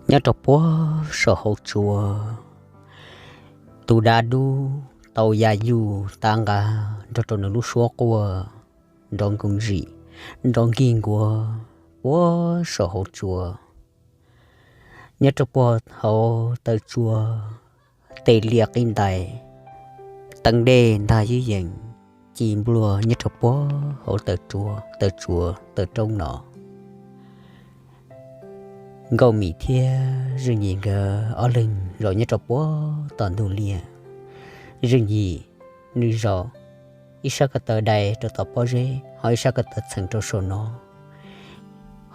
Nyob rau puag saum hauv tsua, tus dav dub tau ya yuj tav nqa nrog rau nws lub suab quaj nrov nkoos zim, nrov nkig nkuav puag saum hauv tsua. Nyob rau puag hauv taw tsua, tej liaj qib ntais, teeb dej ntag ywj yees ci npluag nyob rau puag hauv taw tsua, taw tsua taw roob no. Nkauj Mim thiab Zeej Yim nkawd ob leeg zaum nyob rau puag tom ntug liaj. Zeej Yim nws zaum ib sab ko taw dai rau tom pob zeb, ho ib sab ko taw txheem rau saum no,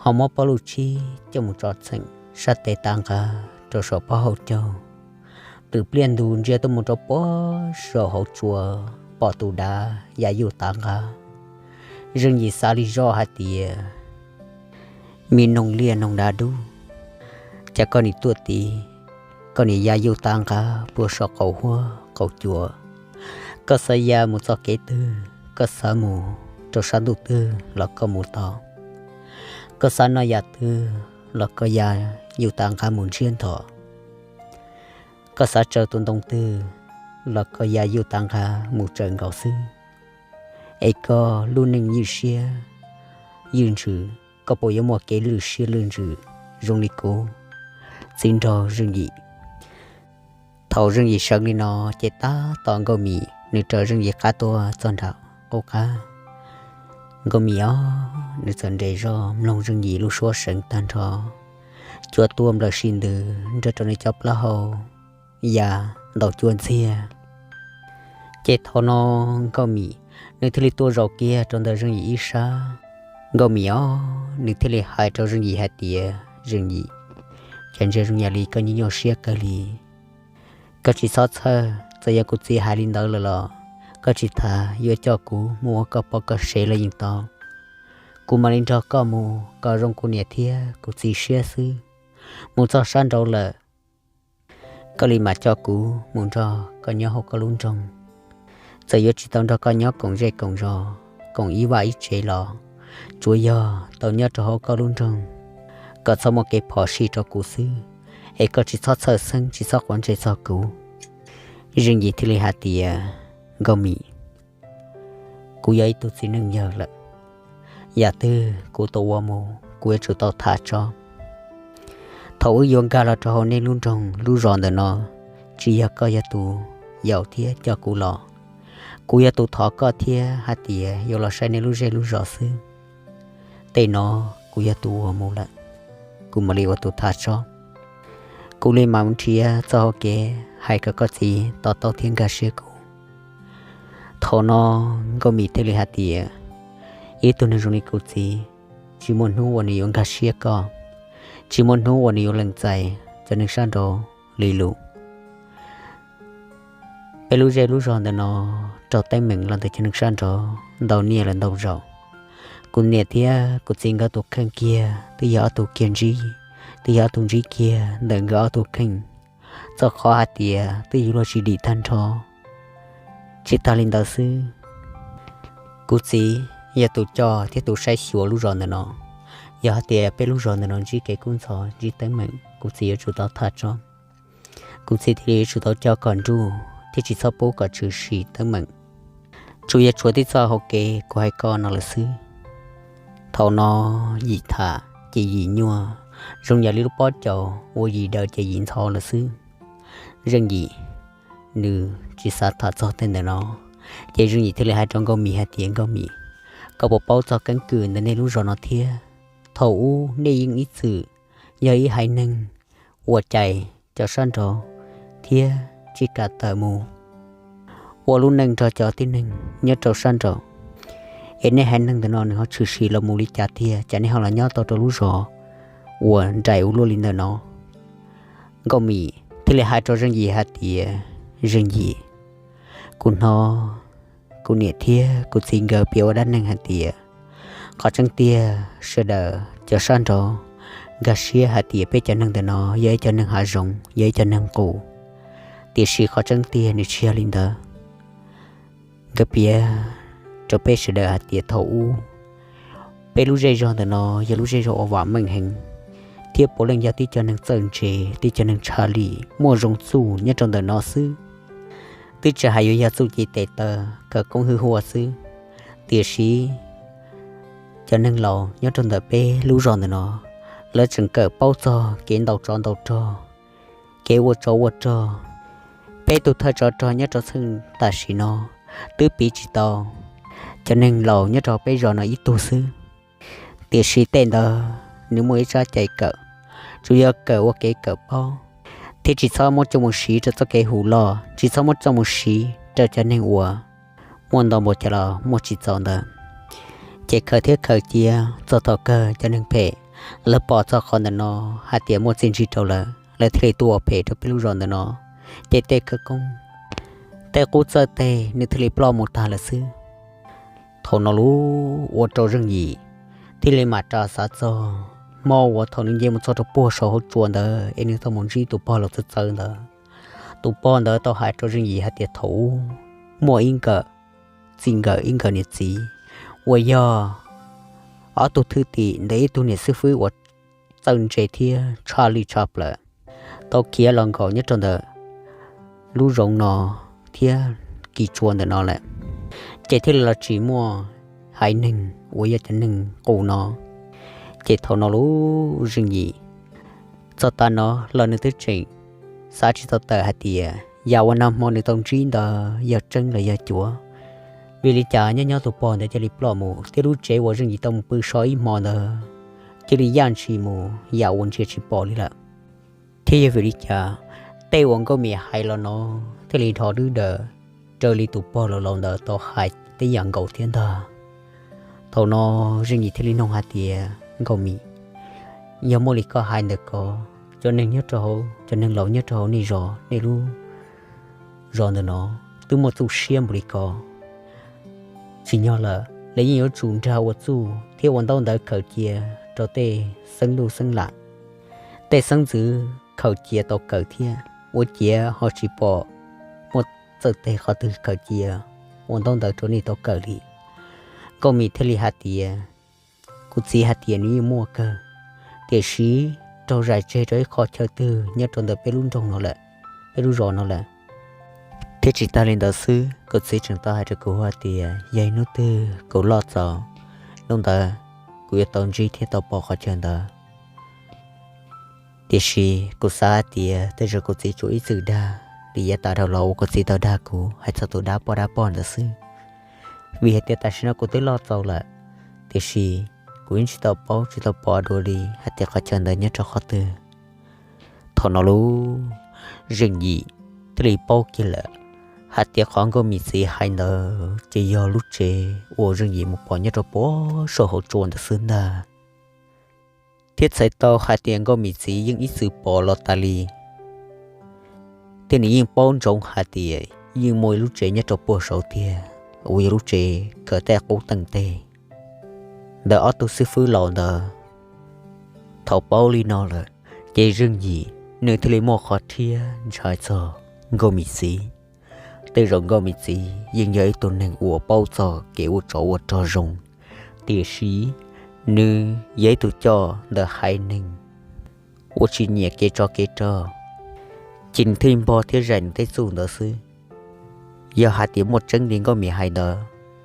ho muab pob luj tshib coj mus tso txheem sab tes tav nqa rau saum pob hauv caug. Twm pliaj ntug ntsia tuaj mus rau puag saum hauv tsua, pom tus dav ya yuj tav nqa. Zeej Yim xav li zoj hais tias, me noog liaj noog dav dub, cas koj nim tuaj tid, koj nim ya yuj tav nqa puag saum qaum huab qaum cua. Koj xav ya mus txoj kev twg, koj xav mus rau sab ntuj twg los koj mus tau. Koj xav noj yam twg los koj ya yuj tav nqa mus ntsiab nthos. Koj xav tsaws tus ntoo twg los koj ya yuj tav nqa mus tsaws nkaus xwb. Es koj lub neej ywj siab ywj ntsws, koj puas yuav muaj kev lwj siab lwj ntsws zoo li kuv txiv nraug Zeej Yim? Thaum Zeej Yim sawv li no, ces tab tom Nkauj Mim nws raws Zeej Yim qab tuaj txog nram qub qab. Nkauj Mim os, nws txawm nres zog mloog Zeej Yim lub suab seev tag nrho, cua tuaj nplawm si ntws nrog rau nws cov plaub hau ya ntaus cua ntxiag. Ces thaum no Nkauj Mim nws thiaj li tuaj zaum kiag rau ntawm Zeej Yim ib sab. Nkauj Mim os, nws thiaj li hais rau Zeej Yim hais tias, Zeej Yim, cas ntsia zoo yam li koj nyuaj nyuaj siab kawg li. Koj tsis txhob txhawj, txawm yog kuv txiv hais li ntawd lawm los koj tsis tas yuav coj kuv mus ua koj poj koj sev los yeej tau. Kuv mam li nrog koj mus kom zoo kuv niam thiab kuv txiv siab xwb. Mus txog sab nraud lawm, koj li mam coj kuv mus nrog koj nyob hauv koj lub nroog. Txawm yuav tsis tau nrog koj nyob koom zej koom zos, koom ib vaj ib tsev los tsuav yog tau nyob rau hauv koj lub nroog, kom txhob muaj kev phom sij rau kuv xwb, es koj tsis txhob txhawj xeeb tsis txhob quav ntsej txog kuv. Zeej Yim thiaj li hais tias, Nkauj Mim, kuv yog ib tug txiv neej yawg lawm, yam twg kuv tau ua mus kuv yuav tsum tau tham tso. Thaum wb yuav nkag los rau hauv nej lub nroog lub zos ntawm no, tsis yog koj yog tus yaum thiab coj kuv los, kuv yog tus thov koj thiab hais tias yuav los saib nej lub zej lub zos xwb. Tej no kuv yog tus ua mus lawm, kuv mam li ua tus tham tso. Kuv li mam mus nrhiav txoj hau kev hais kom koj txiv to taub thiab nkag siab kuv. Thaum no Nkauj Mim thiaj li hais tias, ib tug neeg zoo li kuv txiv, tsis muaj hnub uas nws yuav nkag siab koj, tsis muaj hnub uas nws yuav lees txais cov neeg sab nraud li lus. Peb lub zej lub zos ntawm no raug teeb meem los ntawm cov neeg sab nraud ntau niaj lawm ntau zaus. Kuv niam thiab kuv txiv nkawd tus kheej kiag twb yog ob tug kiag ntsib, twb yog ob tug ntsib kiag ntawm nkawd ob tug kheej, txog qhov hais tias twb yuav luag tsis dim tag nrho. Tsis tas li ntawd xwb, kuv txiv yog tus coj thiab tus saib xyuas lub zos ntawm no. Yog hais tias peb lub zos ntawm no ntsib kev kub ntxhov ntsib teeb meem, kuv txiv yuav tsum tau tham tso. Kuv txiv thiaj li yuav tsum tau coj kom nruj thiab tsis txhob pub kom tshwm sim teeb meem. Tsuas yog tshuav tib txoj hau kev kuv hais koj no lawm xwb. Thaum no Yim tham ces Yim nyuaj, zoo yam li lub pob caus uas Yim daws ces Yim ntxhov lawm xwb. Zeej Yim nws tsis xav tham txog tej ntawm no, ces Zeej Yim thiaj li hais rau Nkauj Mim hais tias, Nkauj Mim, koj puas paub txog keeb kwm ntawm nej lub zos no thiab? Thaum ub nej yeej ib txwm yog ib haiv neeg ua cai cov sab nraud thiab tsis kam tawm mus ua lub neej nrog cov tib neeg nyob rau sab nraud. Es nej haiv neeg ntawm no nws ho tshwm sim los mus li cas tiag, cas nej ho los nyob tau rau lub zos uas nraim ua luaj li ntawm no? Nkauj Mim thiaj li hais rau Zeej Yim hais tias, Zeej Yim, kuv hnov kuv niam thiab kuv txiv nkawd piav ua dab neeg hais tias, qhov tseeb tiag sawv daws cov sab nraud nkag siab hais tias peb cov neeg ntawm no yog ib cov neeg hav zoov, yog ib cov neeg qus, tiam sis qhov tseeb tiag nws tsis yog li ntawd. Nkawd piav rau peb sawv daws hais tias thaum ub peb lub zej zog ntawm no yog lub zej zog uas vam meej heev, thiab puav leej yog tib cov neeg txawj ntse, tib cov neeg tshaj lij muaj zoo txuj nyob rau ntawm no xwb. Twb tsis hais yuav yog txuj ci tes taw khawv koob hwj huaj xwb, tiam sis cov neeg laus nyob rau ntawm peb lub zos ntawm no, lawv tseem kawm paub txog kev ntaus tsov ntaus rog, kev ua tsov ua rog. Peb tus thawj tsov rog nyob rau txheej tam sim no twb piv tsis tau cov neeg laus nyob rau peb zos no ib tug xwb. Tiam sis tej ntawd nws muaj ib tsab cai kawm, tsuas yog kawm ua kev kawm paub, thiab tsis txhob muab coj mus siv rau txoj kev hu loj, tsis txhob muab coj mus siv rau cov neeg uas muaj ntau npaum cas los muaj tsis txaus ntawd. Ces khaws thiab khaws cia txog thaum kawg cov neeg phem lawv pom txog qhov ntawm no hais tias muaj txiaj ntsig rau lawv, lawv thiaj li tuaj ua phem rau peb lub zos ntawm no. Ces tej khawv koob, tej qub txawj tes nws thiaj li ploj mus tag lawm xwb. Thaum no lub ua rau Zeej Yim thiaj li mam ras xav txog hmo uas thaum nws nce mus txog rau puag saum hauv tsua ntawd es nws tau mus ntsib tus pog laus txawv txawv ntawd. Tus pog ntawd tau hais rau Zeej Yim hais tias thaum ub muaj ib nkawm txij nkawm ib nkawm niam txiv uas yog ob tug thwj tim ntawm ib tug niam xib fwb uas txawj ntse thiab tshaj lij tshaj plaws tau khiav los nkaum nyob rau ntawm lub zoov no thiab kis tsua ntawm no lawm, ces thiaj li los tsis muaj haiv neeg uas yog cov neeg qus no. Ces thaum no lub Zeej Yim txog tav no los nws twb tseem xav tsis tau tawm hais tias yam uas nag hmo nws tau ntsib ntawd yog tseeb los yog cuav. Vim li cas nyob nyob tus pog ntawd cia li ploj mus thiab lub tsev uas Zeej Yim tau mus pw so ib hmo ntawd cia li yaj ntshis mus yam uas ntsia tsis pom li lawm. Thiab yog vim li cas tej uas Nkauj Mim hais los no thiaj li dhov dwb daws raws li tus pog laus laus ntawd tau hais tib yam nkaus thiab ntag. Thaum no Zeej Yim thiaj li nug hais tias, Nkauj Mim, yog muaj li koj hais ntawd ko, cov neeg nyob rau hauv, cov neeg laus nyob rau hauv nej zos, nej lub zos ntawm no twb muaj txuj siab npaum li ko, tsim nyog lawm lawv yeej yuav tsum nrag ua txuj thiab ua ntaub ntawv khaws cia rau tej xeeb ntuj xeeb lam, tej xeeb ntxwv khaws cia tau kawm thiab. Ua ciav ho tsis pom muaj txawj tes qhov twg khaws cia ua ntaub ntawv rau nej tau kawm li. Nkauj Mim thiaj li hais tias, Kuv txiv hais tias nws yeej muaj kawg, tiam sis raug zais tseg rau ib qho chaw twg nyob rau ntawm peb lub nroog no lawm, peb lub zos no lawm. Thiab tsis tag li ntawd xwb, kuv txiv tseem tau hais rau kuv hais tias yog ib hnub twg kuv loj txaus, hnub ntawd kuv yuav tau ntsib thiab tau pom qhov chaw ntawd. Tiam sis kuv xav hais tias tej zaum kuv txiv tsuas ib txwm dag li yav tas dhau los uas kuv txiv tau dag kuv hais txog tus dab poj dab pog ntawd xwb. Vim hais tias tam sim no kuv twb loj txaus lawm, tiam sis kuv yeej tsis tau paub tsis tau pom dua li hais tias qhov chaw ntawd nyob rau qhov twg. Thaum no lub Zeej Yim thiaj li paub kiag lawm hais tias qhov Nkauj Mim txiv hais ntawd ces yog lub tsev uas Zeej Yim mus pom nyob rau puag saum hauv tsua ntawd xwb ntag. Thiab txhais tau hais tias Nkauj Mim txiv yeej ib txwm pom los tas li, thiab nws yeej paub ntsoov hais tias yeej muaj ib lub tsev nyob rau puag saud tiag uas yog lub tsev khaws tej qub teej teg ntawm ob tug xib fwb laus ntawd. Thaum paub li no lawm, ces Zeej Yim nws thiaj li muaj qhov rhiab ntshai txog Nkauj Mim txiv. Tej zaum Nkauj Mim txiv yeej yog ib tug neeg uas paub txog kev ua tsov ua rog zoo, tiam sis nws yog ib tug coj ntawm haiv neeg uas tsis nyiam kev tsov kev rog, ces nws thiaj li npog thiab zais nws tej txuj ntawd xwb. Yog hais tias muaj tseeb li Nkauj Mim hais ntawd,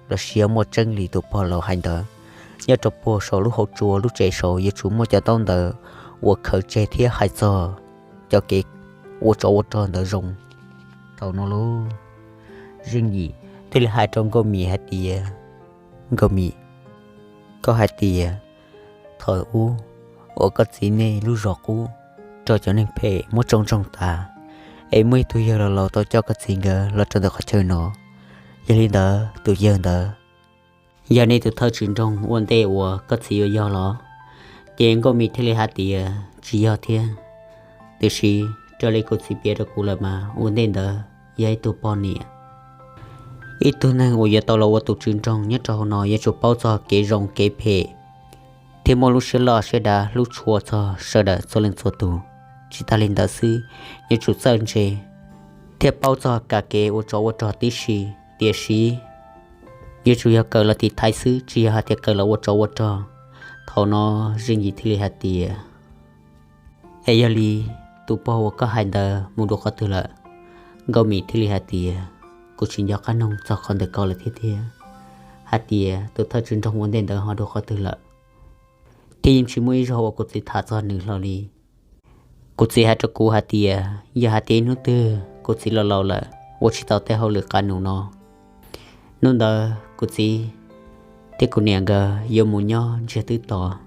los sis yog muaj tseeb li tus pog laus hais ntawd, nyob rau puag saum lub hauv tsua lub tsev saud yuav tsum muaj cov ntaub ntawv uas khaws tseg thiab hais txog cov kev ua tsov ua rog ntawd zoo. Thaum no lub Zeej Yim thiaj li hais rau Nkauj Mim hais tias, Nkauj Mim, koj hais tias thaum ub uas koj txiv nej lub zos qub raug cov neeg phem muab tsoo ntsoog tas, es muaj ib tug yawg laus laus tau coj koj txiv nkawd los rau ntawm qhov chaw no. Yog li ntawd tus yawg ntawd yog nej tus thawj tswv nroog ua ntej uas koj txiv yuav yog los? Ces Nkauj Mim thiaj li hais tias tsis yog thiab, tiam sis raws li kuv txiv piav rau kuv lawm mas ua ntej ntawd yog ib tug poj niam. Ib tug neeg uas yuav tau los ua tus tswv nroog nyob rau hauv no yuav tsum paub txog kev zoo kev phem, thiab muaj lub siab loj siab dav hlub tshua txog sawv daws txhua leej txhua tus. Tsis tas li ntawd xwb, yuav tsum txawj ntse thiab paub txog kev ua tsov ua rog tib si, tiam sis yuav tsum yog kawm los tiv thaiv xwb, tsis yog hais tias kawm los ua tsov ua rog. Thaum no Zeej Yim thiaj li hais tias, Es yog li, tus pog uas koj hais ntawd mus dua qhov twg lawm? Nkauj Mim thiaj li hais tias, kuv tsis nco qab noog txog qhov ntawd ko lawm thiab tiag, hais tias tus thawj tswj nroog ua ntej ntawd ho dua qhov twg lawm, thiab yeej tsis muaj ib zaug uas kuv txiv tham txog nws hlo li. Kuv txiv hais rau kuv hais tias yog hais tias ib hnub twg kuv txiv laus laus lawm ua tsis tau tej hauj lwm qab nus no, hnub ntawd kuv txiv thiab kuv niam nkawd yuav mus nyob ntsiag twb tos.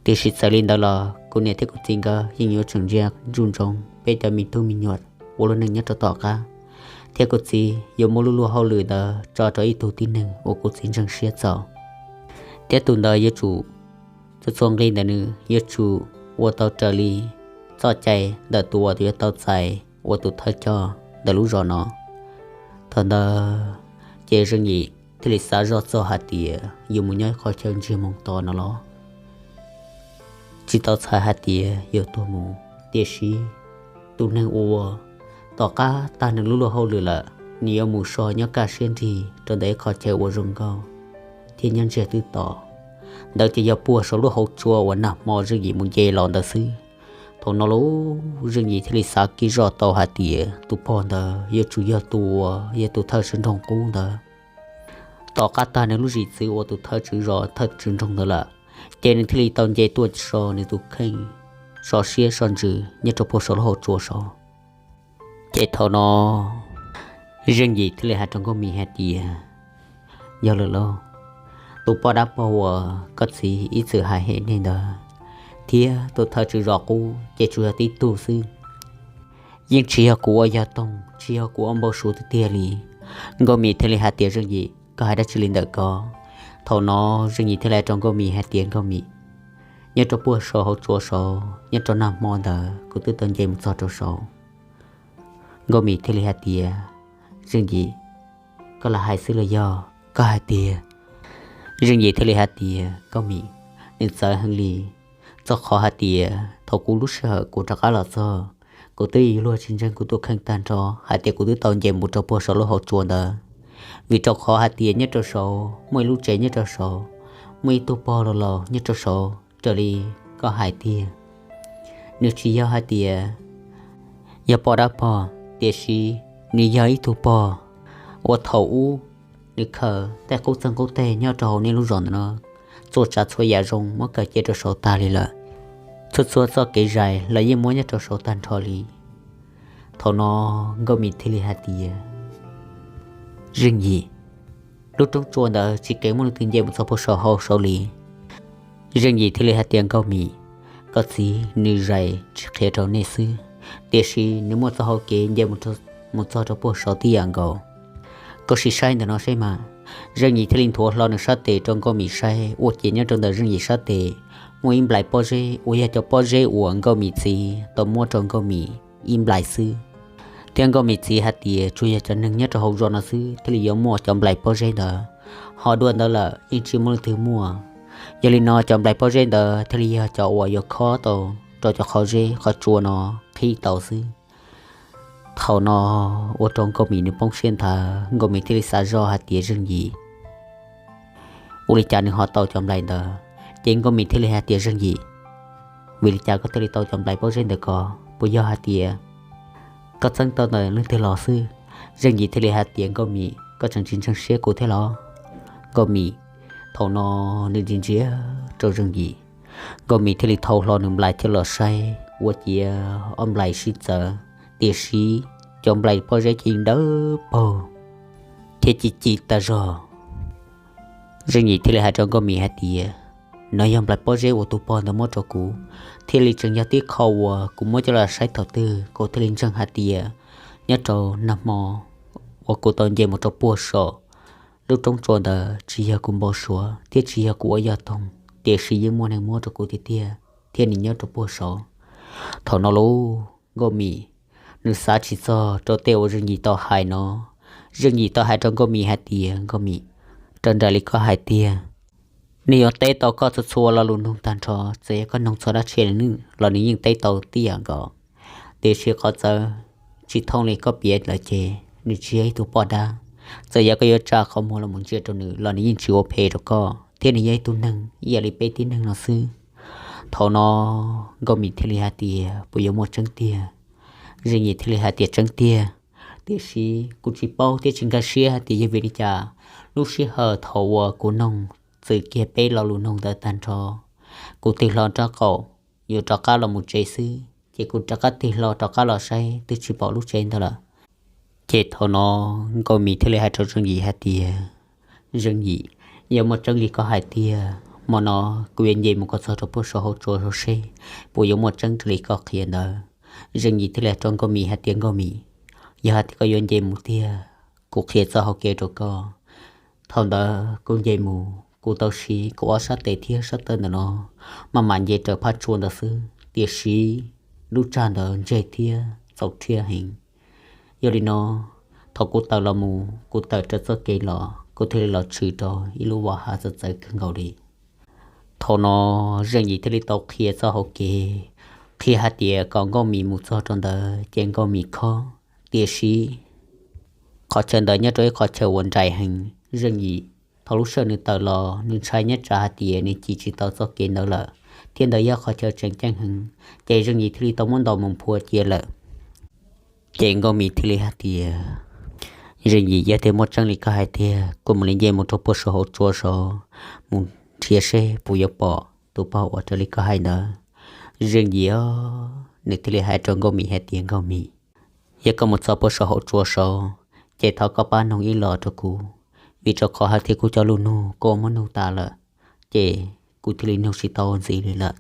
Tiam sis txawm li ntawd los kuv niam thiab kuv txiv nkawd yeej yuav tseem ntsia ntsoov peb cov me tub me nyuam ua lub neej nyob rau tom qab, thiab kuv txiv yuav muab lub luag hauj lwm ntawd tso rau ib tug tib neeg uas kuv txiv ntseeg siab txaus. Thiab tus ntawd yuav tsum, txhua txhua nqi ntawm nws yuav tsum ua tau raws li txoj cai ntawm tus uas yuav tau txais ua tus thawj coj ntawm lub zos no. Thaum ntawd ces Zeej Yim thiaj li xav zoj txog hais tias yuav mus nyob ib qhov chaw ntsiag mus tos no los tsis tau txhais hais tias yuav tuag mus. Tiam sis tus neeg uas tom qab tag nws lub luag hauj lwm lawm, nws yuav mus so nyob kaj siab nrig rau ntawm ib qhov chaw uas zoo nkauj thiab nyob ntsiag twb tos. Ntawd ces yog puag saum lub hauv tsua uas nag hmo Zeej Yim mus nce los ntawd xwb. Thaum no los Zeej Yim thiaj li xav kiag zoj tau hais tias tus pog ntawd yuav tsum yog tus uas yog tus thawj tswj nroog qub ntawd. Tom qab tag nws lub zim txwv ua tus thawj tswj zos thawj tswj nroog ntawd lawm, ces nws thiaj li tau nce tuaj so nws tus kheej, so siab so ntsws nyob rau puag saum lub hauv tsua saud. Ces thaum no Zeej Yim thiaj li hais rau Nkauj Mim hais tias, yog lawm lauj, tus poj dab pog uas koj txiv ib txwm hais hem nej ntawd thiab tus thawj tswj zos qub ces tsuas yog tib tug xwb. Yeej tsis yog kuv ua yog toog, tsis yog kuv ua npau suav tiag tiag li. Nkauj Mim thiaj li hais tias, Zeej Yim, koj hais dab tsi li ntawm ko? Thaum no Zeej Yim thiaj li hais rau Nkauj Mim hais tias, Nkauj Mim, nyob rau puag saum hauv tsua saud nyob rau nag hmo ntawd kuv twb tau nce mus txog rau saud. Nkauj Mim thiaj li hais tias, Zeej Yim, koj lam hais xwb los yog koj hais tiag? Zeej Yim thiaj li hais tias, Nkauj Mim, nws txawv heev li, txog qhov hais tias thaum kuv lub sij hawm kuv rov qab los txog, kuv twb yuav luag tsis ntseeg kuv tus kheej tag nrho hais tias kuv twb tau nce mus rau puag saum lub hauv tsua ntawd, vim rau qhov hais tias nyob rau saud muaj ib lub tsev nyob rau saud, muaj ib tug pog laus laus nyob rau saud raws li koj hais tiag. Nws tsis yog hais tias yog poj dab pog, tiam sis nws yog ib tug pog uas thaum ub nws khaws tej qub txeeg qub teg nyob rau hauv nej lub zos ntawm no, txhua tsav txhua yam zoo muab kawm cia rau saud tag li lawm. Txhua txhua txoj kev zais los yeej muab nyob rau saud tag nrho li. Thaum no Nkauj Mim thiaj li hais tias, Zeej Yim, lub roob tsua ntawd tsis keev muaj leej twg nce mus txog puag saum hauv saud li. Zeej Yim thiaj li hais tias, Nkauj Mim, koj txiv nws zais tsis qhia rau nej xwb, tiam sis nws muaj txoj hau kev nce mus txog rau puag saud tib yam nkaus. Koj sim saib ntawm no seb mas. Zeej Yim thiaj li nthuav hlo nws sab tes rau Nkauj Mim saib, ua ciav nyob rau ntawm Zeej Yim sab tes muaj ib nplais pob zeb uas yog cov pob zeb uas Nkauj Mim txiv tau muab rau Nkauj Mim ib nplais xwb. Thiab Nkauj Mim txiv hais tias tsuas yog cov neeg nyob rau hauv zos no xwb thiaj li yuav muaj cov nplais pob zeb ntawd, ho dua ntawd lawm yeej tsis muaj leej twg muaj. Yog li no cov nplais pob zeb ntawd thiaj li yog cov uas yuav khob tau rau cov qhov zeb qhov tsua no qhib tau xwb. Thaum no ua rau Nkauj Mim nws poob siab nthav, Nkauj Mim thiaj li xav zoj hais tias, Zeej Yim, ua li cas nws ho tau cov nplais ntawd? Ces Nkauj Mim thiaj li hais tias, Zeej Yim, vim li cas koj thiaj li tau cov nplais pob zeb ntawd ko? Puas yog hais tias koj txeeb tau ntawm leej twg los xwb? Zeej Yim thiaj li hais tias, Nkauj Mim, koj tseem tsis ntseeg siab kuv thiab los? Nkauj Mim, thaum no nws ntsia ntsia rau Zeej Yim, Nkauj Mim thiaj li thau hlo nws nplais coj los saib, ua ciav ob nplais sib txawv, tiam sis cov nplais pob zeb ces yeej dawb paug thiab ci ci tas zog. Zeej Yim thiaj li hais rau Nkauj Mim hais tias, no yog nplais pob zeb uas tus pog ntawd muab rau kuv, thiaj li tseem yog tib qho uas kuv muab coj los saib thaum twg kuv thiaj li ntseeg hais tias nyob rau nag hmo uas kuv tau nce mus rau puag saum lub roob tsua ntawd tsis yog kuv npau suav thiab tsis yog kuv ua yog toog, tiam sis yeej muaj neeg muab rau kuv tiag tiag thiab nws nyob rau puag saud. Thaum no lauj, Nkauj Mim nws xav tsis txog rau tej uas Zeej Yim tau hais no. Zeej Yim tau hais rau Nkauj Mim hais tias, Nkauj Mim, raws nraim li koj hais tiag, nws yuav teb tau koj txhua txhua lo lus nug tag nrho, txawm yog koj nug txog dab tsi los nws yeej teb tau tib yam nkaus. Tiam sis qhov txawv tsis thooj li koj piav lawm ces nws tsis yog ib tug poj dab. Txawm yog koj yuav tsa qhov muag los mus ntsia rau nws los nws yeej tsis ua phem rau koj, thiab nws yog ib tug neeg ib yam li peb tib neeg no xwb. Thaum no Nkauj Mim thiaj li hais tias, puas yuav muaj tseeb tiag? Zeej Yim thiaj li hais tias, tseeb tiag, tiam sis kuv tsis paub thiab tsis nkag siab hais tias yog vim li cas lub sij hawm thaum uas kuv noog txwm kiag peb lo lus noog ntawd tag nrho, kuv tig hlo rab qaum yuav rov qab los mus tsev xwb ces kuv rov qab tig hlo rov qab los saib twb tsis pom lub tsev ntawd lawm. Ces thaum no Nkauj Mim thiaj li hais rau Zeej Yim hais tias, Zeej Yim, yog muaj tseeb li koj hais tiag, hmo no kuv yuav nce mus kom txog rau puag saum hauv tsua seb puas yuav muaj tseeb raws li koj qhia ntawd. Zeej Yim thiaj li hais rau Nkauj Mim hais tias, Nkauj Mim, yog hais tias koj yuav nce mus tiag, kuv qhia txoj hau kev rau koj. Thaum ntawd kuv nce mus, kuv tau siv kuv ob sab tes thiab sab taw ntawm no maj mam nce raws phab tsua ntawd xwb, tiam sis lub tsag ntawd ntseg thiab txaus rhiab heev. Yog li no, thaum kuv tawm los mus, kuv tawm raws txoj kev los, kuv thiaj li los tshwm rau ib lub vos hav txawv txawv kawg nkaus li. Thaum no Zeej Yim thiaj li tau qhia txoj hau kev, qhia hais tias kom Nkauj Mim mus txog rau ntawd ces Nkauj Mim khob, tiam sis qhov chaw ntawd nyob rau ib qhov chaw uas nraim heev. Zeej Yim thaum lub sij hawm nws tawm los nws ntshai nyob tsam hais tias nws ci tsis tau txoj kev ntawd lawm, thiab ntawd yog qhov chaw tseem ceeb heev, ces Zeej Yim thiaj li tau muab ntaus mus phua cia lawm. Ces Nkauj Mim thiaj li hais tias, Zeej Yim, yog tias muaj tseeb li koj hais tiag, kuv mam li nce mus rau puag saum hauv tsua saud mus nrhiav seb puas yuav pom tus pog uas raws li koj hais ntawd. Zeej Yim nws thiaj li hais rau Nkauj Mim hais tias, Nkauj Mim, yog koj mus txog puag saum hauv tsua saud, ces thov koj pab noog ib los rau kuv, vim rau qhov hais tias kuv cov lus nug kuv muab nug tas lawm, ces kuv thiaj li nug tsis tau ntxiv li lawm.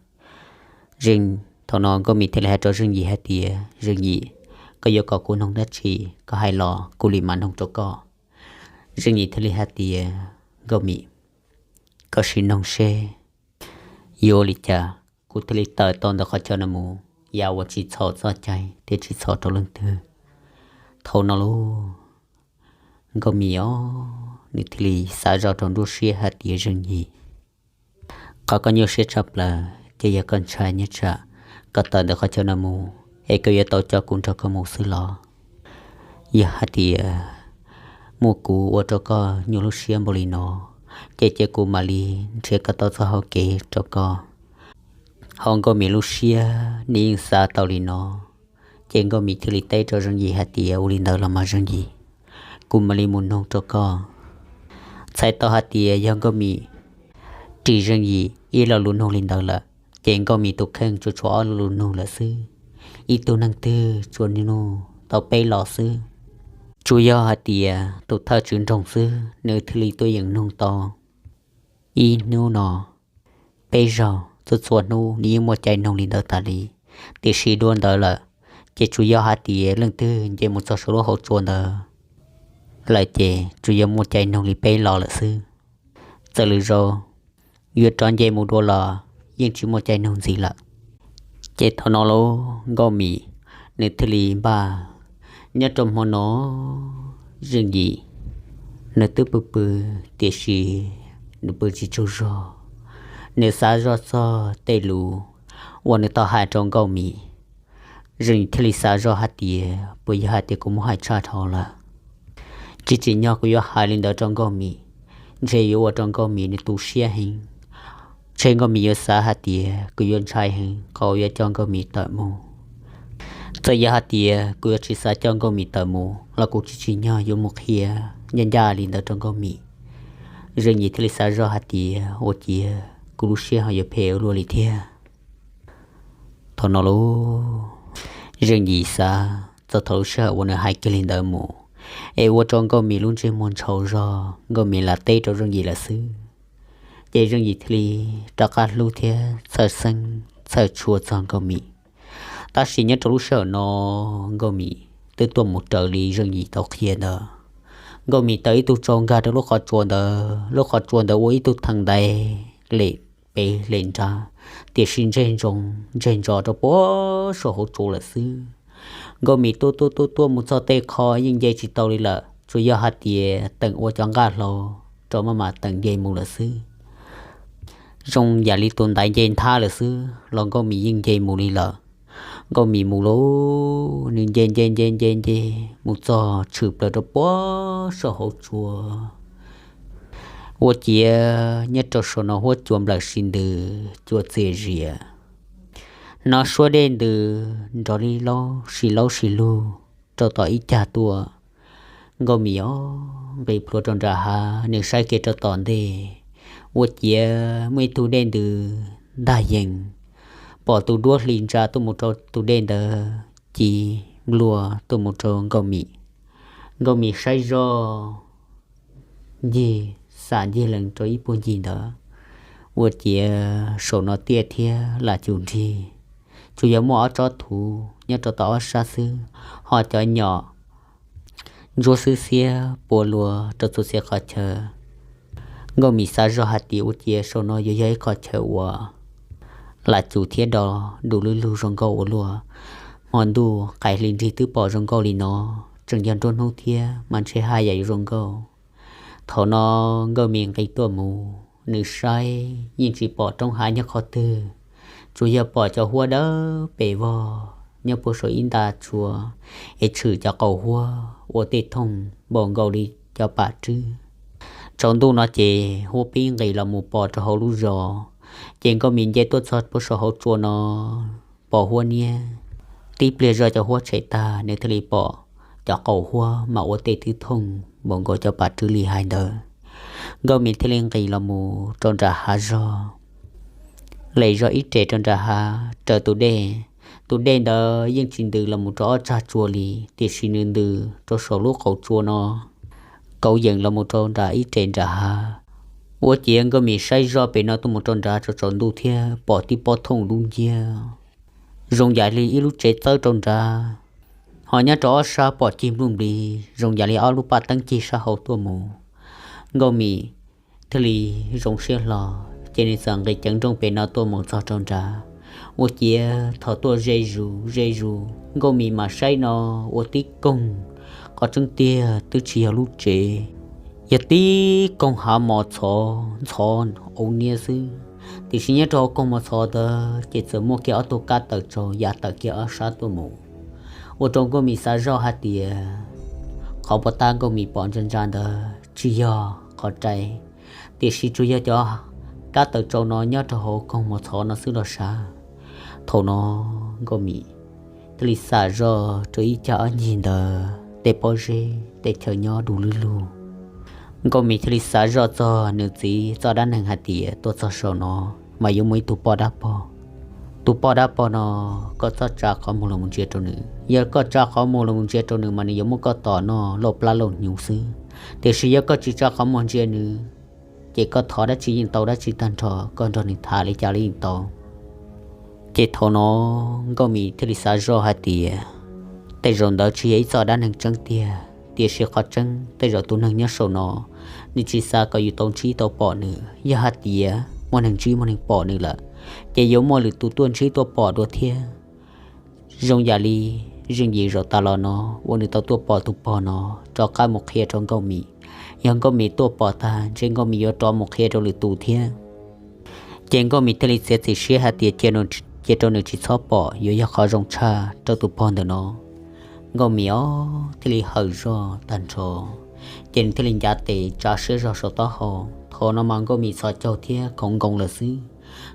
Zeej, thaum no Nkauj Mim thiaj li hais rau Zeej Yim hais tias, Zeej Yim, koj yuav kom kuv noog dab tsi, koj hais los kuv li mam noog rau koj. Zeej Yim thiaj li hais tias, Nkauj Mim, koj sim noog seb yuav ua li cas, kuv thiaj li tawm tau ntawm qhov chaw no mus, yam uas tsis txhaum txoj cai thiab tsis txhaum rau leej twg. Thaum no lauj, Nkauj Mim os, nws thiaj li xav zoj rau nruab siab hais tias, Zeej Yim, qhov koj nyuaj siab tshaj plaws ces yog koj ntshai nyob tsam koj tawm ntawm qhov chaw no mus es koj yuav tau coj kuv nrog koj mus xwb los? Yog hais tias muaj kuv ua rau koj nyuaj lub siab npaum li no, ces cia kuv mam li nrhiav kom tau txoj hau kev rau koj. Hauv Nkauj Mim lub siab nws yeej xav tau li no, ces Nkauj Mim thiaj li teb rau Zeej Yim hais tias, ua li ntawd los mas Zeej Yim, kuv mam li mus noog rau koj. Txhais tau hais tias yog Nkauj Mim ris Zeej Yim ib lo lus nug li ntawd lawm, ces Nkauj Mim tus kheej tsuas tshuav ob lo lus nug lawm xwb. Ib tug neeg twg tsuas nug tau peb los xwb. Tsuas yog hais tias tus thawj tswv nroog xwb nws thiaj li tuaj yeem nug tau ib hnub no peb zaug, txhua txhua hnub nws yeej muaj cai noog li ntawd tas li. Tiam sis dua ntawd lawm, ces tsuas yog hais tias leej twg nce mus txog saum lub hauv tsua ntawd lawm ces tsuas yog muaj cai noog li peb los lawm xwb. Txawm lwm zaus yuav rov nce mus dua los yeej tsis muaj cai noog ntxiv lawm. Ces thaum no lauj, Nkauj Mim nws thiaj li npaj. Nyob rau hmo no, Zeej Yim nws twb pw pw, tiam sis nws pw tsis tsaug zog. Nws xav zoj txog tej lus uas nws tau hais rau Nkauj Mim. Zeej Yim thiaj li xav zoj hais tias, puas yog hais tias kuv muab hais tshaj dhau lawm? Tsis tsim nyog kuv yuav hais li ntawd rau Nkauj Mim, ntshe yuav ua rau Nkauj Mim nws tu siab heev. Ntshe Nkauj Mim yuav xav hais tias kuv yuav ntshai heev qhov yuav coj Nkauj Mim tawm mus. Txawm yog hais tias kuv yuav tsis xav coj Nkauj Mim tawm mus los kuv tsis tsim nyog yuav mus qhia ncaj ncaj li ntawd rau Nkauj Mim. Zeej Yim thiaj li xav zoj hais tias, ua ciav kuv lub siab ho yuav phem ua luaj li thiab. Thaum no lauj, Zeej Yim xav txog thaum lub sij hawm uas nws hais kiag li ntawd mus, es ua rau Nkauj Mim lub ntsej muag ntshau zog, Nkauj Mim lam teb rau Zeej Yim lawm xwb. Ces Zeej Yim thiaj li rov qab hlub thiab txhawj xeeb txhawj tshua txog Nkauj Mim. Tab sis nyob rau lub sij hawm no, Nkauj Mim twb tuaj mus raws li Zeej Yim tau qhia ntawd. Nkauj Mim tawm ib tug tsau nkag rau lub qhov tsua ntawd, lub qhov tsua ntawd ua ib tug theem ntaiv lem pem lem nrad, tiam sis ntseg ntsoov ntseg ntsos rau puag saum hauv tsua lawm xwb. Nkauj Mim tuaj tuaj tuaj tuaj mus txog tej qho yeej nce tsis tau li lawm, tsuas yog hais tias teem ua cov nqaj hlau rau maj mam teem nce mus lawm xwb. Zoo yam li tus ntaiv nce nthab lawm xwb los Nkauj Mim yeej nce mus li lawm. Nkauj Mim mus lauj, nws nce nce nce nce nce mus txog tshwm plaws rau puag saum hauv tsua. Ua ciav nyob rau saum no huab cua nplawm si ntws cua txias zias. Hnov suab dej ntws nrov li laub si laub si lug rau tom ib cag tuaj. Nkauj Mim os nqis plhuav rau nram hav, nws saib kiag rau tom ntej, ua ciav muaj ib tug dej ntws ntag yees, pom tus duab hli ntsa tuaj mus rau tus dej ntawd, ci nplua tuaj mus rau Nkauj Mim. Nkauj Mim saib zoj ncig, xam ncig lees rau ib puag ncig ntawd, ua ciav saum no tiaj thiab lam cum nrig, tsuas yog muaj ob tsob thuv nyob rau tom ob sab xwb, ho cov nyom ntsuab xwb xiab pua luas rau txhua txhia qhov chaw. Nkauj Mim xav zoj hais tias ua ciav saum no yuav yog ib qhov chaw uas lam cum thiab do du lug lug zoo nkauj ua luaj. Hmo ntuj qaim hli nrig twb pom zoo nkauj li no, tseem yog nruab hnub thiab mas ntshe haj yam yuav zoo nkauj. Thaum no Nkauj Mim nqis tuaj mus, nws saib yeej tsis pom roob hav nyob qhov twg, tsuas yog pom cov huab dawb pes vog nyob puag saum ib nta tsua, es tshwm cov qaum huab ua tej thooj npaum nkaus li cov pam rwb. Tsaus ntuj no ces huab pib nqis los mus pom rau hauv lub zos, ces Nkauj Mim nce tuaj txog puag saum hauv tsua no, pom huab niab. Tib pliag zoj cov huab tshem tag, nws thiaj li pom cov qaum huab mas ua tej twb thooj npaum nkaus cov pam rwb li hais ntawd. Nkauj Mim thiaj li nqis los mus rau nram hav zog, les zog ib res rau nram hav raws tus dej. Tus dej ntawd yeej tsis ntws los mus rau ob tsag tsua li, tiam sis nws ntws rau saum lub qaum tsua no, kauv yees los mus rau nram ib res nram hav. Ua ciav Nkauj Mim saib zoj pem no tuaj mus rau nrad tsaus tsaus ntuj thiab pom tib pob thooj dub nciab, zoo yam li ib lub tsev txawb rau nrad, ho nyob rau ob sab pom cig npluj nplis zoo yam li ob lub paj teeb cig sab hauv tuaj mus. Nkauj Mim thiaj li zoo siab hlo, ces nws txawm nqis ceev nrooj pem no tuaj mus txog rau nrad. Ua ciav thaum tuaj ze zus ze zus, Nkauj Mim mam saib no ua tib koog, qhov tseeb tiag twb tsis yog lub tsev, yog tib koog hav mos txhov ntxhov au niab xwb. Tiam sis nyob rau hauv koog mos txhov ntawd ces txawm muaj kiag ob tug kab tawm tsaus ya tawm kiag ob sab tuaj mus, ua rau Nkauj Mim xav zoj hais tias qhov puas tab Nkauj Mim pom ntsa ntsa ntawd tsis yog qhov rai, tiam sis tsuas yog cov kab tawm tsaus no nyob rau hauv koog mos txhov no xwb los sav. Thaum no Nkauj Mim thiaj li xam zoj rau ib cag ob ncig ntawd tej pob zeb tej chaw nyob du lug lug. Nkauj Mim thiaj li xav zoj txog nws txiv txoj dab neeg hais tias tuaj txog saum no mas yuav muaj ib tug poj dab pog. Tus poj dab pog no koj txhob tsa qhov muag los mus ntsia rau nws. Yog koj tsa qhov muag los mus ntsia rau nws mas nws yuav muab koj tom noj lauj plab lauj hnyuv xwb. Tiam sis yog koj tsis tsa qhov muag ntsia nws, ces koj thov dab tsi yeej tau dab tsi tag nrho, koj nrog nws tham li cas los yeej tau. Ces thaum no Nkauj Mim thiaj li xav zoj hais tias tej zaum ntawd tsis yog ib txoj dab neeg tseeb tiag, tiam sis qhov tseeb tej zaum tus neeg nyob saum no nws tsis xav kom yus tau ntsib tau pom nws. Yog hais tias muaj neeg ntsib muaj neeg pom nws lawm, ces yuav muaj lwm tus tuaj ntsib tuaj pom dua thiab. Zoo yam li zeej yim zaum tas los no uas nws tau tuaj pom tus pog no rov qab mus qhia rau Nkauj Mim. Yog Nkauj Mim tuaj pom tag ntshe Nkauj Mim yuav rov mus qhia rau lwm tus thiab. Ces Nkauj Mim thiaj li txiav txim siab hais tias cia rau nws tsis txhob pom yuav yog qhov zoo tshaj rau tus pog ntawm no. Nkauj Mim os thiaj li hawm zog tag nrho, ces nws thiaj li ncav tes tsa siab zog saum taub hau. Thaum no mas Nkauj Mim txhos caug thiab khoov nkoos lawm xwb.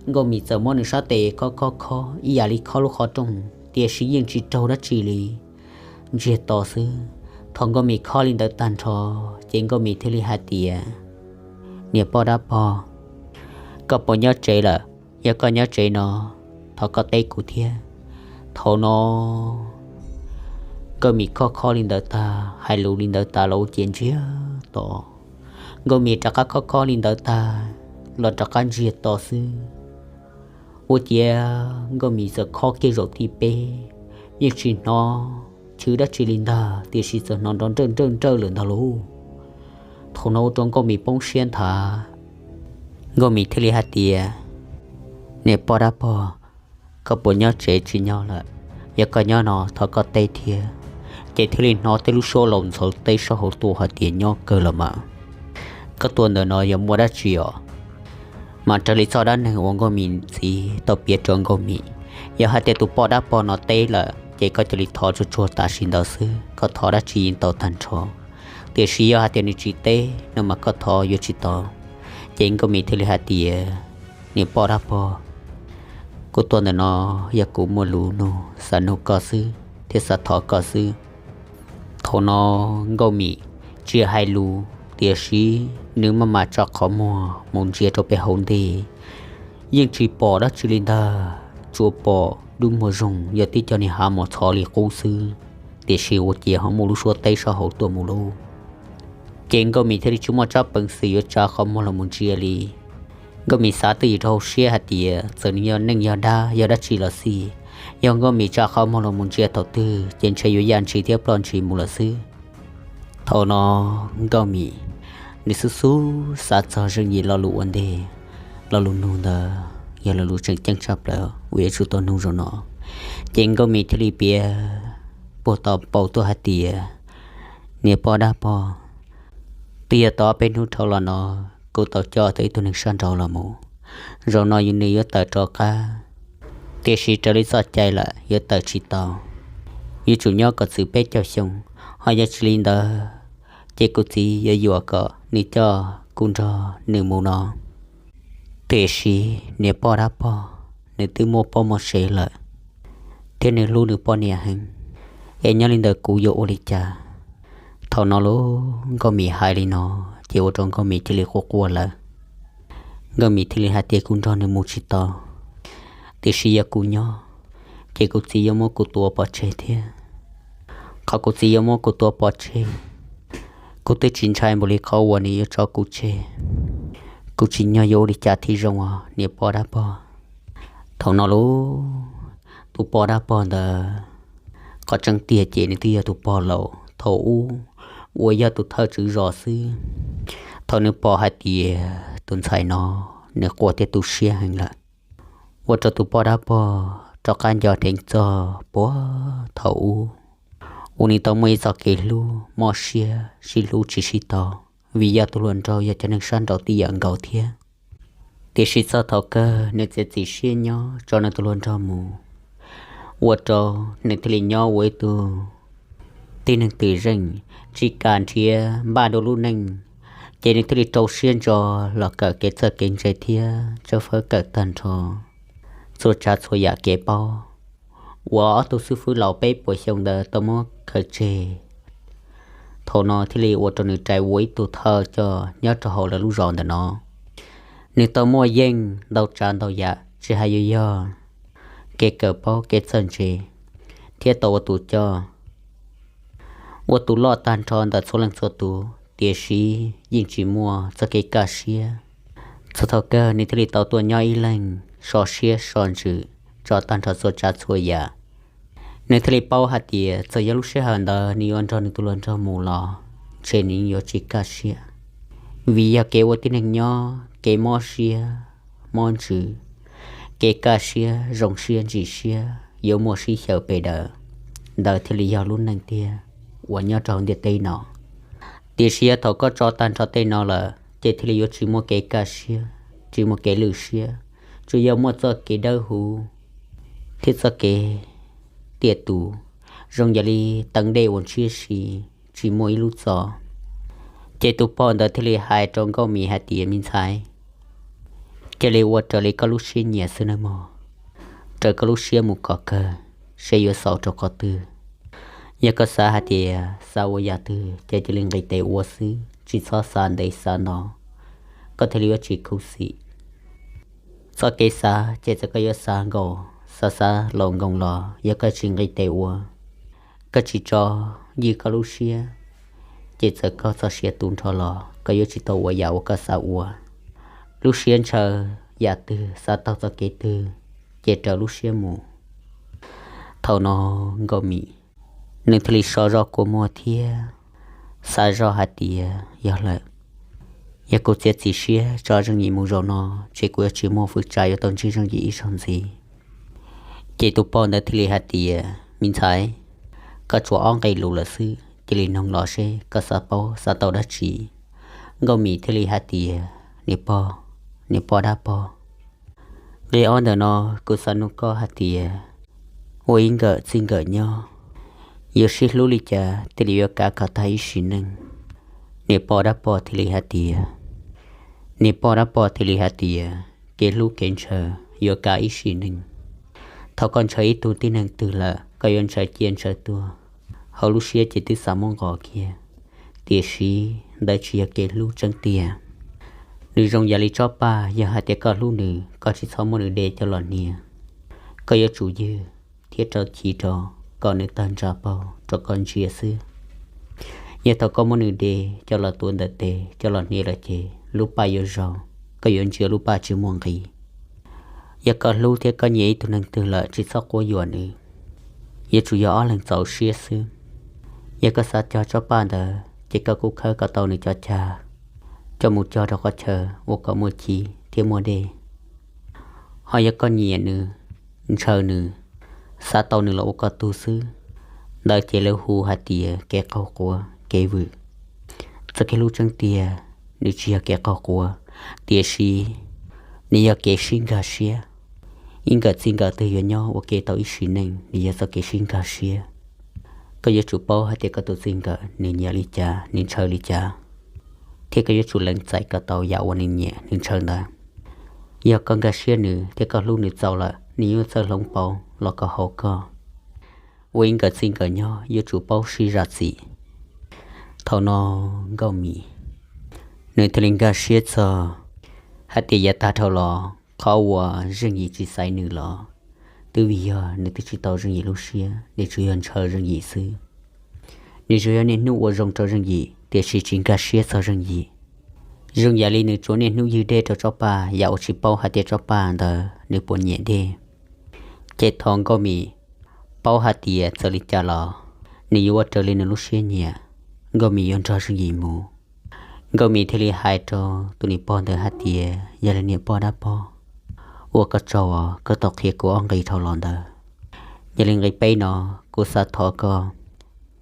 Nkauj Mim txawm muab nws sab tes khob khob khob ib yam li khob lub qhov rooj, tiam sis yeej tsis raug dab tsi li, ntsiag to xwb. Thaum Nkauj Mim khob li ntawd tag nrho, ces Nkauj Mim thiaj li hais tias, niam poj dab pog, koj puas nyob tsev lawm? Yog koj nyob tsev no, thov koj teb kuv thiab. Thaum no Nkauj Mim khob khob li ntawd tag, hais lus li ntawd tas los ua ciav ntsiag to. Nkauj Mim rov qab khob khob li ntawd tag los rov qab ntsiag to xwb. Ua ciav Nkauj Mim txawm khob kiag zaum thib peb, yeej tsis hnov chwv dab tsi li ntag, tiam sis txawm hnov nrov nrawj nrawj nrawj lawm ntag lauj. Thaum no ua rau Nkauj Mim poob siab nthav, Nkauj Mim thiaj li hais tias, niam poj dab pog, koj puas nyob tsev tsis nyob lawm? Yog koj nyob no thov koj teb thiab. Ces thiaj li hnov tej lub suab laus ntxhov teb sab hauv tuaj hais tias, nyob kawg los mas. Koj tuaj ntawm no yog muaj dab tsi os? Mas raws li txoj dab neeg uas Nkauj Mim txiv tau piav rau Nkauj Mim, yog hais tias tus poj dab pog no teb lawm ces koj cia li thov tsuag tsuag tam sim ntawd xwb, koj thov dab tsi yeej tau tag nrho. Tiam sis yog hais tias nws tsis teb no mas koj thov yuav tsis tau. Ces Nkauj Mim thiaj li hais tias, niam poj dab pog, Kuv tuaj ntawm no yog kuv muaj lus nug xav nug koj xwb thiab xav thov koj xwb. Thaum no Nkauj Mim tsis hais lus, tiam sis nws maj mam tsa qhov muag mus ntsia rau pem hauv ntej, yeej tsis pom dab tsi li ntag, tsuas pom dub muag zoog yog tib co niag hav mos txhov li qub xwb, tiam sis ua ciav ho muaj lub suab teb sab hauv tuaj mus lauj. Ces Nkauj Mim thiaj li tsis muaj tsab peev xwm yuav tsa qhov muag los mus ntsia li. Nkauj Mim xav twj ywm rau hauv siab hais tias txawm nws yog neeg yog dab yog dab tsi los xij, yog Nkauj Mim tsa qhov muag los mus ntsia thaum twg ces ntshe yuav yaj ntshis thiab ploj ntshis mus lawm xwb. Thaum no Nkauj Mim nws xub xub xav txog zeej yim lo lus ua ntej, lo lus nug ntawd yog lo lus tseem ceeb tshaj plaws uas yuav tsum tau nug zaum no. Ces Nkauj Mim thiaj li piav puag tom paus tuaj hais tias, niam pog dab pog, twb yog tau ob peb hnub dhau los no kuv tau coj tau ib tug neeg sab nraud los mus. Zaum no yus nws yuav tawm rov qab, tiam sis raws li txoj cai lawm yuav tawm tsis tau, yuav tsum nyob kom txwm peb caug xyoo, ho yog tsis li ntawd ces kuv txiv yuav yuam kom nws coj kuv nrog nws mus no. Tiam sis niam pog dab pog, nws twb muaj poj muaj sev lawm, thiab nws hlub nws poj niam heev, es nyob li ntawd kuv yuav ua li cas? Thaum no lub Nkauj Mim hais li no, ces ua rau Nkauj Mim cia li quaj quaj lawm. Nkauj Mim thiaj li hais tias kuv nrog nws mus tsis tau, tiam sis yog kuv nyob, ces kuv txiv yuav muab kuv tua pov tseg thiab. Qhov kuv txiv yuav muab kuv tua pov tseg, kuv twb tsis ntshai npaum li qhov uas nws yuav tso kuv tseg. Kuv tsis nyob yuav ua li cas thiaj zoo os niam pog dab pog? Thaum no lub tus pog dab pog ntawd, qhov tseeb tiag ces nws twb yog tus pog laus thaum ub uas yog tus thawj tswv zos xwb. Thaum nws pom hais tias tus ntxhais no nws quaj thiab tu siab heev lawm, ua rau tus poj dab pog rov qab nco dheev txog puag thaum ub uas nws tau muaj ib txoj kev hlub mob siab sib hlub tsis sib tau, vim yog tus hluas nraug yog cov neeg sab nraud tib yam nkaus thiab. Tiam sis txog thaum kawg nws txiav txim siab nyob tso nws tus hluas nraug mus, ua rau nws thiaj li nyob ua ib tug tib neeg twm zeej, tsis kam nrhiav npaj dua lub neej, ces nws thiaj li rau siab ntso los kawm kev txawj kev ntse thiab tshawb fawb kawm tag nrho txhua tsav txhua yam kev paub uas ob tug xib fwb laus peb puas xyoo ntawd tau muab khaws tseg. Thaum no thiaj li ua rau nws rais ua ib tug thawj coj nyob rau hauv lawv lub zos ntawm no. Nws tau muaj yeej ntau tsav ntau yam tsis hais yuav yog kev kawm paub kev txawj ntse, thiab tau ua tus coj, ua tus loj tag nrho ntawm txhua leej txhua tus, tiam sis yeej tsis muaj txoj kev kaj siab. Txog thaum kawg nws thiaj li tau tuaj nyob ib leeg so siab so ntsws tso tag nrho txhua tsav txhua yam. Nws thiaj li paub hais tias txawm yog lub sij hawm ntawd nws yuav nrog nws tus hluas nraug mus los ntshe nws yuav tsis kaj siab, vim yog kev ua tib neeg nyob kev mob siab mob ntsws, kev kaj siab zoo siab ntsim siab yuav muaj sib xyaw pes daws. Ntawd thiaj li yog lub neej tiag uas nyob rau hauv ntiaj teb no. Tiam sis yog thaum koj tso tag nrho tej no lawm ces thiaj li yuav tsis muaj kev kaj siab, tsis muaj kev lwj siab, tsuas yog muaj txoj kev dawb huv thiab txoj kev tiaj tus, zoo yam li teev dej uas ntshiab si tsis muaj ib lub txo. Ces tus pog ntawd thiaj li hais rau Nkauj Mim hais tias, me ntxhais, cia li ua raws li koj lub siab nyiam xwb nawb mog. Raws koj lub siab mus kom kawg, seb yuav xaus rau qhov twg. Yog koj xav hais tias xav ua yam twg ces cia li nqis tes ua xwb, tsis txhob xav ntev xav no, koj thiaj li yuav tsis khuv xim. Txoj kev xav ces txawm koj yuav xav nkaus, xav xav laus nkoos los yog koj tsis nqis tes ua, koj tsis tso ywj koj lub siab, ces txawm koj txoj sia tu nrho los koj yuav tsis tau ua yam uas koj xav ua. Lub siab ntshaw yam twg, xav taug txoj kev twg, ces raws lub siab mus. Thaum no Nkauj Mim nws thiaj li so zog kua muag thiab xav zog hais tias, yog lawm, yog kuv txiav txim siab tso Zeej Yim mus zaum no, ces kuv yuav tsis muaj fwm tsam yuav tau ntsib Zeej Yim ib zaug ntxiv. Ces tus pog ntawd thiaj li hais tias, me ntxhais, koj tsuas ob nqe lus lawm xwb, cia li noog los seb koj xav paub xav tau dab tsi. Nkauj Mim thiaj li hais tias, niam pog, niam pog dab pog, nqe ob ntawm no kuv xav nug koj hais tias, ua ib nkawm txij nkawm nyob, yuav sib hlub li cas thiaj li yuav kav kom tag ib sim neej? Niam pog dab pog thiaj li hais tias, niam pog dab pog thiaj li hais tias, kev hlub kev ntshaw yuav kav ib sim neej. Thaum koj ntshaw ib tug tib neeg twg lawm, koj yuav ntshaw cia ntshaw tuag, hauv lub siab ces twb xav muab nqos kiag. Tiam sis ntawd tsis yog kev hlub tseeb tiag. Nws zoo yam li tsob paj, yog hais tias koj hlub nws, koj tsis txhob muab nws de coj los hnia. Koj yuav tsum ywg thiab rau chiv rau kom nws tawg ntsa paug rau koj ntsia xwb. Yog thaum koj muab nws de coj los tuav ntawm tes coj los hnia lawm ces lub paj yuav zaug, koj yuav ntsia lub paj tsis muaj nqis. Yog koj hlub thiab koj nyiam ib tug neeg twg lawm, tsis txhob quab yuam nws. Yuav tsum yog ob leeg txaus siab xwb. Yog koj xav cog tsob paj ntawd ces koj kuj khawb kom tau nws cov cag, coj mus cog rau qhov chaw uas kom muaj chiv thiab muaj dej. Ho yog koj nyiam nws, ntshaw nws, xav tau nws los ua koj tug xwb, ntawd ces lawv hu hais tias kev qaug quav kev vwm. Txoj kev hlub tseeb tiag, nws tsis yog kev qaug quav, tiam sis nws yog kev sib nkag siab. Ib nkawm txij nkawm twg yuav nyob ua ke tau ib sim neej, nws yog txoj kev sib nkag siab. Koj yuav tsum paub hais tias koj tus txij nkawm nws nyiam li cas, nws ntshaw li cas, thiab koj yuav tsum lees txais kom tau yam uas nws nyiam nws ntshaw ntawd. Yog koj nkag siab nws thiab koj hlub nws txaus lawm, nws yuav txawj hloov pauv los kom haum koj. Ua ib nkawm txij nkawm nyob yuav tsum paub sib zam txim. Thaum no Nkauj Mim nws thiaj li nkag siab txog hais tias yav tag dhau los qhov uas Zeej Yim tsis xaiv nws los twb vim yog nws twb tsis tau Zeej Yim lub siab, nws tsuas yog ntshaw Zeej Yim xwb. Nws tsuas yog niaj hnub ua zoo rau Zeej Yim tiam sis tsis nkag siab txog Zeej Yim. Zoo yam li nws tsuas niaj hnub ywg dej rau tsob paj, yam uas tsis paub hais tias tsob paj ntawd nws puas nyiam dej. Ces thaum Nkauj Mim paub hais tias txawm li cas los nws yuav ua raws li nws lub siab nyiam, Nkauj Mim yuav nrog Zeej Yim mus. Nkauj Mim thiaj li hais rau tus niam pog ntawd hais tias, yog li niam pog dab pog, ua koj tsaug os, koj tau qhia kuv ob nqi dhau los ntawd. Yog li nqi peb no, kuv xav thov koj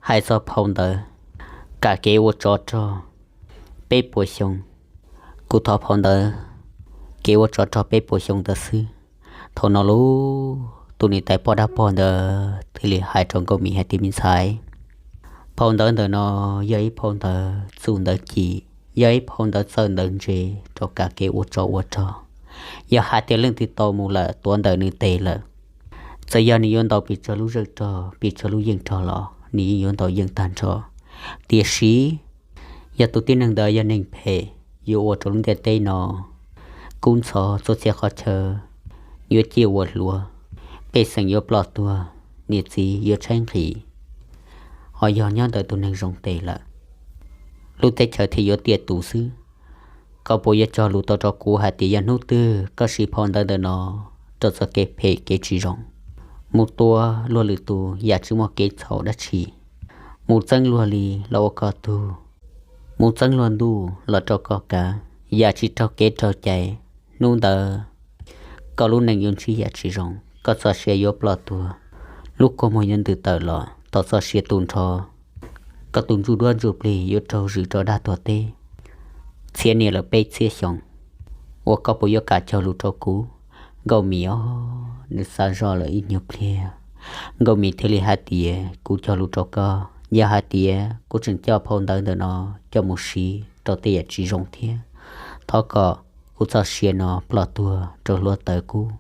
hais txog phau ntawv kam kev ua tsov rog peb puas xyoo. Kuv thov phau ntawv kev ua tsov rog peb puas xyoo ntawd xwb. Thaum no lauj, tus niam tais poj dab pog ntawd thiaj li hais rau Nkauj Mim hais tias, me ntxhais, phau ntawv ntawm no yog ib phau ntawv txum ntawv ci, yog ib phau ntawv txawj ntawv ntse rau kam kev ua tsov ua rog. Yog hais tias leej twg tau mus lawm tuav ntawm nws tes lawm, txawm yog nws yuav ntaus pes tsawg lub zej rog, pes tsawg lub yeej rog los nws yeej yuav ntaus yeej tag nrho. Tiam sis yog tus tib neeg ntawd yog neeg phem, yuav ua rau lub ntiaj teb no kub ntxhov txhua txhia qhov chaw, yuav ciaj ua hluav, pej xeem yuav ploj tuag, niam txiv yuav tshaib nqhis, ho yog nyob ntawm tus neeg zoo tes lawm, lub teb chaws thiaj yuav tiaj tus xwb. Koj puas yuav cog lus tau rau kuv hais tias yog hnub twg koj siv phau ntawv ntawm no rau txoj kev phem kev tsis zoo, mus tua luag lwm tus yam tsis muaj kev txhaum dab tsi, mus txeeb luag li los ua koj tug, mus txeeb luag ntuj los rau koj kav, yam tsis raug kev raug cai, hnub ntawd koj lub neej yuav ntsib yam tsis zoo, koj txoj sia yuav ploj tuag, lub kua muag yuav ntws tawm los tau txoj sia tu nrho, koj tus ntsuj duab ntsuj plig yuav raug zwm rau dab tuag teb txhiab niaj lawm peb txhiab xyoo. Ua koj puas yuav kam cog lus rau kuv? Nkauj Mim os, nws xav zoj lawm ib nyuag pliag, Nkauj Mim thiaj li hais tias, kuv cog lus rau koj, yog hais tias kuv tseem coj phau ntawv ntawm no coj mus siv rau tej yam tsis zoo thiab, thov kom kuv txoj sia no ploj tuag rau hluav taws kub,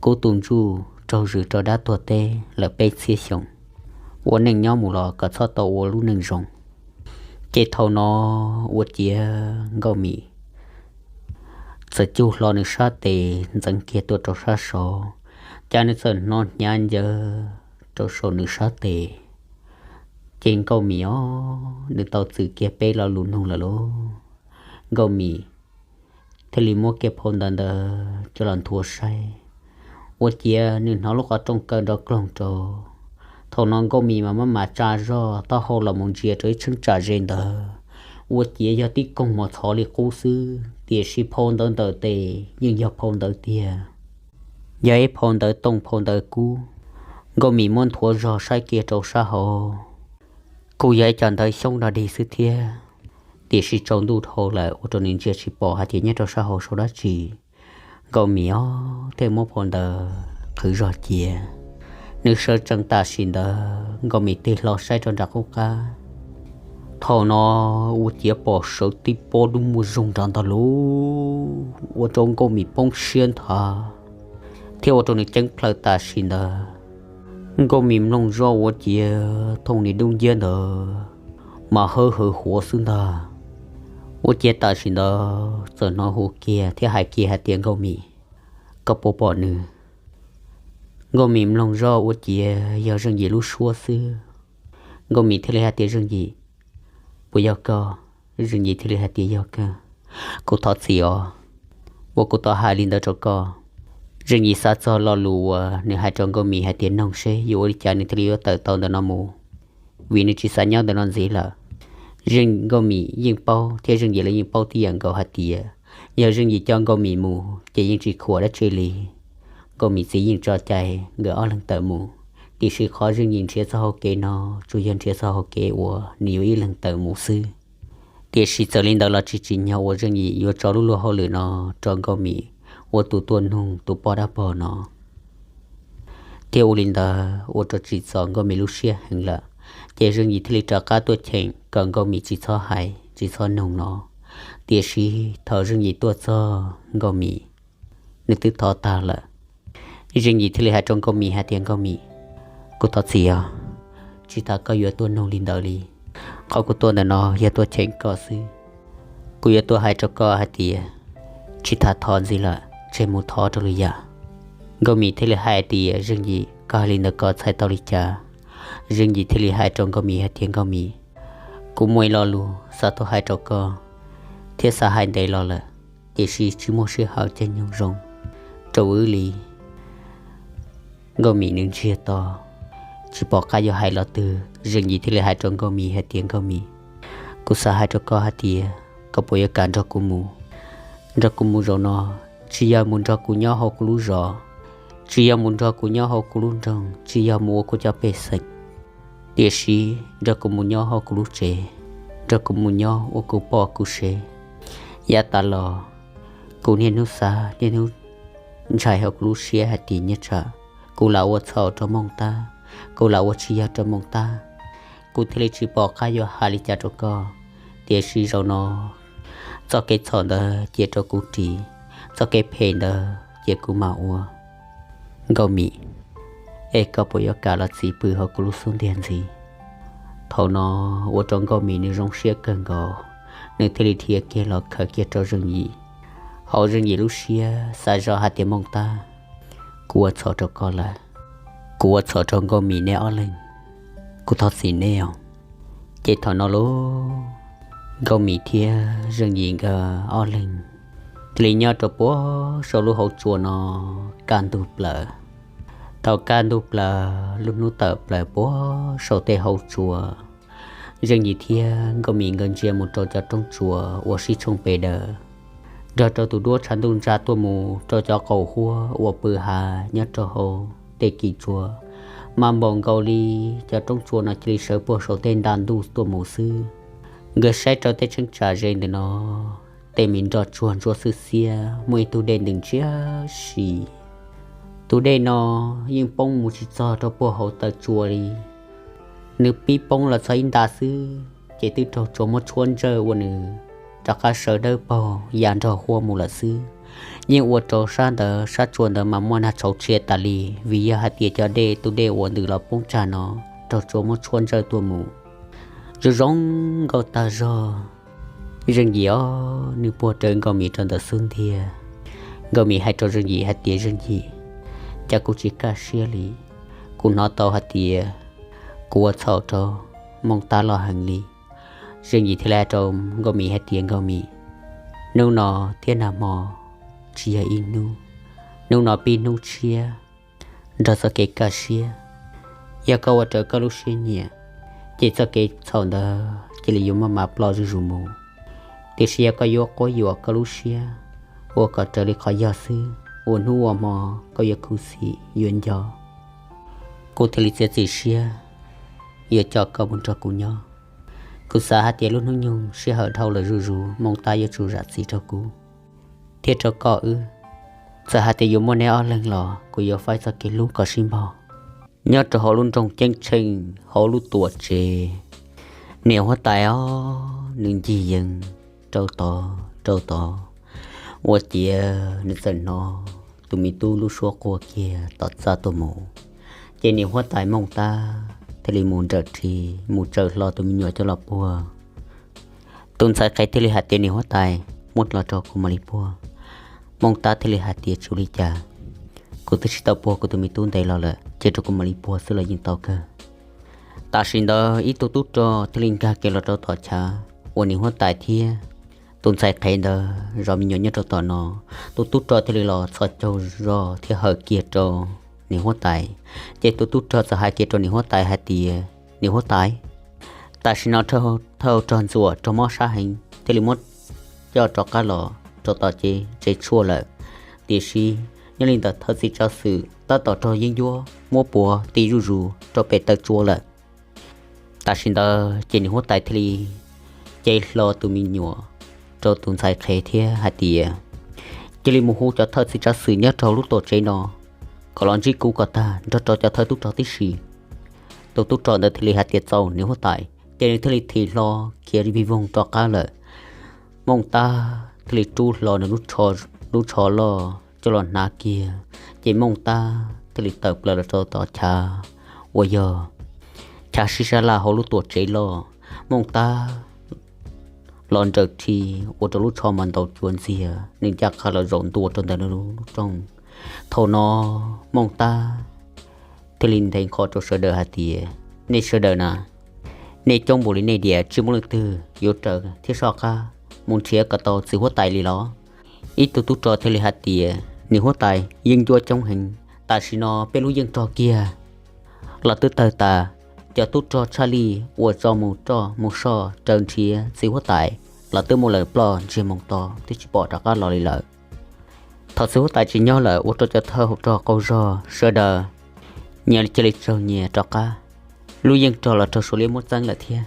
kuv tus ntsuj raug zwm rau dab tuag teb lawm peb txhiab xyoo, ua neej nyob mus los kom txhob tau ua lub neej zoo. Ces thaum no ua ciav Nkauj Mim txawm cug hlo nws sab tes ntxeev kiag tuaj rau sab saud, cas nws txawm hnov hnyav ncaws rau saum nws sab tes. Ces Nkauj Mim os, nws tau txwm kiag peb lo lus nug lawm lauj. Nkauj Mim thiaj li muab kiag phau ntawv ntawd coj los nthuav saib. Ua ciav nws hnov lub qhov rooj kaw nrov kloog rau. Thaum no Nkauj Mim mas maj mam tsa zog taub hau los mus ntsia rau ib cheeb tsam ze ntawd. Ua ciav yog tib koog mos txhov li qub xwb, tiam sis phau ntawv ntawm tes yeej yog phau ntawv tiag. Yog ib phau ntawv tooj phau ntawv kub. Nkauj Mim muab nthuav zog saib kiag rau sab hauv, kuj yog ib co ntawv xyoob dog dig xwb thiab, tiam sis tsaus ntuj dhau lawm ua rau nws ntsia tsis pom hais tias nyob rau sab hauv sau dab tsi. Nkauj Mim os thiaj muab phau ntawv qhwv zog cia. Nws sawv tsees tam sim ntawd Nkauj Mim tig hlo saib rau nram qub qab. Thaum no ua ciav pom sawv tib pob dub muag zoog nrov ntag lauj, ua rau Nkauj Mim poob siab nthav. thiab ua rau nws ceeb plhaw tam sim ntawd. Nkauj Mim mloog zoj ua ciav thooj niag dub nciab ntawd mas hawb hawv huav xwb ntag. Ua ciav tam sim ntawd txawm hnov hu kiag thiab hais kiag hais tias, Nkauj Mim, koj puas pom nws? Nkauj Mim mloog zoj ua ciav yog Zeej Yim lub suab xwb. Nkauj Mim thiaj li hais tias, Zeej Yim, puas yog koj? Zeej Yim thiaj li hais tias, Yog kawg, kuv thov txim os uas kuv tau hais li ntawd rau koj. Zeej Yim xav txog lo lus uas nws hais rau Nkauj Mim hais tias noog seb yuav ua li cas nws thiaj li yuav tawm tau ntawm no mus, vim nws tsis xav nyob ntawm no ntxiv lawm. Zeej, Nkauj Mim yeej paub thiab Zeej Yim los yeej paub tib yam nkaus hais tias yog Zeej Yim coj Nkauj Mim mus ces yeej tsis khuam dab tsi li. Nkauj Mim txiv yeej tso cai nkawd ob leeg tawm mus, tiam sis qhov Zeej Yim nrhiav txoj hau kev no tsuas yog nrhiav txoj hau kev uas nws yuav ib leeg tawm mus xwb. Tiam sis txawm li ntawd los tsis tsim nyog uas Zeej Yim yuav tso lub luag hauj lwm no rau Nkauj Mim ua tus tuaj noog tus poj dab pog no. Thiab ua li ntawd ua rau tsim txom Nkauj Mim lub siab heev lawm, ces Zeej Yim thiaj li rov qab tuaj cheem kom Nkauj Mim tsis txhob hais tsis txhob noog no. Tiam sis thaum Zeej Yim tuaj txog Nkauj Mim, nws twb thov tag lawm. Zeej Yim thiaj li hais rau Nkauj Mim hais tias, Nkauj Mim, kuv thov txim os, tsis tas koj yuav tuaj noog li ntawd li. Qhov kuv tuaj ntawm no yog tuaj cheem koj xwb. Kuv yuav tuaj hais rau koj hais tias tsis tas thov ntxiv lawm, tseg mus thov rau lwm yam. Nkauj Mim thiaj li hais tias, Zeej Yim, koj hais li ntawd koj txhais tau li cas? Zeej Yim thiaj li hais rau Nkauj Mim hais tias, Nkauj Mim, kuv muaj ib lo lus xav tuaj hais rau koj, thiab xav hais ntev los lawm, tiam sis tsis muaj sij hawm caij nyoog zoo rau wb li. Nkauj Mim nws ntsiag to, tsis pom qab yuav hais los twg. Zeej Yim thiaj li hais rau Nkauj Mim hais tias, Nkauj Mim, kuv xav hais rau koj hais tias koj puas yuav kam nrog kuv mus? Nrog kuv mus zaum no, tsis yog mus nrog kuv nyob hauv kuv lub zos, tsis yog mus nrog kuv nyob hauv kuv lub nroog, tsis yog mus ua kuv cov pej xeem, tiam sis nrog kuv mus nyob hauv kuv lub tsev, nrog kuv mus nyob ua kuv poj kuv sev. Yav tas los kuv niaj hnub xav niaj hnub ntshai hauv kuv lub siab hais tias nyob tsam kuv lam ua txhaum rau Mooj Tab, kuv lam ua tsis yog rau Mooj Tab, kuv thiaj li tsis pom qab yuav hais li cas rau koj. Tiam sis zaum no txoj kev txhaum ntawd cia rau kuv ris, txoj kev phem ntawd cia kuv mam ua. Nkauj Mim, es koj puas yuav kam los txis pw hauv kuv lub xub ntiag ntxiv? Thaum no ua rau Nkauj Mim nws zoo siab kawg nkaus, nws thiaj li dhia kiag los khawm kiag rau Zeej Yim. Hauv Zeej Yim lub siab xav zoj hais tias, Mooj Tab, kuv ua txhaum rau koj lawm, kuv ua txhaum rau Nkauj Mim neb ob leeg, kuv thov txim neb os. Ces thaum no lauj, Nkauj Mim thiab Zeej Yim nkawd ob leeg thiaj li nyob rau puag saum lub hauv tsua no kaj ntug plaws. Thaum kaj ntug plaws lub hnub tawm plaws puag saum tej hauv tsua, Zeej Yim thiab Nkauj Mim nkawd ntsia mus rau cov roob tsua uas sib tshooj pes daws, nrog rau tus duab tshav ntuj ntsa tuaj mus rau cov qaum huab uas pw hav nyob rau hauv tej kis tsua. Mas npaum nkaus li cov roob tsua no cia li sawv puag saum tej nta ntuj tuaj mus xwb. Nkawd saib rau tej tsheej tsam ze ntawm no, tej me nroj tsuag ntsuab xwb xiab, muaj ib tug dej ntws ntsiab si. Tus dej no yeej poob mus tsis txog rau puag hauv taw tsua li. Nws pib poob los txog ib nta xwb ces twb raug tsua muab tshuab ntsawj ua nws rov qab sawv dawb paug ya nrog huab mus lawm xwb. Yeej ua rau sab ntawd sab tsua ntawd mas muaj nag tshauv tshia tas li, vim yog hais tias cov dej, tus dej uas ntws los poob tsag no raug tsua muab tshuab ntsawj tuaj mus. Zoo zoo nkauj tag zog. Zeej Yim os, nws puag rawv Nkauj Mim rau ntawm xub ntiag. Nkauj Mim hais rau Zeej Yim hais tias, Zeej Yim, cas kuv tsis kaj siab li, kuv hnov tau hais tias kuv ua txhaum rau Mooj Tab loj heev li. Zeej Yim thiaj li hais rau Nkauj Mim hais tias, Nkauj Mim, hnub no thiab nag hmo tsis yog ib hnub, hnub no pib hnub tshiab nrog txoj kev kaj siab. Yog koj ua raws koj lub siab nyiam, ces txoj kev txhaum ntawd cia li yuav maj mam ploj zuj zus mus. Tiam sis yog koj yuav quab yuam koj lub siab, ua kom raws li qhov yog xwb, ua hnub ua hmo koj yuav khuv xim yuav nco, kuv thiaj li txiav txim siab yuav coj koj mus nrog kuv nyob. Kuv xav hais tias lub hnub nyoog sij hawm dhau lawm zuj zus, Mooj Tab yuav tsum zam txim rau kuv thiab rau koj wb. Txawm hais tias yuav muaj neb ob leeg los kuv yuav faib txoj kev hlub kom sib npaug nyob rau hauv lub nroog ceeb tsheej, hauv lub tuam tsev. Niam huab tais os, nws ncig yees rau tod rau tod, ua ciav nws txawm hnov tus me tub lub suab quaj kiag tom txaj tuaj mus. Ces niam huab tais Mooj Tab thiaj li mus nrawm rhi mus tsaws hlo tus me nyuam coj los puag. Tus ntxhais qhev thiaj li hais tias, Niam huab tais, muab los rau kuv mam li puag. Mooj Tab thiaj li hais tias, Tsis ua li cas, kuv twb tsis tau puag kuv tus me tub ntev los lawm, cia rau kuv mam li puag xwb los yeej tau kawg. Tam sim ntawd ib tug tub rog thiaj li nkag kiag los rau tom chav uas niam huab tais thiab tus ntxhais qhev ntawd zov me nyuam nyob rau tom no. Tus tub rog thiaj li los txhos caug zog thiab hawm kiag rau niam huab tais. Ces tus tub rog txawm hais kiag rau niam huab tais hais tias, Niam huab tais, tam sim no thawj rog ntxuam raug mob sab heev thiaj li muab coj rov qab los rau tom tsev tshuaj lawm. Tiam sis nyob li ntawm thawj txiv tsav xwm tab tom raug yeeb ncuab muab puav ti zuj zus rau pem taw tsua lawm. Tam sim ntawd ces niam huab tais thiaj li cev hlo tus me nyuam rau tus ntxhais qhev thiab hais tias, Cia li mus hu cov thawj txiv tsav xwm nyob rau lub tuam tsev no kom los ntsib kuv kom tag nrog rau cov thawj tub rog tib si. Tus tub rog ntawd thiaj li hais tias, Txaus niam huab tais. Ces nws thiaj li thim hlo khiav vij voog rov qab lawm. Mooj Tab thiaj li rub hlo nws lub tsho loj coj los hnav kiag, ces Mooj Tab thiaj li tawm plaws los rau tom chav uas yog chav sib sab laj hauv lub tuam tsev loj. Mooj Tab los nrawm rhi ua rau lub tsho mas ntaus cuav ntxiag, nws ncaj qha los zaum ntua rau ntawm nws lub rooj. Thaum no Mooj Tab thiaj li nthe nqho rau sawv daws hais tias, Nej sawv daws na, nej coob npaum li nej diam tsis muaj leej twg yuav raws thiab soj qab mus nrhiav kom tau txiv huab tais li los? Ib tug tub rog thiaj li hais tias, Niam huab tais, yeej ncuab coob heev, tam sim no peb lub yeej rog kiag los twb tawg tas. Cov tub rog tshaj lij uas tso mus roj mus soj raws nrhiav txiv huab tais los twb muab lawv ploj ntsiag moos to twb tsis pom rov qab los li lawm. Thaum txiv huab tais tsis nyob lawm ua rau cov thawj hauv rog qaug zog sawv daws nyias cia li tsaug nyias rov qab. Lub yeej rog los raug suav liab muab txeeb lawm thiab.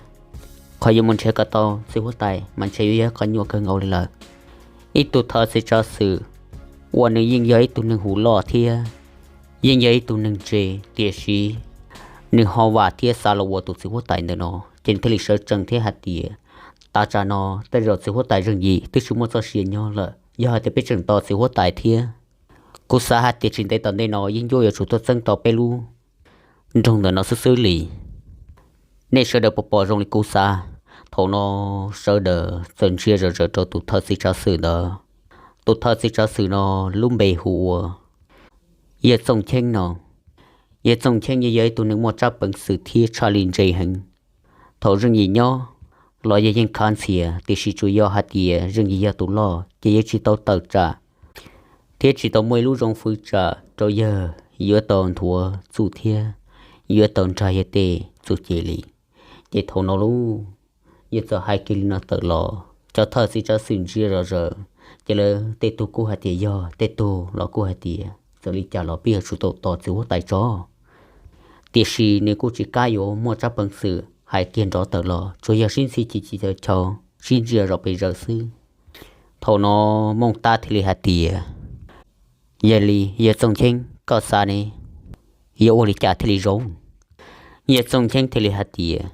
Qhov yuav mus nrhiav kom tau txiv huab tais mas ntshe yuav yog qhov nyuaj kawg nkaus li lawm. Ib tug thawj txiv tsav xwm uas nws yeej yog ib tug neeg huv loj thiab yeej yog ib tug neeg ntse, tiam sis nws ho vam thiab xav los ua tus txiv huab tais ntawm no, ces nws thiaj li sawv tsees thiab hais tias, Tav tsam no tej zaum txiv huab tais zeej yim twb tsis muaj txoj sia nyob lawm. Yog hais tias peb tseem tos txiv huab tais thiab kuv xav hais tias tsis ntev tom ntej no yeej ncuab yuav tsum tuaj txeeb tau peb lub nroog ntawm no xwb xwb li. Nej sawv daws puas pom zoo li kuv xav? Thaum no sawv daws txawm ntsia zom zaws rau tus thawj txiv tsav xwm ntawd. Tus thawj txiv tsav xwm no lub npe hu ua Yawg Txooj Cheeb no. Yawg Txooj Cheeb yeej yog ib tug neeg muaj tsab peev xwm thiab tshaj li ntse heev. Thaum zeej yim nyob los yog yeej khav ntxhias, tiam sis tsuas yog hais tias zeej yim yog tus loj ces yeej tsis tau tawm tsam thiab tsis tau muaj ib lub zoo fwv tsam rau yawg yuav tau nthuav txuj thiab yuav tau nrag yawg tej txuj ci li. Ces thaum no lauj, yawg txawm hais kiag li no tawm los, cov thawj txiv tsav xwm ntsia zom zaws, ces lawv tej tug kuj hais tias yog, tej tug los kuj hais tias txawm li cas los peb yuav tsum tau tos txiv huab tais tso. Tiam sis nws kuj tsis kam yuav muaj tsab peev xwm hais kiag nrov tawm los, tsuas yog sib ntxhi ci ci cav chau, sib ntsia zom pes zaws xwb. Thaum no Mooj Tab thiaj li hais tias, Yog li Yawg Txooj Cheeb, koj xav ne, yuav ua li cas thiaj li zoo? Yawg Txooj Cheeb thiaj li hais tias,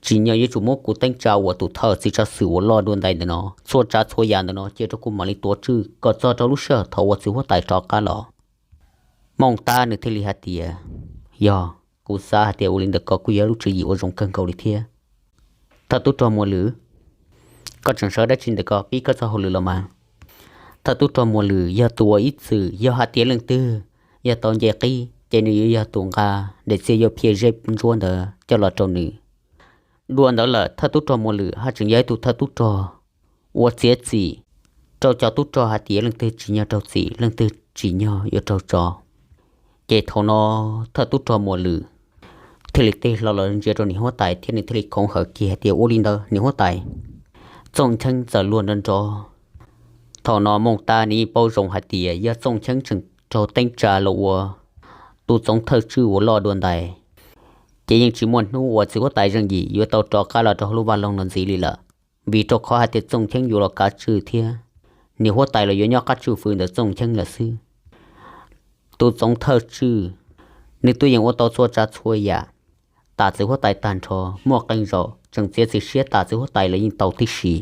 Tsim nyog yuav tsum muab kuv teeb tsa ua tus thawj txiv tsav xwm uas loj dua ntais ntawm no, txhua tsav txhua yam ntawm no cia rau kuv mam li tuav tswj kom txog rau lub sij hawm thaum uas txiv huab tais rov qab los. Mooj Tab nws thiaj li hais tias, Yog, kuv xav hais tias ua li ntawd ko kuj yog lub tswv yim uas zoo kawg nkaus li thiab. Thawj tub rog Muas Lwm, koj tseem sawv dab tsi ntawm ko, pib koj txoj hauj lwm los mas. Thawj tub rog Muas Lwm yog tus uas ib txwm yog hais tias leej twg yog tau nce qib ces nws yuav yog tus nqa daim txiag yuav phiaj zeb ntsuab ntawd coj los rau nws. Dua ntawd lawm thawj tub rog Muas Lwm haj tseem yog ib tug thawj tub rog uas txiav txim rau cov tub rog hais tias leej twg tsim nyog raug txim, leej twg tsim nyog yuav raug tso. Ces thaum no thawj tub rog Muas Lwm thiaj li tig hlo los ntsia rau niam huab tais thiab nws thiaj li khoov hawm kiag hais tias, Ua li ntawd niam huab tais. Txooj Cheeb txawm luag nrov nrov. Thaum no Mooj Tab nws yeej paub zoo hais tias yog Txooj Cheeb tseem raug teeb tsa los ua tus txoov thawj tswj uas loj dua ntais, ces yeej tsis muaj hnub uas txiv huab tais Zeej Yim yuav tau rov qab los rau hauv lub vaj loog no ntxiv li lawm. Vim rau qhov hais tias Txooj Cheeb yuav los kav tswj thiab niam huab tais los yuav nyob qab tswj fwv ntawm Txooj Cheeb lawm xwb. Tus txoov thawj tswj, nws twb yeej ua tau txhua tsav txhua yam tas txiv huab tais tag nrho, muaj qee zaus tseem txiav txim siab tas txiv huab tais los yeej tau tib si.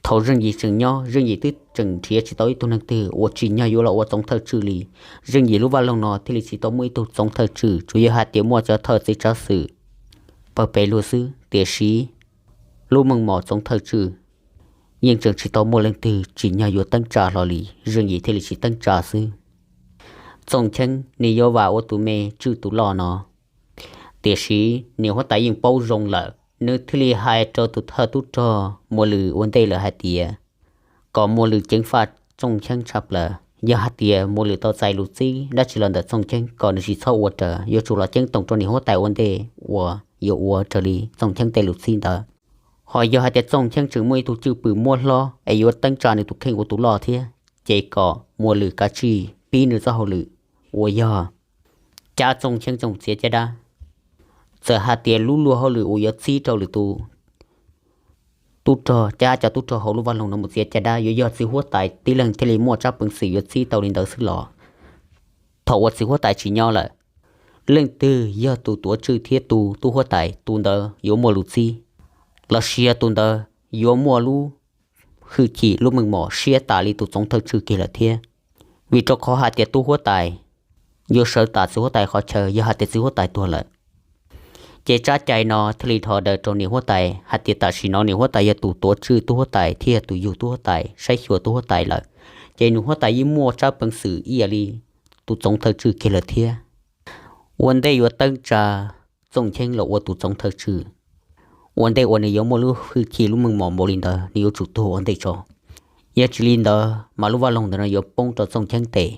Thaum Zeej Yim tseem nyob, Zeej Yim twb tseem nrhiav tsis tau ib tug neeg twg uas tsim nyog yuav los ua txoov thawj tswj li. Zeej Yim lub vaj loog no thiaj li tsis tau muaj ib tug txoov thawj tswj, tsuas yog hais tias muaj cov thawj txiv tsav xwm pawg pes luag xwb, tiam sis lub meej mom txoov thawj tswj yeej tseem tsis tau muaj leej twg tsim nyog yuav teeb tsa hlo li, Zeej Yim thiaj li tsis teeb tsa xwb. Txooj Cheeb nws yuav vam ua tus me tswj tus loj no, tiam sis niam huab tais yeej paub zoo lawm, nws thiaj li hais rau tus thawj tub rog Muas Lwm ua ntej lawm hais tias kom Muas Lwm ceev faj Txooj Cheeb tshaj plaws. Yog hais tias Muas Lwm tau txais lus txib dab tsi los ntawm Txooj Cheeb kom nws tsis txhob ua raws, yuav tsum los ceeb toom rau niam huab tais ua ntej uas yuav ua raws li Txooj Cheeb tej lus txib ntawd. Ho yog hais tias Txooj Cheeb tseem muaj ib tug cwj pwm muab hlob es yuav teeb tsa nws tus kheej ua tus loj thiab, ces kom Muas Lwm kav tsij pib nws txoj hauj lwm uas yog cab Txooj Cheeb coj mus txiav caj dab. Txawm hais tias lub luag hauj lwm uas yuav txib rau lwm tus tub rog, cab cov tub rog hauv lub vaj loog no mus txiav caj dab yuav yog txiv huab tais tib leeg thiaj li muaj tsab peev xwm yuav txib tau li ntawd xwb los, thaum uas txiv huab tais tsis nyob lawm, leej twg yog tus tuav tswj thiab tu tub huab tais, tus ntawd yuav muaj lus txib, lossis yog tus ntawd yuav muaj lub hwj chim lub meej mom siab tas li tus txoov thawj tswj kiag lawm thiab. Vim rau qhov hais tias tub huab tais yuav sawv tas txiv huab tais qhov chaw yog hais tias txiv huab tais tuag lawm. Ces tsab cai no thiaj li dhos daws rau niam huab tais hais tias tam sim no niam huab tais yog tus tuav tswj tub huab tais thiab yog tus yug tub huab tais, saib xyuas tub huab tais lawm, ces niam huab tais yeej muaj tsab peev xwm ib yam li tus txoov thawj tswj kiag lawm thiab. Ua ntej yuav teeb tsa Txooj Cheeb los ua tus txoov thawj tswj, ua ntej uas nws yuav muaj lub hwj chim lub meej mom npaum li ntawd nws yuav tsum tuag ua ntej tso. Yog tsis li ntawd mas lub vaj loog ntawm no yuav poob rau Txooj Cheeb tes.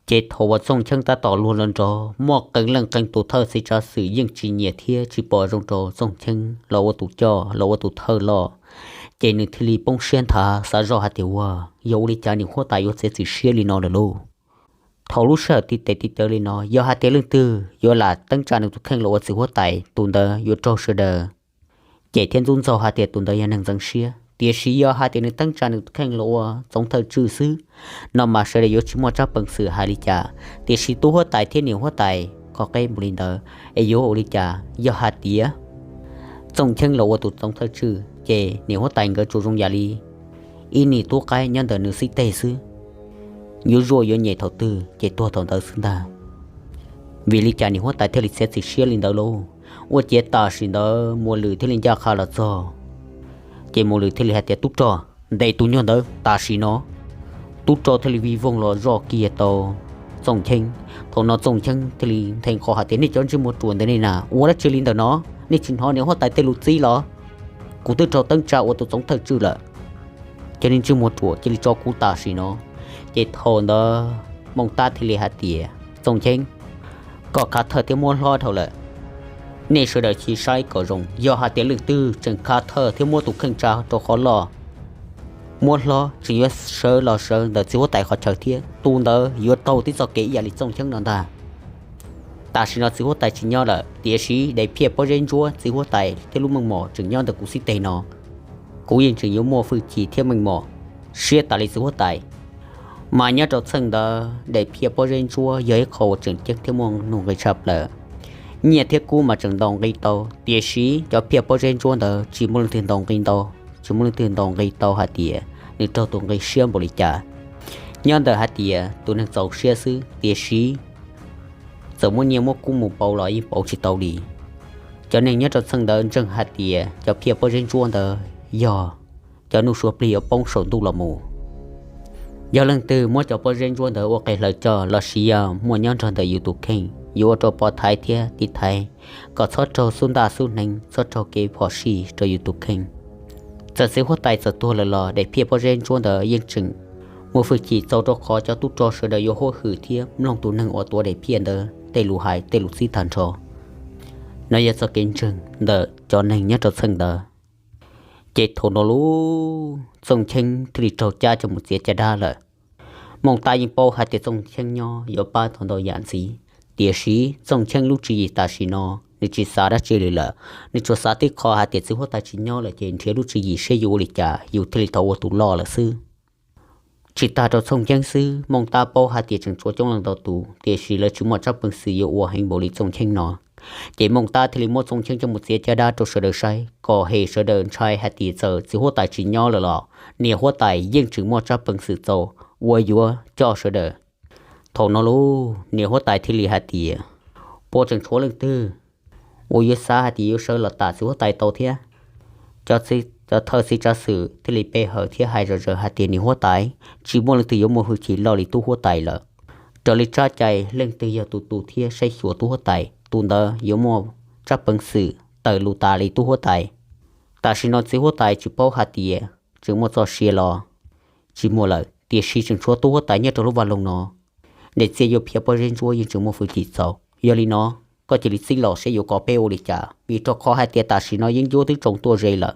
Ces thaum uas Txooj Cheeb tab tom luag los nrog muaj qee leej qee tus thawj txiv tsav xwm yeej tsis nyiam thiab tsis pom zoo rau Txooj Cheeb los ua tus coj los ua tus thawj loj, ces nws thiaj li poob siab nthav xav zoj hais tias ua, yog ua li cas niam huab tais yuav txiav txim siab li no lawm lauj. Thaum lub sij hawm tib tes tib taw li no yog hais tias leej twg yuav lam teeb tsa nws tus kheej los ua txiv huab tais tus ntawd yuav raug sawv daws cem thiab ntxub ntxaug hais tias tus ntawd yog neeg ntxeev siab, tiam sis yog hais tias nws teeb tsa nws tus kheej los ua txoov thawj tswj xwb no mas sawv daws yuav tsis muaj tsab peev xwm hais li cas. Tiam sis tub huab tais thiab niam huab tais kho qeb npaum li ntawd es yuav ua li cas yog hais tias Txooj Cheeb los ua tus txoov thawj tswj ces niam huab tais nkawd tsuas zoo yam li ib niag tub qaib nyob ntawm nws xib teg xwb, yuav zuaj yuav nyem thaum twg ces tuag thaum ntawd xwb ntag. Vim li cas niam huab tais thiaj li txiav txim siab li ntawd lauj? Ua ciav tam sim ntawd Muas Lwm thiaj li ncaj qha los txog. Ces Muas Lwm thiaj li hais tias tub rog, ntes tus nyuag ntawd tam sim no. Tub rog thiaj li vij voog los zoj kiag tau Txooj Cheeb. Thaum no Txooj Cheeb thiaj li nthe qho hais tias nej cov ntsej muag ruam ntawm nej na, ua dab tsi li ntawm no? Nej tsis hnov niam huab tais tej lus txib los? Kuv twb raug teeb tsa ua tus txoov thawj tswj lawm, cov niag ntsej muag ruam cia li tso kuv tam sim no. Ces thaum ntawd Mooj Tab thiaj li hais tias Txooj Cheeb, koj khav thawj thiab muab hlob dhau lawm. Nej sawv daws cia li saib kom zoo, yog hais tias leej twg tseem khav thawj thiab muab tus kheej tsa rau qhov loj, muab hlob tseem yuav sawv los sawv ntawm txiv huab tais qhov chaw thiab, tus ntawd yuav raug tib txoj kev ib yam li Txooj Cheeb no ntag. Tam sim no txiv huab tais tsis nyob lawm, tiam sis daim phiaj pob zeb ntsuab txiv huab tais thiab lub meej mom tseem nyob ntawm kuv xib teg no. Kuv yeej tseem yuav muaj hwj chim thiab meej mom siab tas li txiv huab tais. Mas nyob rau txheej ntawd daim phiaj pob zeb ntsuab yog ib qho uas tseem ceeb thiab muaj nuj nqis tshaj plaws. Nyiaj thiab kub mas tseem ntaus nqi tau, tiam sis cov phiaj pob zeb ntsuab ntawd tsis muaj leej twg ntaus nqi tau, tsis muaj leej twg ntaus nqi tau hais tias nws raug tus nqi siab npaum li cas. Nyob ntawm hais tias tus neeg txaus siab xwb, tiam sis txawm muab nyiaj muab kub mus pauv los yeej pauv tsis tau li. Cov neeg nyob rau txheej ntawd ntseeg hais tias cov phiaj pob zeb ntsuab ntawd yog cov nuj sua plig yuav poob saum ntuj los mus. Yog leej twg muab cov pob zeb ntsuab ntawd ua qe hlaws coj los sis yog muaj nyob nrog ntawm yus tus kheej, yuav ua rau pov thaiv thiab tiv thaiv kom txhob raug xub ntaj xub hneev, txhob raug kev phom sij rau yus tus kheej. Txawm txiv huab tais txawm tuag lawm los daim phiaj pob zeb ntsuab ntawd yeej tseem muaj hwj chim txaus rau qhov cov tub rog sawv daws yuav huab hwm thiab mloog tus neeg uas tuav daim phiaj ntawd tej lus hais tej lus txib tag nrho. No yog txoj kev ntseeg ntawm cov neeg nyob rau txheej ntawd. Ces thaum no lub Txooj Cheeb thiaj li raug cab coj mus txiav caj dab lawm. Mooj Tab yeej paub hais tias Txooj Cheeb nyob yuav pab tau ntau yam ntxiv, tiam sis Txooj Cheeb lub tswv yim tam sim no nws tsis xav dab tsi li lawm, nws tsuas xav tib qho hais tias txiv huab tais tsis nyob lawm ces nrhiav lub tswv yim seb yuav ua li cas yus thiaj li tau ua tus loj lawm xwb. Tsis tag rau Txooj Cheeb xwb, Mooj Tab paub hais tias tseem tshuav coob leej ntau tus, tiam sis lawv tsis muaj tsab peev xwm yuav ua heev npaum li Txooj Cheeb no. Ces Mooj Tab thiaj li muab Txoov Cheeb coj mus txiav caj dab rau sawv daws saib kom hem sawv daws ntshai hais tias txawm txiv huab tais tsis nyob lawm los niam huab tais yeej tseem muaj tsab peev xwm txaus uas yuav coj sawv daws. Thaum no lauj, niam huab tais thiaj li hais tias, puas tseem tshuav leej twg uas yuav xav hais tias yuav sawv los tam txiv huab tais tau thiab? Cov thawj txiv tsav xwm thiaj li pe hawm thiab hais zom zaws hais tias, niam huab tais, tsis muaj leej twg yuav muaj hwj chim loj li tub huab tais lawm. Raws li tsab cai, leej twg yog tus tu thiab saib xyuas tub huab tais, tus ntawd yuav muaj tsab peev xwm tawm lus tas li tub huab tais. Tam sim no txiv huab tais tsis paub hais tias tseem muaj txoj sia los tsis muaj lawm, tiam sis tseem tshuav tub huab tais nyob rau lub vaj loog no. Daim txiaj yuav phiaj pob zeb ntsuab yeej tseem muaj hwj chim txaus. Yog li no, koj cia li txib los seb yuav kom peb ua li cas, vim rau qhov hais tias tam sim no yeeb ncuab twb tsoo tuaj ze lawm.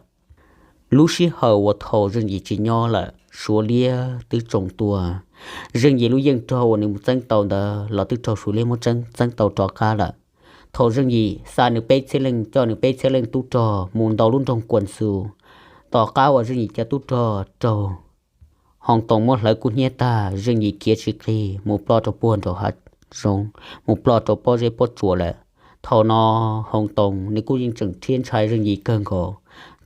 Lub sij hawm uas thaum Zeej Yim tsis nyob lawm, Suav liab twb tsoo tuaj. Zeej Yim lub yeej rog uas nws mus txeeb tau ntawd los twb raug Suav liab muab txeeb txeeb tau rov qab lawm. Thaum Zeej Yim xa nws peb txhiab leej, coj nws peb txhiab leej tub rog mus ntau lub nroog Kuam Xus, tom qab uas Zeej Yim cov tub rog raug Hoo Toos muab hlawv kub hnyiab tag, Zeej Yim khiav tsis qig mus ploj rau puag nraum hav zoov, mus ploj rau pob zeb pob tsuas lawm. Thaum no Hoo Toos nws kuj yeej tseem rhiab ntshai Zeej Yim kawg nkaus,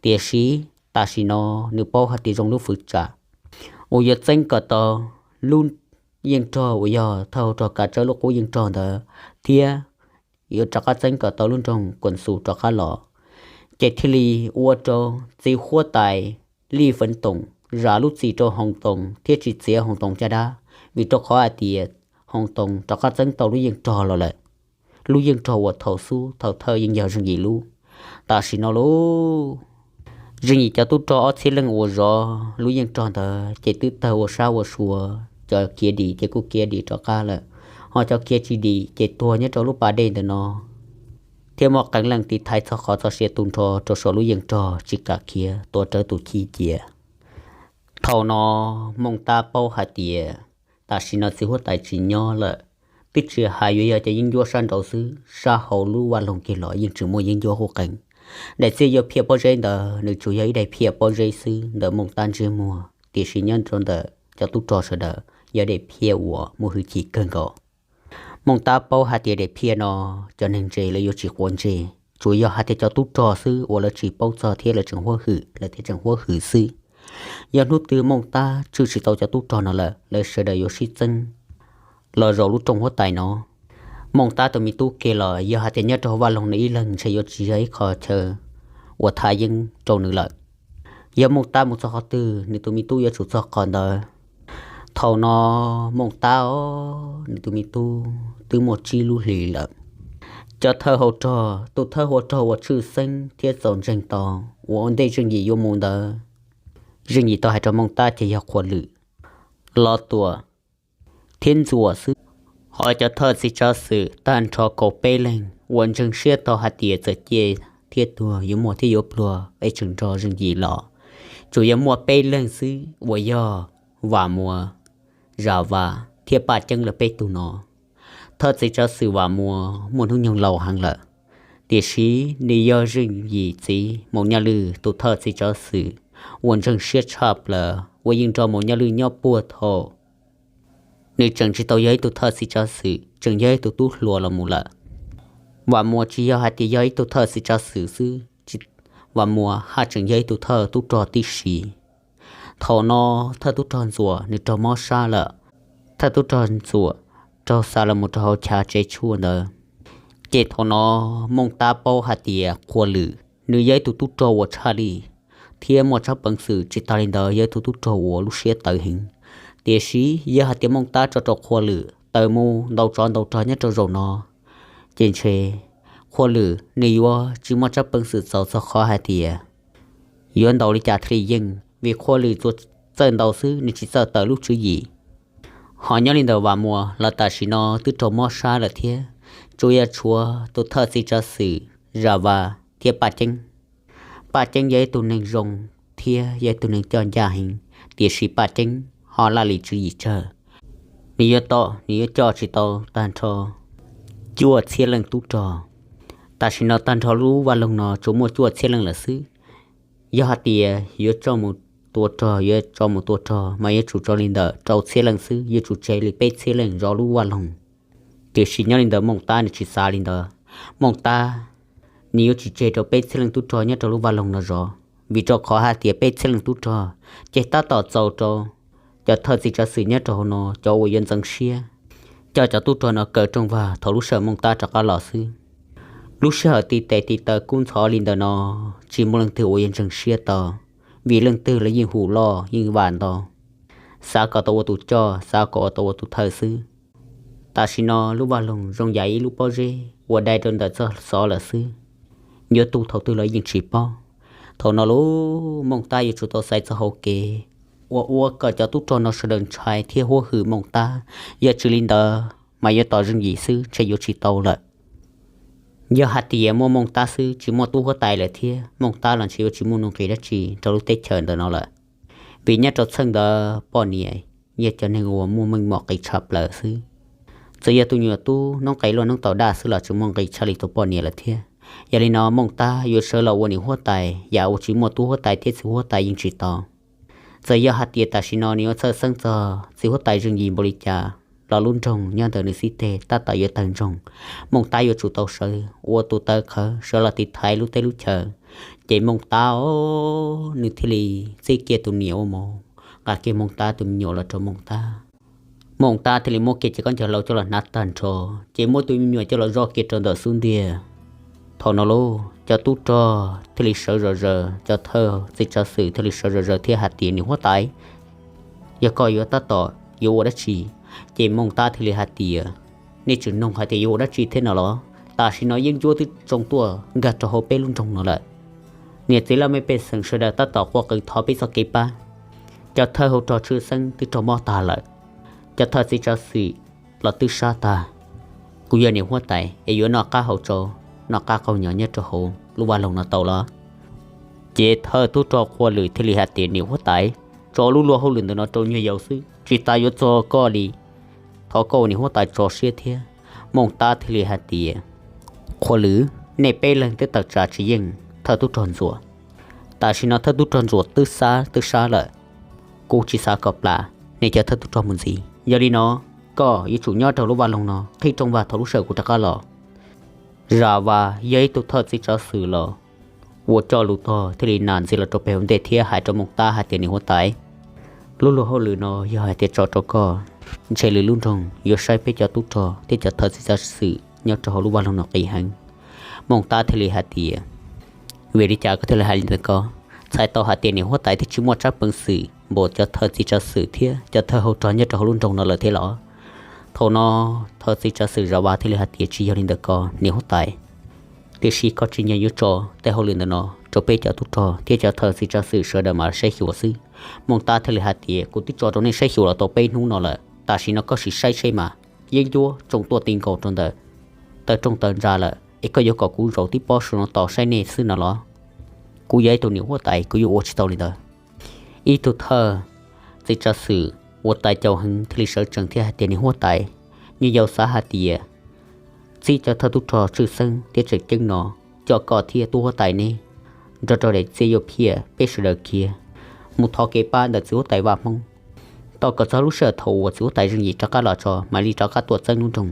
tiam sis tam sim no nws paub hais tias zoo lub fwv tsam uas yuav txeeb kom tau lub yeej rog uas yog thawj hauv rog Kav Tsawb lub qub yeej rog ntawd, thiab yuav rov qab txeeb kom tau lub nroog Kuam Xus rov qab los. Ces thiaj li ua rau txiv huab tais Lij Feev Toom zam lub txim rau Hoo Toos thiab tsis txiav Hoo Toos caj dab, vim rau qhov hais tias Hoo Toos rov qab txeeb tau lub yeej rog los lawm. Lub yeej rog uas thaum xub thaum thawj yeej yog Zeej Yim lub. Tam sim no lauj, Zeej Yim cov tub rog ob txhiab leej uas zov lub yeej rog ntawd ces twb tawg ua sab ua sua, cov khiav dim ces kuj khiav dim rov qab lawm, ho cov khiav tsis dim ces tuag nyob rau lub pas dej ntawm no, thiab muaj qee leej tiv thaiv txog qhov txoj sia tu nrho rau saum lub yeej rog tsis kam khiav tuav rawv tus chij cia. Thaum no Mooj Tab paub hais tias tam sim no txiv huab tais tsis nyob lawm, twb tsis hais yuav yog cov yeeb ncuab sab nraud xwb, sab hauv lub vaj loog kiag los yeej tseem muaj yeeb ncuab qub qees. Daim txiaj yuav phiaj pob zeb ntawd nws tsuas yog ib daim phiaj pob zeb xwb ntawm Mooj Tab ntsiab muag, tiam sis nyob rau ntawm cov tub rog sawv daws yog daim phiaj uas muaj hwj chim kawg nkaus. Mooj Tab paub hais tias daim phiaj no cov neeg ntse lawv yuav tsis quav ntsej, tsuas yog hais tias cov tub rog xwb uas lawv tsis paub txog thiab lawv tseem huab hwm, lawv thiaj tseem huab hwm xwb. Yog hnub twg Mooj Tab tswj tsis tau cov tub rog no lawm, lawv sawv daws yuav sib txeeb los zaum lub rooj huab tais no. Mooj Tab tus me tub kiag los yog hais tias nyob rau vaj loog no ib leeg ntshe yuav tsis yog ib qho chaw uas thaj yeeb rau nws lawm. Yog Mooj Tab mus txog qhov twg, nws tus me tub yuav tsum txog qhov ntawd. Thaum no Mooj Tab os, nws tus me tub twb muaj tsib lub hlis lawm. Cov thawj hauv rog, tus thawj hauv rog uas tshwj xeeb thiab txaus ntseeg tau uas ua ntej Zeej Yim yuav mus ntawd, Zeej Yim tau hais rau Mooj Tab ces yog Qhua Lwm, Los Tuam thiab Ntxuam xwb. Ho cov thawj txiv tsav xwm tag nrho kaum peb leeg uas ntseeg siab tau hais tias txawm ciaj thiab tuag yuav muaj thiab yuav pluag es tseem nrog Zeej Yim los, tsuas yog muaj peb leeg xwb uas yog Vam Muas, Zam Vas thiab Paj Ceeb lawv peb tug no. Thawj txiv tsav xwm Vam Muas muaj hnub nyoog laus heev lawm, tiam sis nws yog Zeej Yim txiv Maum Nyaj Lwj tus thawj txiv tsav xwm uas ntseeg siab tshaj plaws uas yeej nrog Maum Nyaj Lwj nyob puag thaum nws tseem tsis tau yog ib tug thawj txiv tsav xwm, tseem yog ib tug tub hluas los mus lawm. Vam Muas tsis yog hais tias yog ib tug thawj txiv tsav xwm xwb, Vam Muas haj tseem yog ib tug thawj tub rog tib si. Thaum no thawj tub rog Ntxuam nws raug mob sab lawm, thawj tub rog Ntxuam raug xa los mus rau hauv chav tsev tshuaj ntawd. Ces thaum no Mooj Tab paub hais tias Qhua Lwm nws yog ib tug tub rog uas tshaj lij thiab muaj tsab peev xwm, tsis tas li ntawd yog ib tug tub rog uas lub siab tawv heev. Tiam sis yog hais tias Mooj Tab tso rau Qhua Lwm tawm mus ntaus tsov ntaus rog nyob rau zaum no, ces ntshe Qhua Lwm nws yuav tsis muaj tsab peev xwm txaus txog qhov hais tias yuav ntaus li cas thiaj li yeej, vim Qhua Lwm tsuas txawj ntaus xwb, nws tsis txawj tawm lub tswv yim. Ho nyob li ntawm Vam Muas los tam sim no twb raug mob sab lawm thiab, tsuas yog tshuav tus thawj txiv tsav xwm Zam Vas thiab Paj Ceeb. Paj Ceeb yog ib tug neeg zoo thiab yog ib tug neeg coj ncaj heev, tiam sis Paj Ceeb ho laj lim tswv yim tsawg. Nws yuav tom, nws yuav coj tsis tau tag nrho cuaj txhiab leej tub rog. Tam sim no tag nrho lub vaj loog no tsuas muaj cuaj txhiab leej lawm xwb. Yog hais tias yuav tso mus tua rog, yuav tso mus tua rog mas yuav tsum tso li ntawm rau txhiab leej xwb, yuav tsum tseg li peb txhiab leej zov lub vaj loog. Tiam sis nyob li ntawm Mooj Tab nws tsis xav li ntawd, Mooj Tab, nws yuav tsis tseg rau peb txhiab leej tub rog nyob rau lub vaj loog no zov, vim rau qhov hais tias peb txhiab leej tub rog ces tab tom txaus rau cov thawj txiv tsav xwm nyob rau hauv no cov uas yuav ntxeev siab coj cov tub rog no kaw rooj vag thaum lub sij hawm Mooj Tab rov qab los xwb. Lub sij hawm tiv tes tiv taw kub ntxhov li ntawm no, tsis muaj leej twg uas yuav ntseeg siab tau, vim leej twg los yeej hum loj yeej vam ntau, xav kom tau ua tus coj, xav kom tau ua tus thawj xwb. Tam sim no lub vaj loog zoo yam ib lub pob zeb uas dai rau ntawm txoj xov lawm xwb, yuav tu thaum twg los yeej tsis paub. Thaum no lub Mooj Tab yuav tsum tau xaiv txoj hauv kev uas ua kom cov tub rog no sawv daws ntshai thiab huab hwm Mooj Tab, yog tsis li ntawd mas yuav tos zeej yim xwb ntshe yuav tsis tau lawm. Yog hais tias muaj Mooj Tab xwb tsis muaj tub huab tais lawm thiab, Mooj Tab los ntshe yuav tsis muaj nuj nqis dab tsi rau lub teb chaws ntawm no lawm, vim nyob rau txheej ntawd poj niam yog cov neeg uas muaj meej mom qis tshaj plaws xwb. Txawm yog tus nyuam tub noob qes luaj noob taus daj xwb los tsis muaj nqis tshaj li tus poj niam lawm thiab. Yog li no Mooj Tab yuav sawv los ua niam huab tais yam uas tsis muaj tub huab tais thiab txiv huab tais yeej tsis tau. Txawm yog hais tias tam sim no nws yuav txhawj xeeb txog txiv huab tais zeej yim npaum li cas los lub nroog nyob ntawm nws xib teg tab tom yuav tawg ntsoog. Mooj Tab yuav tsum tau sawv ua tus taw qhawv sawv los tiv thaiv lub teb lub chaw. Ces Mooj Tab os, nws thiaj li txib kiag tus niam ua mus nqa kiag Mooj Tab tus me nyuam los rau Mooj Tab. Mooj Tab thiaj li muab kiag cov khaub ncaws hlau coj los hnav tag nrho, ces muab tus me nyuam coj los zoj kiag rau ntawm xub ntiag. Thaum no lauj, cov tub rog thiaj li sawv zom zaws, cov thawj txiv tsav xwm thiaj li sawv zom zaws thiab hais tias, niam huab tais, yog koj yuav tab tom yuav ua dab tsi? Ces Mooj Tab thiaj li hais tias, nej tseem nug hais tias yuav ua dab tsi thiab no los? Tam sim no yeeb ncuab twb tsoo tuaj nkag rau hauv peb lub nroog no lawm. Niam txiv laj mej pej xeem sawv daws tab tom quaj qw thov peb txoj kev pab. Cov thawj hauv rog tshwj xeeb twb raug mob tag lawm. Cov thawj txiv tsav xwm los twb sab tag. Kuv yog niam huab tais es yuav noj qab haus tsau, noj qab qaug nyo nyob rau hauv lub vaj loog no tau los? Ces thawj tub rog Qhua Lwm thiaj li hais tias, niam huab tais, tso lub luag hauj lwm ntawm no rau nyuag yaus xwb, tsis tas yuav txog koj li. Thov koj ua niam huab tais tso siab thiab. Mooj Tab thiaj li hais tias, Qhua Lwm, nej peb leeg twb tawm tsam tsis yeej thawj tub rog Ntxuam. Tam sim no thawj tub rog Ntxuam twb sab twb sab lawm. Kuv tsis xav kom plam nej cov thawj tub rog mus ntxiv. Yog li no, koj yuav tsum nyob rau lub vaj loog no qhib rooj vag thaum lub sij hawm kuv rov qab los. Zam Vas yog ib tug thawj txiv tsav xwm los ua coj lus tog thiaj li nas ntxiv los rau pem hauv ntej thiab hais rau Mooj Tab hais tias, niam huab tais, lub luag hauj lwm no yog hais tias tso rau koj, ntshe lwm lub nroog yuav saib peb cov tub rog thiab cov thawj txiv tsav xwm nyob rau hauv lub vaj loog no qis heev. Mooj Tab thiaj li hais tias, vim li cas koj thiaj li hais li ntawd ko? Txhais tau hais tias niam huab tais twb tsis muaj tsab peev xwm npaum cov thawj txiv tsav xwm thiab cov thawj hauv rog nyob rau hauv lub nroog no lawm thiab los? Thaum no thawj txiv tsav xwm Zam Vas thiaj li hais tias, tsis yog li ntawd ko, niam huab tais. Tiam sis koj tsis nyiam yuav tso tej hauj lwm ntawm no rau peb cov tub rog thiab cov thawj txiv tsav xwm sawv daws mas saib xyuas xwb. Mooj Tab thiaj li hais tias, kuv twb tso rau nej saib xyuas los tau peb hnub no lawm, tam sim no koj sim saib seb mas, yeeb ncuab tsoo tuaj ti nkaus rau ntawm taw rooj taw ntsa lawm es koj yuav kom kuv zaum tib pob saum no tos saib nej xwb no los? Kuv yog ib tug niam huab tais kuv yuav ua tsis tau li ntawd. Ib tug thawj txiv tsav xwm uas tais caus heev thiaj li sawv tsees thiab hais tias, niam huab tais, nyuag yaus xav hais tias txib cov thawj tub rog tshwj xeeb thiab tseem ceeb no coj koj thiab tub huab tais neb nrog rau daim txiaj yuav phiaj peb sawv daws khiav mus thov kev pab ntawm txiv huab tais Vaj Hmoob, tos kom txog lub sij hawm thaum uas txiv huab tais Zeej Yim rov qab los tso mam li rov qab tuaj txeeb lub nroog.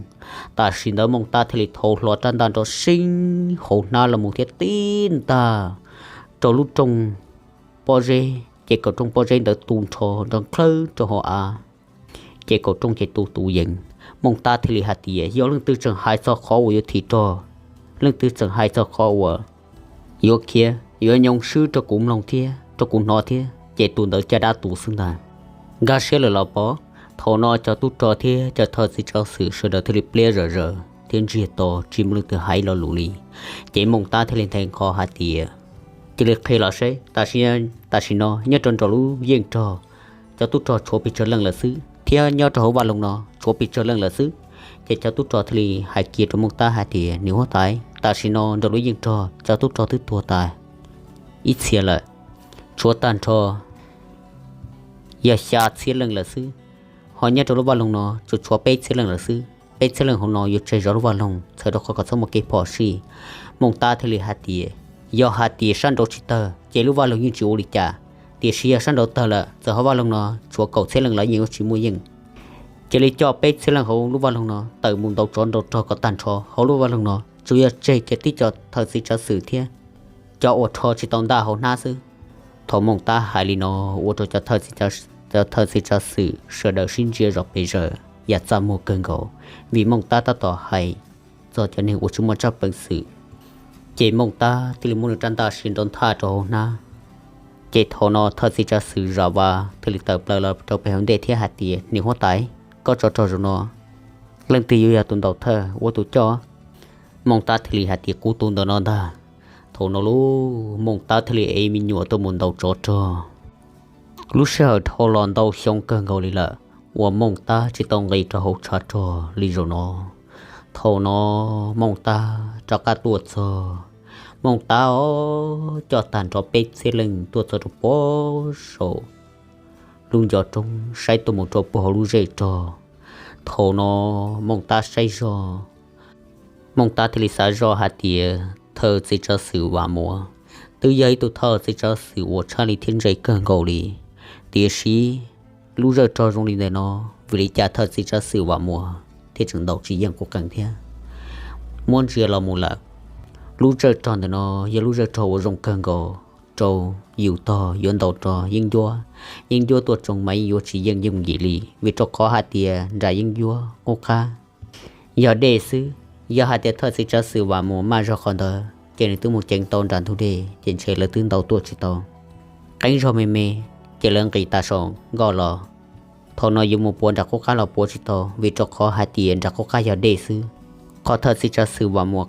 Tam sim ntawd Mooj Tab thiaj li thau hlo rab ntaj nrov seeb hauv hnab los mus thiab tib ntag rau lub rooj pob zeb, ces kaum rooj pob zeb ntawd tu nrho nrov nklawb rau hauv av, ces kaum rooj ces tu tus yees. Mooj Tab thiaj li hais tias, yog leej twg tseem hais txog qhov uas yuav thim rog, leej twg tseem hais txog qhov uas yuav khiav yuav nyoo swb rau kuv mloog thiab rau kuv hnov thiab, ces tus ntawd caj dab tu xwb ntag. Nkag siab lawm los pov? Thaum no cov tub rog thiab cov thawj txiv tsav xwm sawv daws thiaj li pliab zom zaws thiab ntsiag to tsis muaj leej twg hais ib lo lus li. Ces Mooj Tab thiaj li nthe nqho hais tias, cia li qhia los seb, tam sim no nyob rau nraum lub yeej rog, cov tub rog tshuav pes tsawg leej lawm xwb, thiab nyob rau hauv vaj loog no tshuav pes tsawg leej lawm xwb. Ces cov tub rog thiaj li hais kiag rau Mooj Tab hais tias, niam huab tais, tam sim no nraum lub yeej rog cov tub rog twb tuag tas ib txhia lawm, tshuav tag nrho yog xya txhiab leej lawm xwb. Ho nyob rau lub vaj loog no tsuas tshuav peb txhiab leej lawm xwb. Peb txhiab leej hauv no yuav tseg zov lub vaj loog txhawm rau qhov kom txhob muaj kev phom sij. Mooj Tab thiaj li hais tias, yog hais tias sab nraud tsis tawg ces lub vaj loog yeej tsis ua li cas, tiam sis yog sab nraud tawg lawm txawm hauv vaj loog no tshuav kaum txhiab leej los yeej yuav tsis muaj yeej. Cia li coj peb txhiab leej hauv lub vaj loog no tawm mus ntaus tsov ntaus rog kom tag nrho hauv lub vaj loog no, tsuas yog tseg kiag tib co thawj txiv tsav xwm thiab cov uas rho tsis tau ntaj hauv hnab xwb. Thaum Mooj Tab hais li no ua rau cov thawj txiv tsav xwm sawv daws sib ntsia zom pes zaws yam txaj muag kawg nkaus, vim Mooj Tab tab tom hais txog cov neeg uas tsis muaj tsab peev xwm. Ces Mooj Tab thiaj li muab nws rab ntaj siv nrov nthaj rau hauv hnab, ces thaum no thawj txiv tsav xwm Zam Vas thiaj li tawm plaws los rau pem hauv ntej thiab hais tias, Niam huab tais, koj tsov rog zaum no leej twg yuav yog tus ntaus thawj ua tus coj? Mooj Tab thiaj li hais tias, Kuv tus ntawm no ntag. Thaum no lub Mooj Tab thiaj li ev me nyuam tuaj mus ntaus tsov rog. Lub sij hawm dhau los ntau xyoo kawg nkaus li lawm uas Mooj Tab tsis tau nqis rau hauv tshav rog li zaum no. Thaum no Mooj Tab rov qab tuaj txog, Mooj Tab os, coj tag nrho peb txhiab leej tuaj txog rau puag saum lub ncov roob saib tuaj mus rau puag hauv lub zej rog. Thaum no Mooj Tab saib zog, Mooj Tab thiaj li xav zog hais tias thawj txiv tsav xwm Vam Muas twb yog ib tug thawj txiv tsav xwm uas tshaj li thiab ntse kawg nkaus li. Tiam sis lub zej rog zoo li ntawm no, vim li cas thawj txiv tsav xwm Vam Muas thiaj tseem ntaus tsis yeej quj qees thiab? Muab ntsia los mus lawm, lub zej rog ntawm no yog lub zej rog uas zoo kawg nkaus rau yus tog yuav ntaus rog yeeb ncuab. Yeeb ncuab tuaj tsoo mas yeej yuav tsis yeej yooj yim li, vim rau qhov hais tias nram yeeb ncuab qub qab yog dej xwb. Yog hais tias thawj txiv tsav xwm Vam Muas maj zog qhov ntawd ces nws twb mus ceev tau nram ntug dej, ces ntshe lawv twb ntaus tuaj tsis tau. Qeeb zog me me, ces lawv nqis tas saum nkoj los. Thaum no yuav mus puav nram qub qab los puav tsis tau, vim rau qhov hais tias nram qub qab yog dej xwb. Qhov thawj txiv tsav xwm Vam Muas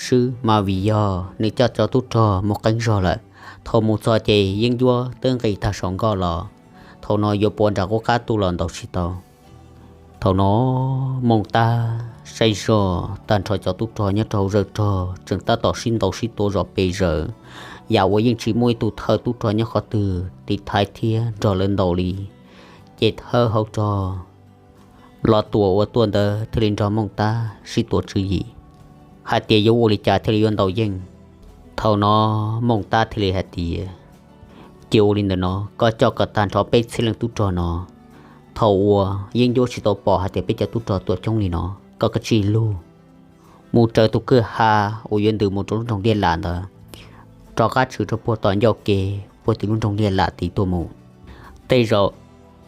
swb mas vim yog nws coj cov tub rog mus qeeb zog lawm. Thaum mus txog ces yeeb ncuab twb nqis tag saum nkoj los. Thaum no yuav puav nram qub qab tuaj los ntaus tsis tau. Thaum no Mooj Tab saib zog tag nrho cov tub rog nyob rau hauv zej rog tseem tab tom sib ntaus sib tua zom pes zaws, yam uas yeej tsis muaj ib tug thawj tub rog nyob qhov twg tiv thaiv thiab nrog lawv ntaus li. Ces thawj hauv rog Los Tuam uas tuaj ntawd thiaj li nrog Mooj Tab sib tuav tswv yim hais tias yuav ua li cas thiaj li yuav ntaus yeej. Thaum no Mooj Tab thiaj li hais tias, cia ua li ntawm no, koj coj kom tag nrho peb txhiab leej tub rog no. Thaum uas yeeb ncuab tsis tau pom hais tias peb cov tub rog tuaj coob li no, koj kav tsij lug mus raws tus kwj ha uas yuav ntws mus rau lub nroog Liaj Lam ntawd, rov qab tshwm rau puag tom ncauj kev puag tim lub nroog Liaj Lam tid tuaj mus. Tej zaum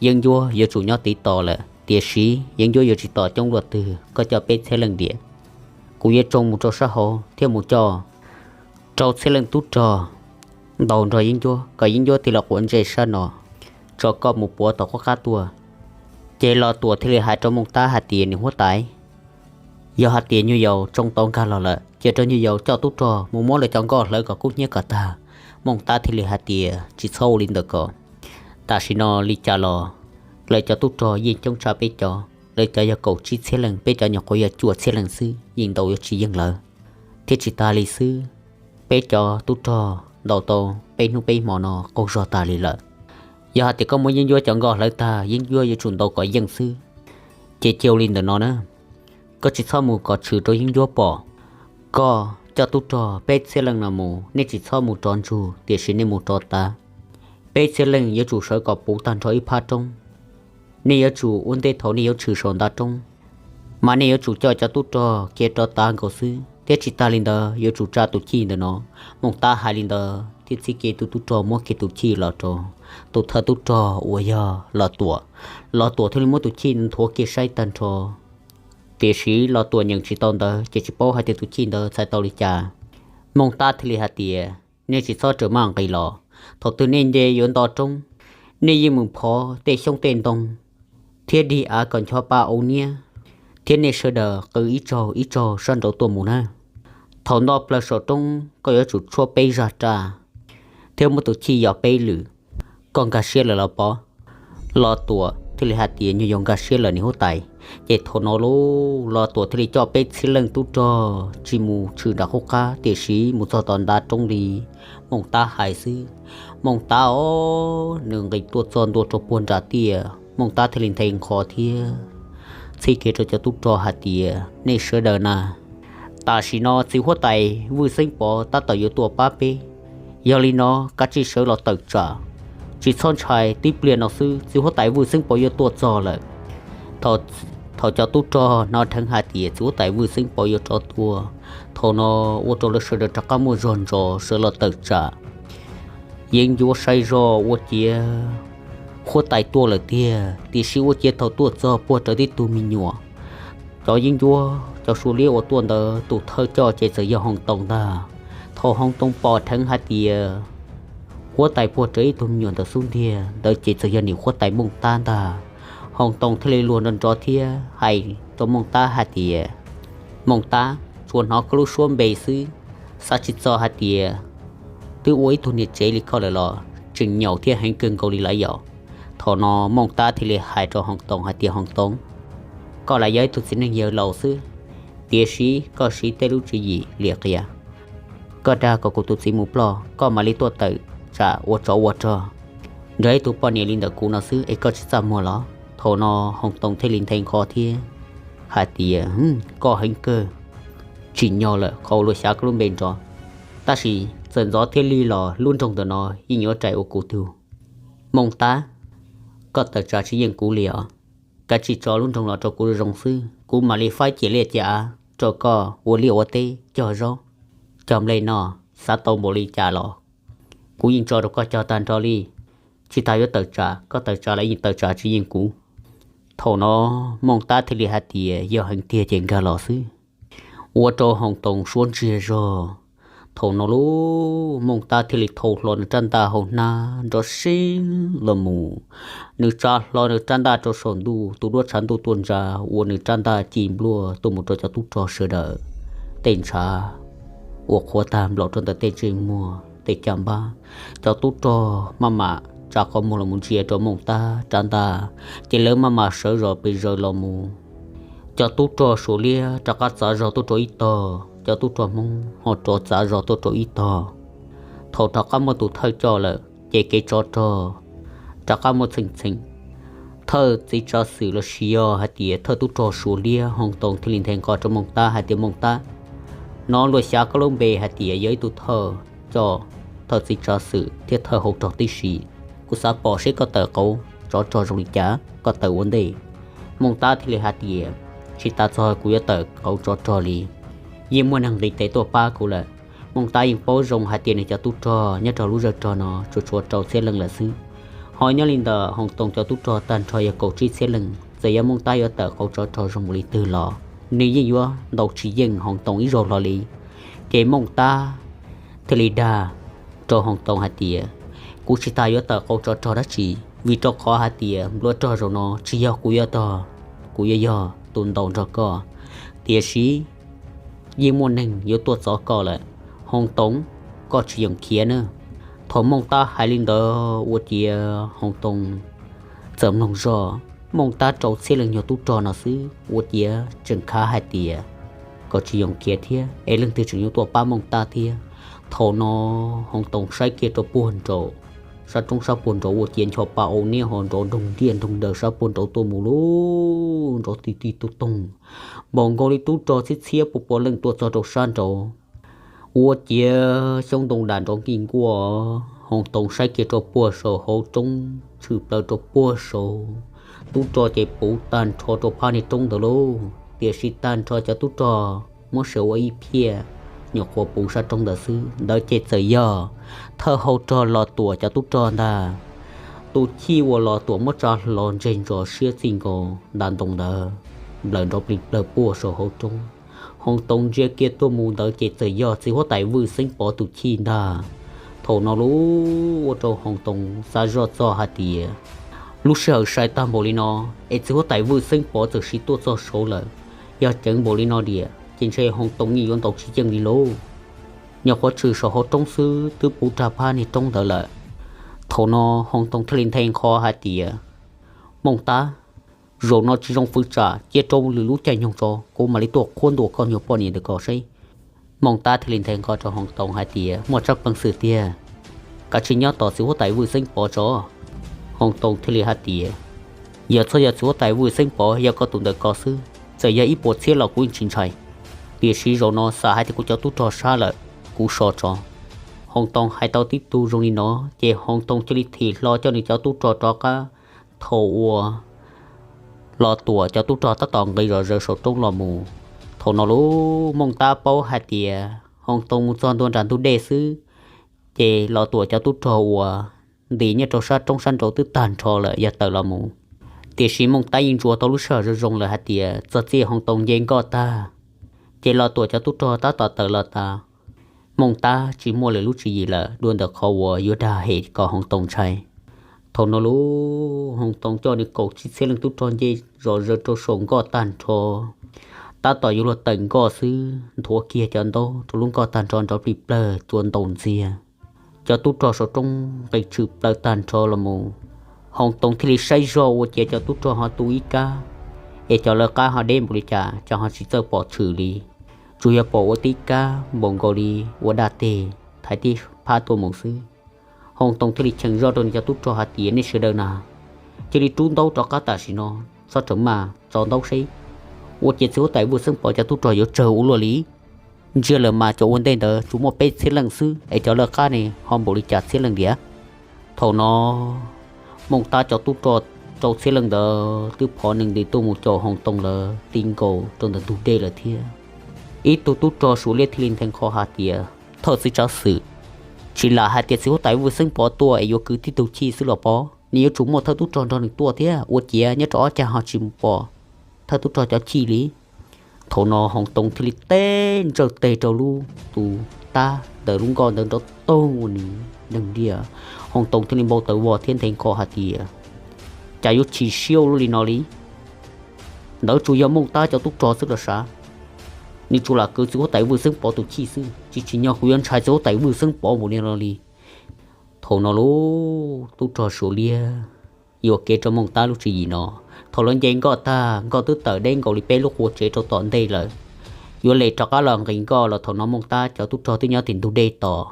yeeb ncuab yuav tsum nyob tid tos lawm, tiam sis yeeb ncuab yuav tsis tos coob luaj twg, koj coj peb txhiab leej diam. Kuv yuav tsoo mus rau sab hauv thiab mus coj rau txhiab leej tub rog ntaus nrog yeeb ncuab kom yeeb ncuab thiaj li quav ntsej sab no, tso koj mus puav tom qub qab tuaj. Ces Los Tuam thiaj li hais rau Mooj Tab hais tias, niam huab tais, yog hais tias nyuag yaus tsoo tau nkag los lawm, cia rau nyuag yaus coj tub rog mus muab lawv cov nkoj hlawv kom kub hnyiab kom tag. Mooj Tab thiaj li hais tias, tsis txhob ua li ntawd ko. Tam sim no li cas los lawv cov tub rog yeej coob tshaj peb cov, lawv cov yog kaum tsib txhiab leej, peb cov nyuam qhuav yog cuaj txhiab leej xwb, yeej ntaus yuav tsis yeej lawv. Thiab tsis tas li xwb, peb cov tub rog ntaus tau peb hnub peb hmo no qaug zog tas li lawm. Yog hais tias koj muab yeeb ncuab cov nkoj hlawv tag, yeeb ncuab yuav tsum ntaus kom yeej xwb. Ces cia ua li ntawm no na, koj tsis txhob mus kom tshwm rau yeeb ncuab pom. Koj coj tub rog peb txhiab leej no mus, nej tsis txhob mus rov ntsug, tiam sis nej mus rov tav. Peb txhiab leej yuav tsum sawv kom puv tag nrho ib phab roob. Nej yuav tsum ua ntej thaum nej yuav tshwm saum ntav roob, mas nej yuav tsum coj cov tub rog khiav rov tav nkaus xwb, thiab tsis tas li ntawd yuav tsum tsa tus chij ntawm no. Mooj Tab hais li ntawd thiab txib kiag tus tub rog muab kiag tus chij los rau tus thawj tub rog uas yog Los Tuam. Los Tuam thiaj li muab tus chij nthuav kiag saib tag nrho. Tiam sis Los Tuam nyeem tsis tau ntawv ces tsis paub hais tias tus chij ntawd txhais tau li cas. Mooj Tab thiaj li hais tias, nej tsis txhob rawm maj nqis los. Thaum twg nej nce yuav nto roob, nej yeej mus phov tej xyoob tej ntoo thiab dig av kom ncho pa au niab, thiab nej sawv daws qw ib tsaug ib tsaug sab nraud tuaj mus na. Thaum nto plaws saum roob, koj yuav tsum tshuab peb zaj raj thiab muab tus chij yos peb lwm. Koj nkag siab lawm los pov? Los Tuam thiaj li hais tias, nyuag yaus nkag siab lawm niam huab tais. Ces thaum no lauj, Los Tuam thiaj li coj peb txhiab leej tub rog tsis mus tshwm nram qub qab, tiam sis mus txog tom ntav roob li Mooj Tab hais xwb. Mooj Tab os, nws nqis tuaj txog ntua rau puag nram tiaj, Mooj Tab thiaj li nthe nqho thiab txhib kiag rau cov tub rog hais tias, nej sawv daws na, tam sim no txiv huab tais Vwj Xeeb Pov tab tom yuav tuaj pab peb. Yog li no kav tsij sawv los tawm tsam, tsis txhob ntshai, tib pliag no xwb txiv huab tais Vwj Xeeb Pov yuav tuaj txog lawm. Thaum Thaum cov tub rog hnov dheev hais tias txiv huab tais Vwj Xeeb Pov yuav rov tuaj, thaum no ua rau lawv sawv daws rov qab muaj zog ntsos sawv los tawm tsam. Yeeb Ncuab saib zoj ua ciav huab tais tuaj lawm tiag, tiam sis ua ciav thaum tuaj txog puag rawv tib tug me nyuam. Cov Yeeb Ncuab cov Suav liab uas tuaj ntawd tus thawj coj ces txawm yog Hoos Toos ntag. Thaum Hoos Toos pom dheev hais tias huab tais puag rawv ib tug me nyuam ntawd xub ntiag ntawd ces txawm yog niam huab tais Mooj Tab ntag. Hoos Toos thiaj li luag nrov nrov thiab hais rau Mooj Tab hais tias, Mooj Tab, tsuas hnov koj lub suab npe xwb, xav tsis txog hais tias twb ua ib tug niam tsev li koj lawm los tseem nyaum thiab heev kawg nkaus li lawm yom. Thaum no Mooj Tab thiaj li hais rau Hoos Toos hais tias, Hoos Toos, koj lam yog ib tug txiv neej yawg laus xwb, tiam sis koj siv tej lub tswv yim lim qias. Koj dag kom kuv tus txiv mus ploj, koj mam li tuaj tawm tsam ua tsov ua rog nrog ib tug poj niam li ntawm kuv no xwb es koj tsis txaj muag los? Thaum no Hoos Toos thiaj li nthe nqho thiab hais tias, Koj heev kawg, tsim nyog lawm qhov uas luag xyav koj lub npe nrov, tab sis txawm ntxov thiab lig los lub nroog ntawm no yeej yuav rais ua kuv tug. Mooj Tab, koj tawm tsam tsis yeej kuv li os. Kav tsij tso lub nroog los rau kuv zoo xwb, kuv mam li faib ciam liaj ciam av rau koj ua liaj ua teb cog zaub cog nplej noj, xav tau npaum li cas los kuv yeej tso rau koj cog tag nrho li. Tsis tas yuav tawm tsam, koj tawm tsam los yeej tawm tsam tsis yeej kuv. Thaum no Mooj Tab thiaj li hais tias, Yog heev tiag ces nkag los xwb. Ua rau Hoos Toos suab ntsiag zog. Thaum no lub Mooj Tab thiaj li thau hlo nws rab ntaj hauv hnab nrov seeb los mus. Nws tsa hlo nws rab ntaj rau saum ntuj, tus duab tshav ntuj tuaj ntsa ua nws rab ntaj ci npluaj tuaj mus rau cov tub rog sawv daws tej ntshav uas qhuav tag nplaum rau ntawm tej ntsej muag tej caj npab. Cov tub rog maj mam tsa qhov muag los mus ntsia rau Mooj Tab rab ntaj, ces lawv maj mam sawv zom pes zaws los mus. Cov tub rog Suav liab rov qab txav zog tuaj rau ib tog, cov tub rog Hmoob ho rov txav zog tuaj rau ib tog. Thaum rov qab muaj tus thawj coj lawm ces kev tsov rog rov qab muaj txheej txheem. Thawj txiv tsav xwm los sis yog hais tias thawj tub rog Suav liab Hoos Toos thiaj li nthe nqho rau Mooj Tab hais tias, Mooj Tab, hnov luag xyav koj lub npe hais tias yog ib tug thawj coj, thawj txiv tsav xwm thiab thawj hauv rog tib si. Kuv xav pom seb koj tawm qauv tsov rog zoo li cas, koj tawm ua ntej. Mooj Tab thiaj li hais tias, Tsis tas txog kuv yuav tawm qauv tsov rog li, yeej muaj neeg nqis tes tuaj pab kuv lawm. Mooj Tab yeej paub zoo hais tias nws cov tub rog nyob rau lub zej rog no tsuas tshuav rau txhiab leej lawm xwb, ho nyob li ntawm Hoos Toos cov tub rog tag nrho yog kaum tsib txhiab leej. Txawm yog Mooj Tab yuav tawm qauv tsov rog zoo npaum li twg los nws yeej yuav ntaus tsis yeej Hoos Toos ib zaug hlo li. Ces Mooj Tab thiaj li dag rau Hoos Toos hais tias, Kuv tsis tas yuav tawm qauv tsov rog dab tsi, vim rau qhov hais tias nplua rog zaum no tsis yog kuv yuav tog, kuv yuav yog tus ntaus nrog koj, tiam sis yeej muaj neeg yuav tuaj txov koj lawm. Hoos Toos, koj tsis yoom khiav na. Thaum Mooj Tab hais li ntawd ua ciav Hoos Toos txawm mloog zoj. Mooj Tab rau txhiab leej nyuag tub rog no xwb ua ciav tseem khav hais tias kom tsis yoom khiav thiab es leej twg tseem yuav tuaj pab Mooj Tab thiab. Thaum no Hoos Toos saib kiag rau puag nraud, sab roob sab puag nraud ua ciav ncho pa au niab ho nrov nroog ntiaj nroog daws sab puag nraud tuaj mus lub nrov ti ti tu toog, npaum nkaus li tub rog txhiab txhiab pua pua leej tuaj txog rau sab nraud. Ua ciav xyoob ntoo dam nrov nkij nkuaj. Hoos Toos saib kiag rau puag saum hauv roob, tshwm plaws rau puag saud, tub rog ces puv tag nrho rau phab niag roob ntawd lauj. Tiam sis tag nrho cov tub rog muab sawv ua ib phiaj, nyuam qhuav puv sab roob ntawd xwb. Ntawd ces txawm yog thawj hau rog Los Tuam cov tub rog ntag. Tus chij uas Los Tuam muab tsa hlo ntseg ntsos siab txij nkaus nta ntoo ntawd, nplawm nrov plig plawg puag saum hauv roob. Hoos Toos ntsia kiag tuaj mus ntawd ces txawm yog txiv huab tais Vwj Xeeb Pov tus chij ntag. Thaum no lub ua rau Hoos Toos xav zoj txog hais tias, lub sij hawm sai tag npaum li no es txiv huab tais Vwj Xeeb Pov txawm siv tuaj txog saud lawm. Yog ceev npaum li no diam ces ntshe Hoos Toos yeej yuav ntaus tsis yeej li lauj. Nyuam qhuav tshwm saum hauv roob xwb twb puv rag phab niag roob ntawd lawm. Thaum no Hoos Toos thiaj li nthe nqho hais tias, Mooj Tab, zaum no tsis zoo fwv tsam, cia rau lwm lub caij nyoog tso kuv mam li tuaj qhuab ntuas koj nyuag poj niam ntawm ko seb. Mooj Tab thiaj li nthe nqho rau Hoos Toos hais tias, muaj tsab peev xwm tiag, kav tsij nyob tos txiv huab tais Vwj Xeeb Pov tso. Hoos Toos thiaj li hais tias, yog txhob yog txiv huab tais Vwj Xeeb Pov, yog koj tus ntawm ko xwb, txawm yog ib puas txhiab los kuv yeej tsis ntshai. Tiam sis zaum no xam hais tias kuv cov tub rog sab lawm, kuv so tso. Hoos Toos hais tau tib tug zoo li no ces Hoos Toos cia li thim hlo coj nws cov tub rog rov qab. Thaum uas Los Tuam cov tub rog tab tom nqis zom zaws saum roob los mus. Thaum no lub Mooj Tab paub hais tias Hoo Too mus txog ntua nram ntug dej xwb, ces Los Tuam cov tub rog uas ntis nyob rau sab roob sab nraud twb tag nrho lawm yog tawm los mus. Tiam sis Mooj Tab yeej ntsuas tau lub sij hawm zoo zoo lawm hais tias txog txij Hoo Too nce nkoj tag, ces Los Tuam cov tub rog tab tom tawm los tas. Mooj Tab tsis muaj lwm lub tswv yim lawm dua ntawm qhov uas yuav dag hem kom Hoo Too ntshai. Thaum no lub Hoo Too coj nws kaum tsib txhiab leej tub rog nce zom zaws rau saum nkoj tag nrho, tab tom yuav luag tawm nkoj xwb, nthuav kiag cov ntaub rau lub nkoj tag nrho nrov plig plawg cua ntaus ntxiag. Cov tub rog saum roob nqis tshwm plaws tag nrho los mus. Hoo Too thiaj li saib zog ua ciav cov tub rog ho tu ib kab, es cov lawv qab ho deb npaum li cas ces ho tsis txawj pom tshwm li, tsuas yog pom ua tib kab npaum nkaus li ua daj teg thaiv tib phab tuaj mus xwb. Hoo Too thiaj li cheem zoj rau nws cov tub rog hais tias nej sawv daws na, cia li rub ntaub rov qab tam sim no, txhob tseem maj tso ntaub seb, ua ciav txiv huab tais Vwj Xeeb Pov cov tub rog yuav tsawg ua luaj li. Ntsia lawm mas cov ua ntej ntawd tsuas muaj peb txhiab leej xwb es cov lawv qab ne ho npaum li cas txhiab leej tiag. Thaum no Mooj Tab cov tub rog rau txhiab leej ntawd twb phov nees nti tuaj mus caum Hoo Too lawv ti nkaus rau ntawm ntug dej lawm thiab. Ib tug tub rog Suav Liab thiaj li nthe nqho hais tias thawj txiv tsav xwm, tsis lam hais tias txiv huab tais Vwj Xeeb Pov tuaj es yuav kwv tib tug chij xwb los pob, nws yuav tsum muaj thawj tub rog nrog nws tuaj thiab, ua ciav nyob rau ob cag ho tsis pom thawj tub rog cov chij li. Thaum no Hoo Too thiaj li teb ntsawj teg rau lub tus tab ntawm lub nkoj ntawd nrov toog ua nws deeg diaj. Hoo Too thiaj li npau taws vog thiab nthe nqho hais tias cas yuav chim siab ua luaj li no li. Ntawd tsuas yog Mooj Tab cov tub rog xwb los sav, nws tsuas lam kwv txiv huab tais Vwj Xeeb Pov tus chij xwb, tsis tsim nyog kuv yuav ntshai txiv huab tais Vwj Xeeb Pov npaum li no li. Thaum no lub tub rog Suav Liab yuam kev rau Mooj Tab lub tswv yim no. Thaum lawv nce nkoj tag, nkoj twb tawm deb nkaus li peb lub qua tsev rau tom ntej lawm, yuav li rov qab los nqis nkoj los thaum no Mooj Tab cov tub rog twb nyob tim ntug dej tos.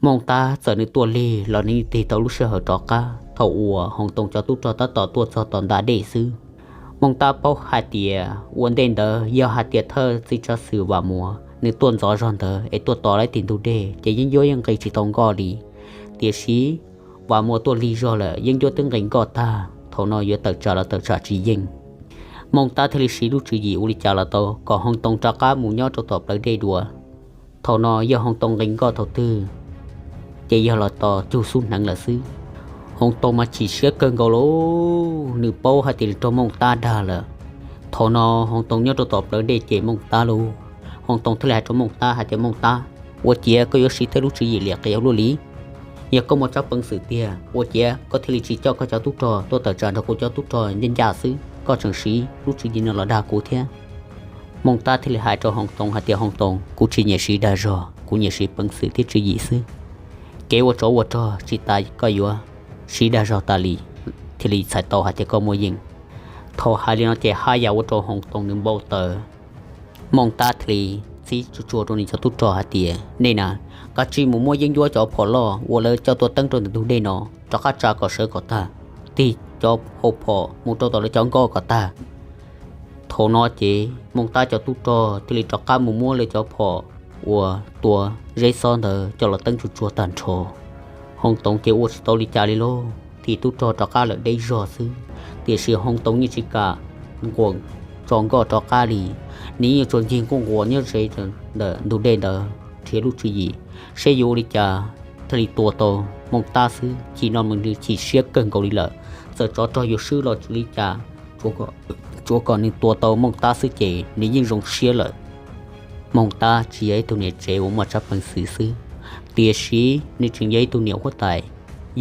Mooj Tab txawm nws tuaj lig los nws tig tau lub sij hawm rov qab thaum uas Hoo Too cov tub rog tab tom tuaj txog tom ntag dej xwb. Mooj Tab paub hais tias ua ntej ntawd yog hais tias thawj txiv tsav xwm Vam Muas nws tuaj ntxov zog ntawd es tuaj tos lawv tim ntug dej ces yeeb ncuab yeej nqis tsis tau nkoj li. Tiam sis Vam Muas tuaj lig zog lawm, yeeb ncuab twb nqis nkoj tag, thaum no yuav tawm tsam los tawm tsam tsis yeej. Mooj Tab thiaj li siv lub tswv yim ua li cas los tau kom Hoo Too rov qab mus nyob rau tom plawv dej dua. Thaum no yog Hoo Too nqis nkoj thaum twg ces yog los tos cug xub hneev lawm xwb. Hoo Too mas chim siab kawg nkaus lauj, nws paub hais tias nws raug Mooj Tab dag lawm. Thaum no Hoo Too nyob rau tom plawv dej ces Mooj Tab lauj, Hoo Too thiaj li hais rau Mooj Tab hais tias Mooj Tab, ua ciav koj yuav siv tej lub tswv yim liam qias ua luaj li. Yog koj muaj tsab peev xwm tiag ua ciav koj thiaj li tsis coj koj cov tub rog tuaj tawm tsam nrog kuv cov tub rog ncaj ncaj xwb, koj tseem siv lub tswv yim no los dag kuv thiab. Mooj Tab thiaj li hais rau Hoo Too hais tias Hoo Too, kuv tsis nyiam siv dag zog, kuv nyiam siv peev xwm thiab tswv yim xwb. Kev ua tsov ua rog tsis tas koj yuav siv dag zog tas li thiaj li txhais tau hais tias koj muaj yeej. Thaum hais li no ces haj yam ua rau Hoo Too nws npau taws. Mooj Tab thiaj li txib tsuag tsuag rau nws cov tub rog hais tias nej na, kav tsij mus muab yeeb ncuab cov phom loj uas lawv coj tuaj teeb rau ntawm ntug dej no rov qab tsa kom sawv kom tag, tig cov hau phom mus rau tom lawv cov nkoj kom tag. Thaum no ces Mooj Tab cov tub rog thiaj li rov qab mus muab lawv cov phom uas tua zeb xob ntawd coj los teeb tsuag tsuag tag nrho. Hoo Too ces ua tsis tau li cas li lauj, tig tub rog rov qab lawm deb zog xwb. Tiam sis Hoo Too yeej tsis kam nquam tso nkoj rov qab li, nws yeej tsuas ncig nquj nquas nyob ze ntawm ntug dej ntawd nrhiav lub tswv yim, seb yuav ua li cas thiaj li tua tau Mooj Tab xwb. Chim no nws chim siab kawg nkaus li lawm, txawm tsov rog yuav swb los tsis ua li cas, tsuav kom nws tua tau Mooj Tab xwb ces nws yeej zoo siab lawm. Mooj Tab tsis yog ib tug niam tsev uas muaj tsab peev xwm xwb, tiam sis nws tseem yog ib tug niam huab tais,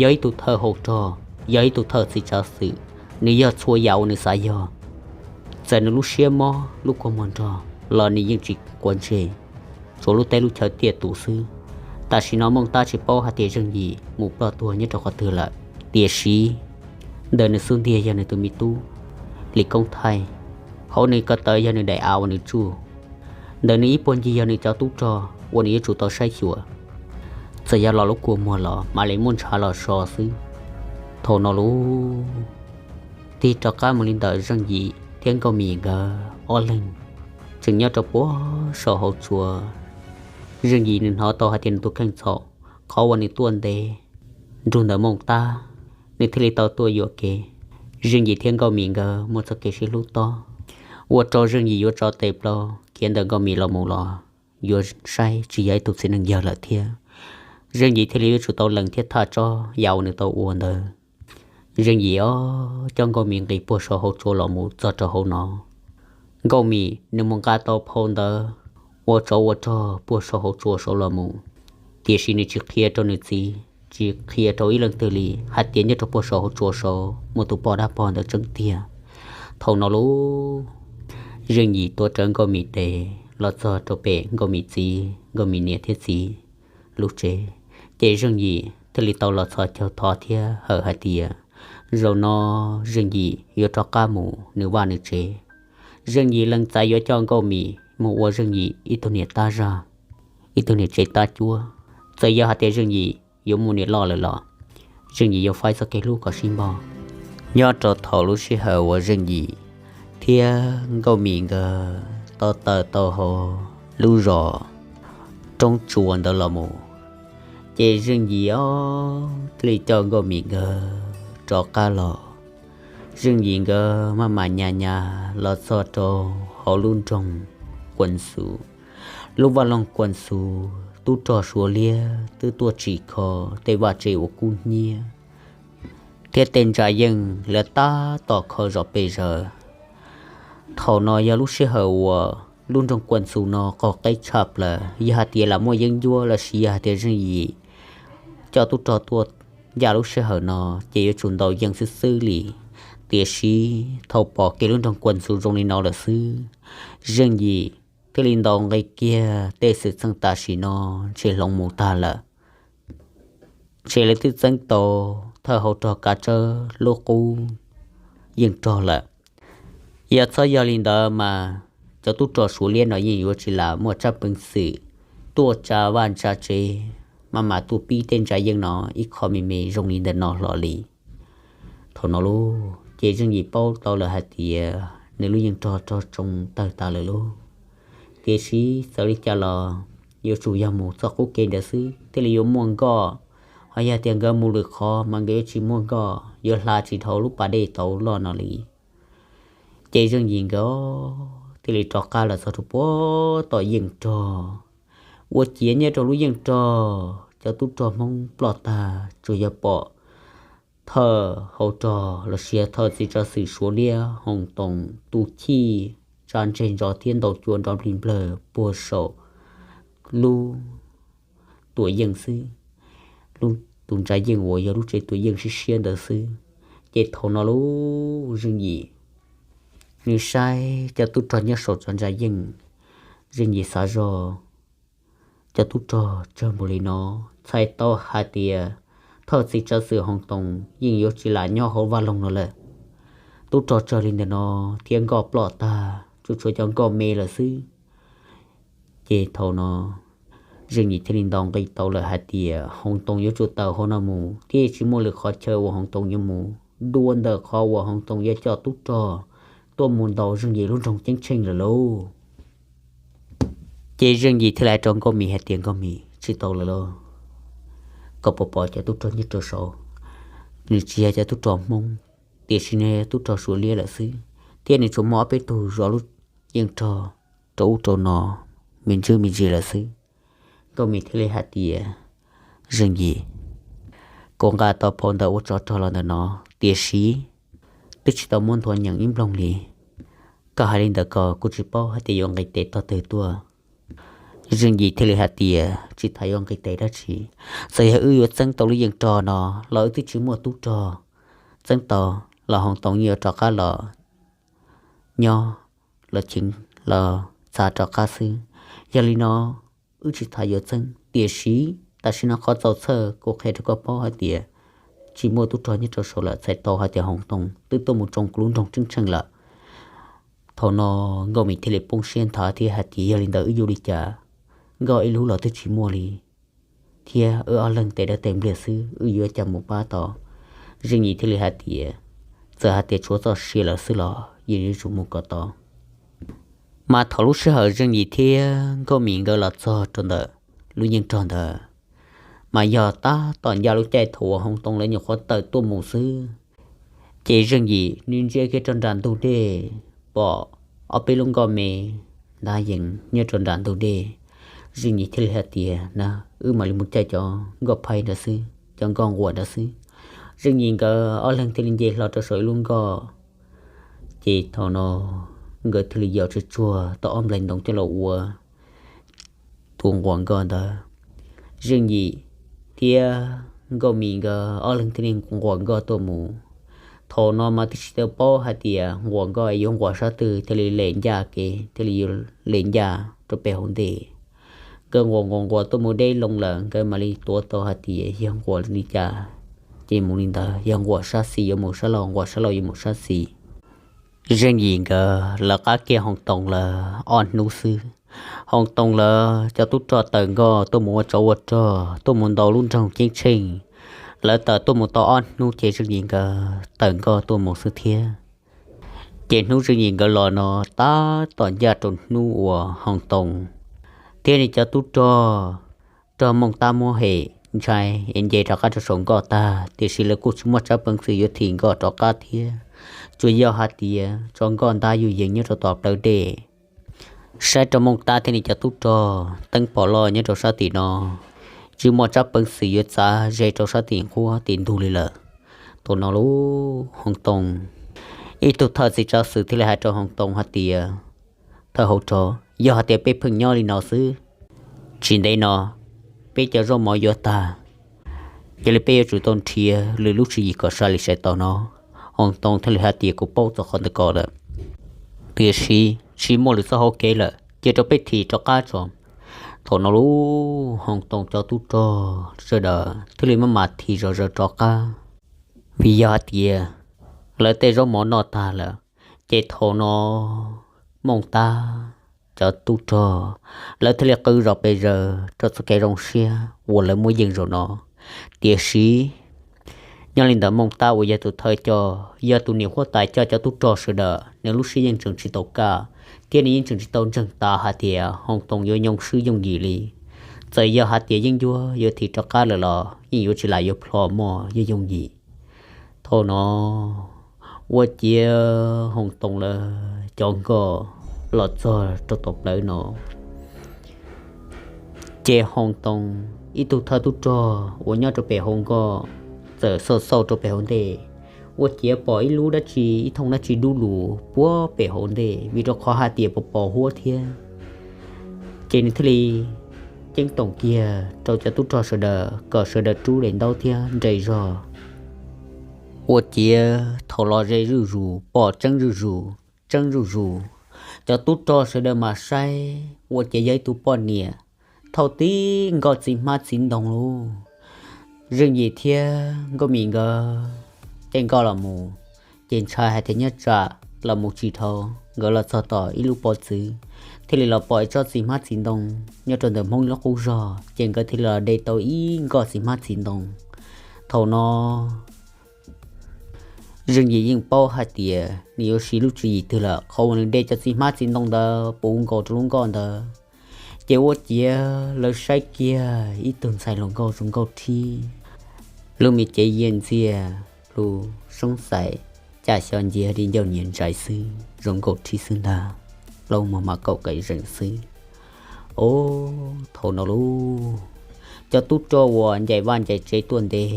yog ib tug thawj hau rog, yog ib tug thawj txiv tsav xwm, nws yog txhua yam uas nws xav yog. Txawm nws lub siab mob lub kua muag nrog los nws yeej tsis quav ntsej, tsuas lub teb lub chaw tiaj tus xwb. Tam sim no Mooj Tab tsis paub hais tias Zeej Yim mus ploj tuag nyob rau qhov twg lawm, tiam sis ntawm nws xub ntiag yog nws tus me tub Lis Koob Thaij, hauv nws ko taw yog nws daim av uas nws tsuj, ntawm nws ib puag ncig yog nws cov tub rog uas nws yuav tsum tau saib xyuas. Txawm yog los lub kua muag los mam li muab ntshav los so xwb. Thaum no lub tig rov qab mus li ntawm Zeej Yim thiab Nkauj Mim nkawd ob leeg tseem nyob rau puag saum hauv tsua. Zeej Yim nws hnov tau hais tias nws tus kheej txhaum, qhov uas nws tuaj ntev nrug ntawm Mooj Tab, nws thiaj li tau tuaj yuam kev. Zeej Yim thiab Nkauj Mim nkawd muaj txoj kev sib hlub tob, ua rau Zeej Yim yuav tso tes plaub khiav ntawm Nkauj Mim los mus los yuav saib tsis yog ib tug txiv neej yawg lawm thiab. Zeej Yim thiaj li yuav tsum tau lees thiab thaj tsob yam uas nws tau ua ntawd. Zeej Yim ob coj Nkauj Mim nqis puag saum hauv tsua los mus txog rau hauv no. Nkauj Mim nws mus nqa tau phau ntawv ua tsov ua rog puag saum hauv tsua saud los mus, tiam sis nws tsis qhia rau nws txiv, tsis qhia rau ib leej twg li hais tias nyob rau puag saum hauv tsua saud muaj tus poj dab pog ntawd tseeb tiag. Thaum no lauj, Zeej Yim tuav rawv Nkauj Mim tes los txog rau pem Nkauj Mim txiv, Nkauj Mim niam thiab txiv lub tsev, ces Zeej Yim thiaj li tau los txhos caug thov thiab hawm hais tias zaum no Zeej Yim yuav rov qab mus nws vaj nws tsev. Zeej Yim lees txais yuav coj Nkauj Mim mus ua Zeej Yim ib tug niam tab zaj, ib tug niam tsev tab cuab. Txawm yog hais tias Zeej Yim yuav muaj niam loj lawm los Zeej Yim yuav faib txoj kev hlub kom sib npog. Nyob rau thaum lub sij hawm uas Zeej Yim thiab Nkauj Mim nkawd tau tawm tau hauv lub zos Roob Tsua ntawd los mus, ces Zeej Yim ob thiaj li coj Nkauj Mim nkawd rov qab los. Zeej Yim nkawd maj mam nyas nyas los txog rau hauv lub nroog Kuas Xus. Lub vaj loog Kuas Xus tub rog Suav liab twb tuaj tsim kho tej vaj tse uas kub hnyiab thiab tej ntsa yeej lawv tab tom kho zom pes zaws. Thaum no yog lub sij hawm uas lub nroog Kuas Xus no qaug qeb tshaj plaws, yog hais tias lam muaj yeeb ncuab los sis yog hais tias Zeej Yim coj tub rog tuaj ncaj lub sij hawm no ces yuav tsum ntaus yeej xwb xwb li. Tiam sis thaum pom kev lub nroog Kuas Xus zoo li no lawm xwb, Zeej Yim thiaj li ntaus nqi kiag tej xwm txheej tam sim no ntshe hloov mus tag lawm. Ntshe lawv twb txeeb tau thawj hauv rog Kav Tsawb lub qub yeej rog lawm. Yog txhob yog li ntawd mas cov tub rog Suav liab no yeej yuav tsis lam muaj tsab peev xwm tuaj tsa vaj tsa tsev, maj mam tuaj pib tej ntsa yeej no ib qho me me zoo li ntawm no hlo li. Thaum no lauj, ces Zeej Yim paub tau lawm hais tias nws lub yeej rog rog tsoo tawg tas lawm lauj. Tiam sis txawm li cas los yuav tsum yog mus txoj qub kev ntawd xwb thiaj li yuav muaj nkoj, ho yog tias nkawd mus lwm qhov mas nkawd yuav tsis muaj nkoj, yuav hla tsis dhau lub pas dej tau loj no li. Ces Zeej Yim nkawd thiaj li rov qab los txog rau puag tom yeej rog. Ua ciav nyob rau lub yeej rog, cov tub rog Hmoob ploj tag, tsuas yog pom thawj hauv rog los sis thawj txiv tsav xwm Suav liab Hoos Toos tu chij tsa ntseg ntsos thiab ntaus cua nrov nplig nplawg puag saum lub tuam yeej xwb, lub tus ntsa yeej uas yog lub tsev tuam yeej siab siab ntawd xwb. Ces thaum no lauj, Zeej Yim nws saib cov tub rog nyob saum txoj ntsa yeej, Zeej Yim xav zog cov tub rog tsawg npaum li no, txhais tau hais tias thawj txiv tsav xwm Hoos Toos yeej yuav tsis lam nyob hauv vaj loog no lawm. Tub rog tsawg li ntawm no thiab nkoj ploj tag, tsuas tshuav cov nkoj me lawm xwb. Ces thaum no Zeej Yim thiaj li ntaus nqi tau lawm hais tias Hoos Toos yuav tsum tawm hauv no mus thiab tsis muaj lwm qhov chaw uas Hoos Toos yuav mus dua ntawm qhov uas Hoos Toos yuav coj tub rog tuaj mus ntaus Zeej Yim lub nroog Ceeb Tsheej lawm lauj. Ces Zeej Yim thiaj li hais rau Nkauj Mim hais tias Nkauj Mim, tsis tau lawm lauj, koj puas pom cov tub rog nyob rau saud, nws tsis yog cov tub rog Hmoob, tiam sis nws yog tub rog Suav liab lawm xwb, thiab nws tsuas muaj ob peb tug zov lub yeej rog rau ub rau no me ntsis me ntsis lawm xwb. Nkauj Mim thiaj li hais tias Zeej Yim, kuv nqa tau phau ntawv ua tsov rog los ntawm no, tiam sis twb tsis tau muab nthuav nyeem ib nploog li. Koj hais li ntawd ko kuv tsis paub hais tias yuav nqis tes tog twg tuaj. Zeej Yim thiaj li hais tias tsis tas yuav nqis tes dab tsi, txawm yog wb yuav txeeb tau lub yeej rog no los wb twb tsis muaj tub rog txeeb tau, los Hoos Toos yeej yuav rov qab los nyob, los cheev los txav rov qab xwb. Yog li no wb tsis tas yuav txeeb, tiam sis tam sim no qhov txaus txhawj kuv qhia rau koj paub hais tias tsis muaj tub rog nyob rau saud lawm, txhais tau hais tias Hoos Toos twb tuaj mus tsoo kuv lub nroog Ceeb Tsheej lawm. Thaum no Nkauj Mim thiaj li poob siab nthav thiab hais tias yog li ntawd wb yuav ua li cas, nkoj ib lub los twb tsis muaj li, thiab wb ob leeg tes dawb tes npliag xwb wb yuav cas mus pab tau. Zeej Yim thiaj li hais tias txawm hais tias tshuav txoj sia lawm xwb los yeej yuav tsum mus kom tau. Mas thaum lub sij hawm Zeej Yim thiab Nkauj Mim nkawd los txog rau ntawm lub yeej rog ntawd, mas yog tab tom ncaj lub caij thaum uas Hoos Toos lawv nyuam qhuav tawm tuaj mus xwb. Ces Zeej Yim nws ntsia kiag rau nram ntug dej, pom ob peb lub nkoj me ntag yees nyob rau nram ntug dej. Zeej Yim thiaj li hais tias, Na, wb mam li mus caij cov nkoj phaib ntawd xwb, cov nkoj nquas ntawd xwb. Zeej Yim nkawd ob leeg thiaj li nce hlo rau saum ib lub nkoj. Ces thaum no nkawd thiaj li yos tsuag tsuag tau ob nplaig ntoo coj los ua tus nquas nkoj ntawd. Zeej Yim thiab Nkauj Mim nkawd ob leeg thiaj li nquas nkoj tuaj mus. Thaum no mas twb tsis tau paub hais tias nquas nkoj yuav nquas sab twg thiaj li lem ncaj kev thiaj li yuav lem ncaj rau pem hauv ntej. Nkawd nquas nquas nquas tuaj mus deb loo lawm nkawd mam li tuav tau hais tias yog nquas li cas ces mus li ntawd, yog nquas sab xis yuav mus sab laug, nquas sab laug yuav mus sab xis. Zeej Yim nkawd lawv qab kiag Hoo Toos lawv ob hnub xwb. Hoo Toos lawv cov tub rog tawm nkoj tuaj mus ua tsov ua rog, tuaj mus ntaus lub nroog ceeb tsheej. Lawv tawm tuaj mus tau ob hnub ces Zeej Yim nkawd tawm nkoj tuaj mus xwb thiab. Ces hnub Zeej Yim nkawd los no tab tom ncaj rau hnub uas Hoo Toos thiab nws cov tub rog, rog Mooj Tab muab hem ntshai es nce rov qab rau saum nkoj tag, tiam sis lawv kuj tsis muaj tsab peev xwm yuav thim nkoj rov qab thiab. Tsuas yog hais tias tso nkoj ntab yuj yees nyob rau tom plawv dej. Saib rau Mooj Tab thiab nws cov tub rog teeb pom loj nyob rau sab tim no, tsis muaj tsab peev xwm yuav txav ze rau sab tim nqhuab tim ntug li lawm. Thaum no lub Hoo Toos, ib tug thawj txiv tsav xwm thiaj li hais rau Hoo Toos hais tias, Thawj hauv rog, yog hais tias peb pheej nyob li no xwb, tsis ntev no peb cov zaub mov yuav tag. Yog li peb yuav tsum tau nrhiav lwm lub tswv yim kom sawv li saib tau no. Hoo Toos thiaj li hais tias, Kuv paub txog qhov ntawd ko lawm, tiam sis tsis muaj lwm txoj hauv kev lawm, cia rau peb thim rov qab tso. Thaum no lub Hoo Toos cov tub rog sawv daws thiaj li maj mam thim zom zaws rov qab, vim yog hais tias lawv tej zaub mov noj tag lawm. Ces thaum no Mooj Tab cov tub rog lawv thiaj li qw zom pes zaws rau txoj kev zoo siab uas lawv muaj yeej zaum no. Tiam sis nyob li ntawd Mooj Tab uas yog tus thawj coj, yog tus niam huab tais coj cov tub rog sawv daws, nws lub siab yeej tseem tsis tau kaj, thiab nws yeej tseem tsis tau ntseeg tas hais tias Hoo Toos yuav nyoo swb yooj yim li. Txawm yog hais tias yeeb ncuab yuav thim rov qab lawm los yeej yuav tsis lam yuav plho mog, yooj yooj yim. Thaum no ua ciav Hoo Toos lawv cov nkoj los txog rau tom plawv no, ces Hoo Toos ib tug thawj tub rog uas nyob rau pem hauv nkoj txawm xauj xauj rau pem hauv ntej, ua ciav pom ib lub dab tsi, ib thooj dab tsi dub lug puag pem hauv ntej, vim rau qhov hais tias pos pos huab thiab. Ces nws thiaj li ceeb toom kiag rau cov tub rog sawv daws kom sawv daws rub daim ntaub thiab nres zog. Ua ciav thaum los ze zuj zus, pom tseeb zuj zus, tseeb zuj zus, cov tub rog sawv daws mam saib ua ciav yog ib tug poj niam thauj tib nkoj txiv hmab txiv ntoo lauj. Zeej Yim thiab Nkauj Mim nkawd caij nkoj los mus, ces ntshai hais tias nyob tsam los mus tsis dhau, nkawd los txog tom ib lub pob txwv, thiaj li los pom ib tsob txiv hmab txiv ntoo nyob rau ntawm Hmoob lub qub zog, ces nkawd thiaj li los de tau ib nkoj txiv hmab txiv ntoo. Thaum no Zeej Yim yeej paub hais tias nws yuav siv lub tswv yim twg lawm, qhov uas nws de cov txiv hmab txiv ntoo ntawd puv nkaus rau lub nkoj ntawd. Ces ua ciav lawv saib kiag ib tug ntxhais hluas nkauj zoo nkauj rhib, lub me cev yias ntxiag, lub soob xais caj xyo nciag li ncauj nyias ntsais xwb, zoo nkauj rhib xwb ntag, plaub muag mas kaum qe zeem xwb. Os, thaum no lauj, cov tub rog uas ncaim vaj ncaim tsev tuaj ntev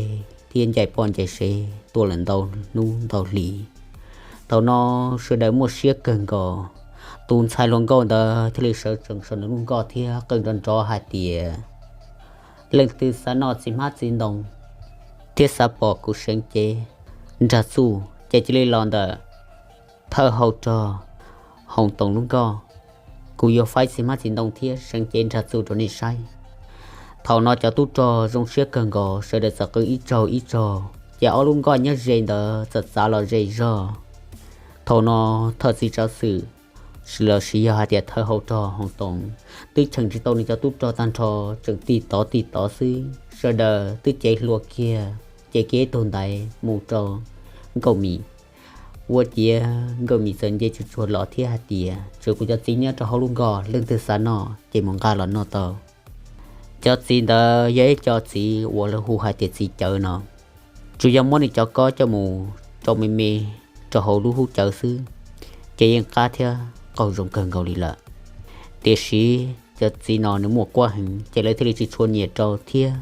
thiab ncaim poj ncaim sev tuaj lawm ntau hnub ntau hli, thaum no sawv daws muaj siab kawg nkaus. Tus ntxhais hluas nkauj ntawd thiaj li sawv tsees saum nws lub nkoj thiab qw nrov nrov hais tias, Leej twg xav noj txiv hmab txiv ntoo thiab xav pom kuv seev cev nrag txuj ces cia li los ntawm thawj hau rog Hoo Toos lub nkoj, kuv yuav faib txiv hmab txiv ntoo thiab seev cev nrag txuj rau nej saib. Thaum no cov tub rog zoo siab kawg nkaus, sawv daws txawm qw ib zaug ib zaug, ces ob lub nkoj nyob ze ntawd txawm txav los ze zog. Thaum no thawj txiv tsav xwm, los sis yog hais tias thawj hau rog Hoo Toos, twb cheem tsis tau nws cov tub rog tag nrho, tseem tig tod tig tod xwb, sawv daws twb cev hlua kiag, cev kiag ib tug ntaiv mus rau Nkauj Mim. Ua ciav Nkauj Mim txawm nce tsuag tsuag los thiab hais tias, Tsuas kuv cov txiv nyob rau hauv lub nkoj, leej twg xav noj ces mus nqa los noj tau. Cov txiv ntawd yog ib co txiv uas lawv hu hais tias txiv cawv no, tsuas yog muab nws cov kob coj mus rau me me rau hauv lub hub cawv xwb, ces yeej qab thiab qaug zoo kawg nkaus li lawm. Tiam sis cov txiv no nws muaj kuab heev ces lawv thiaj li tsis tshua nyiam rau thiab,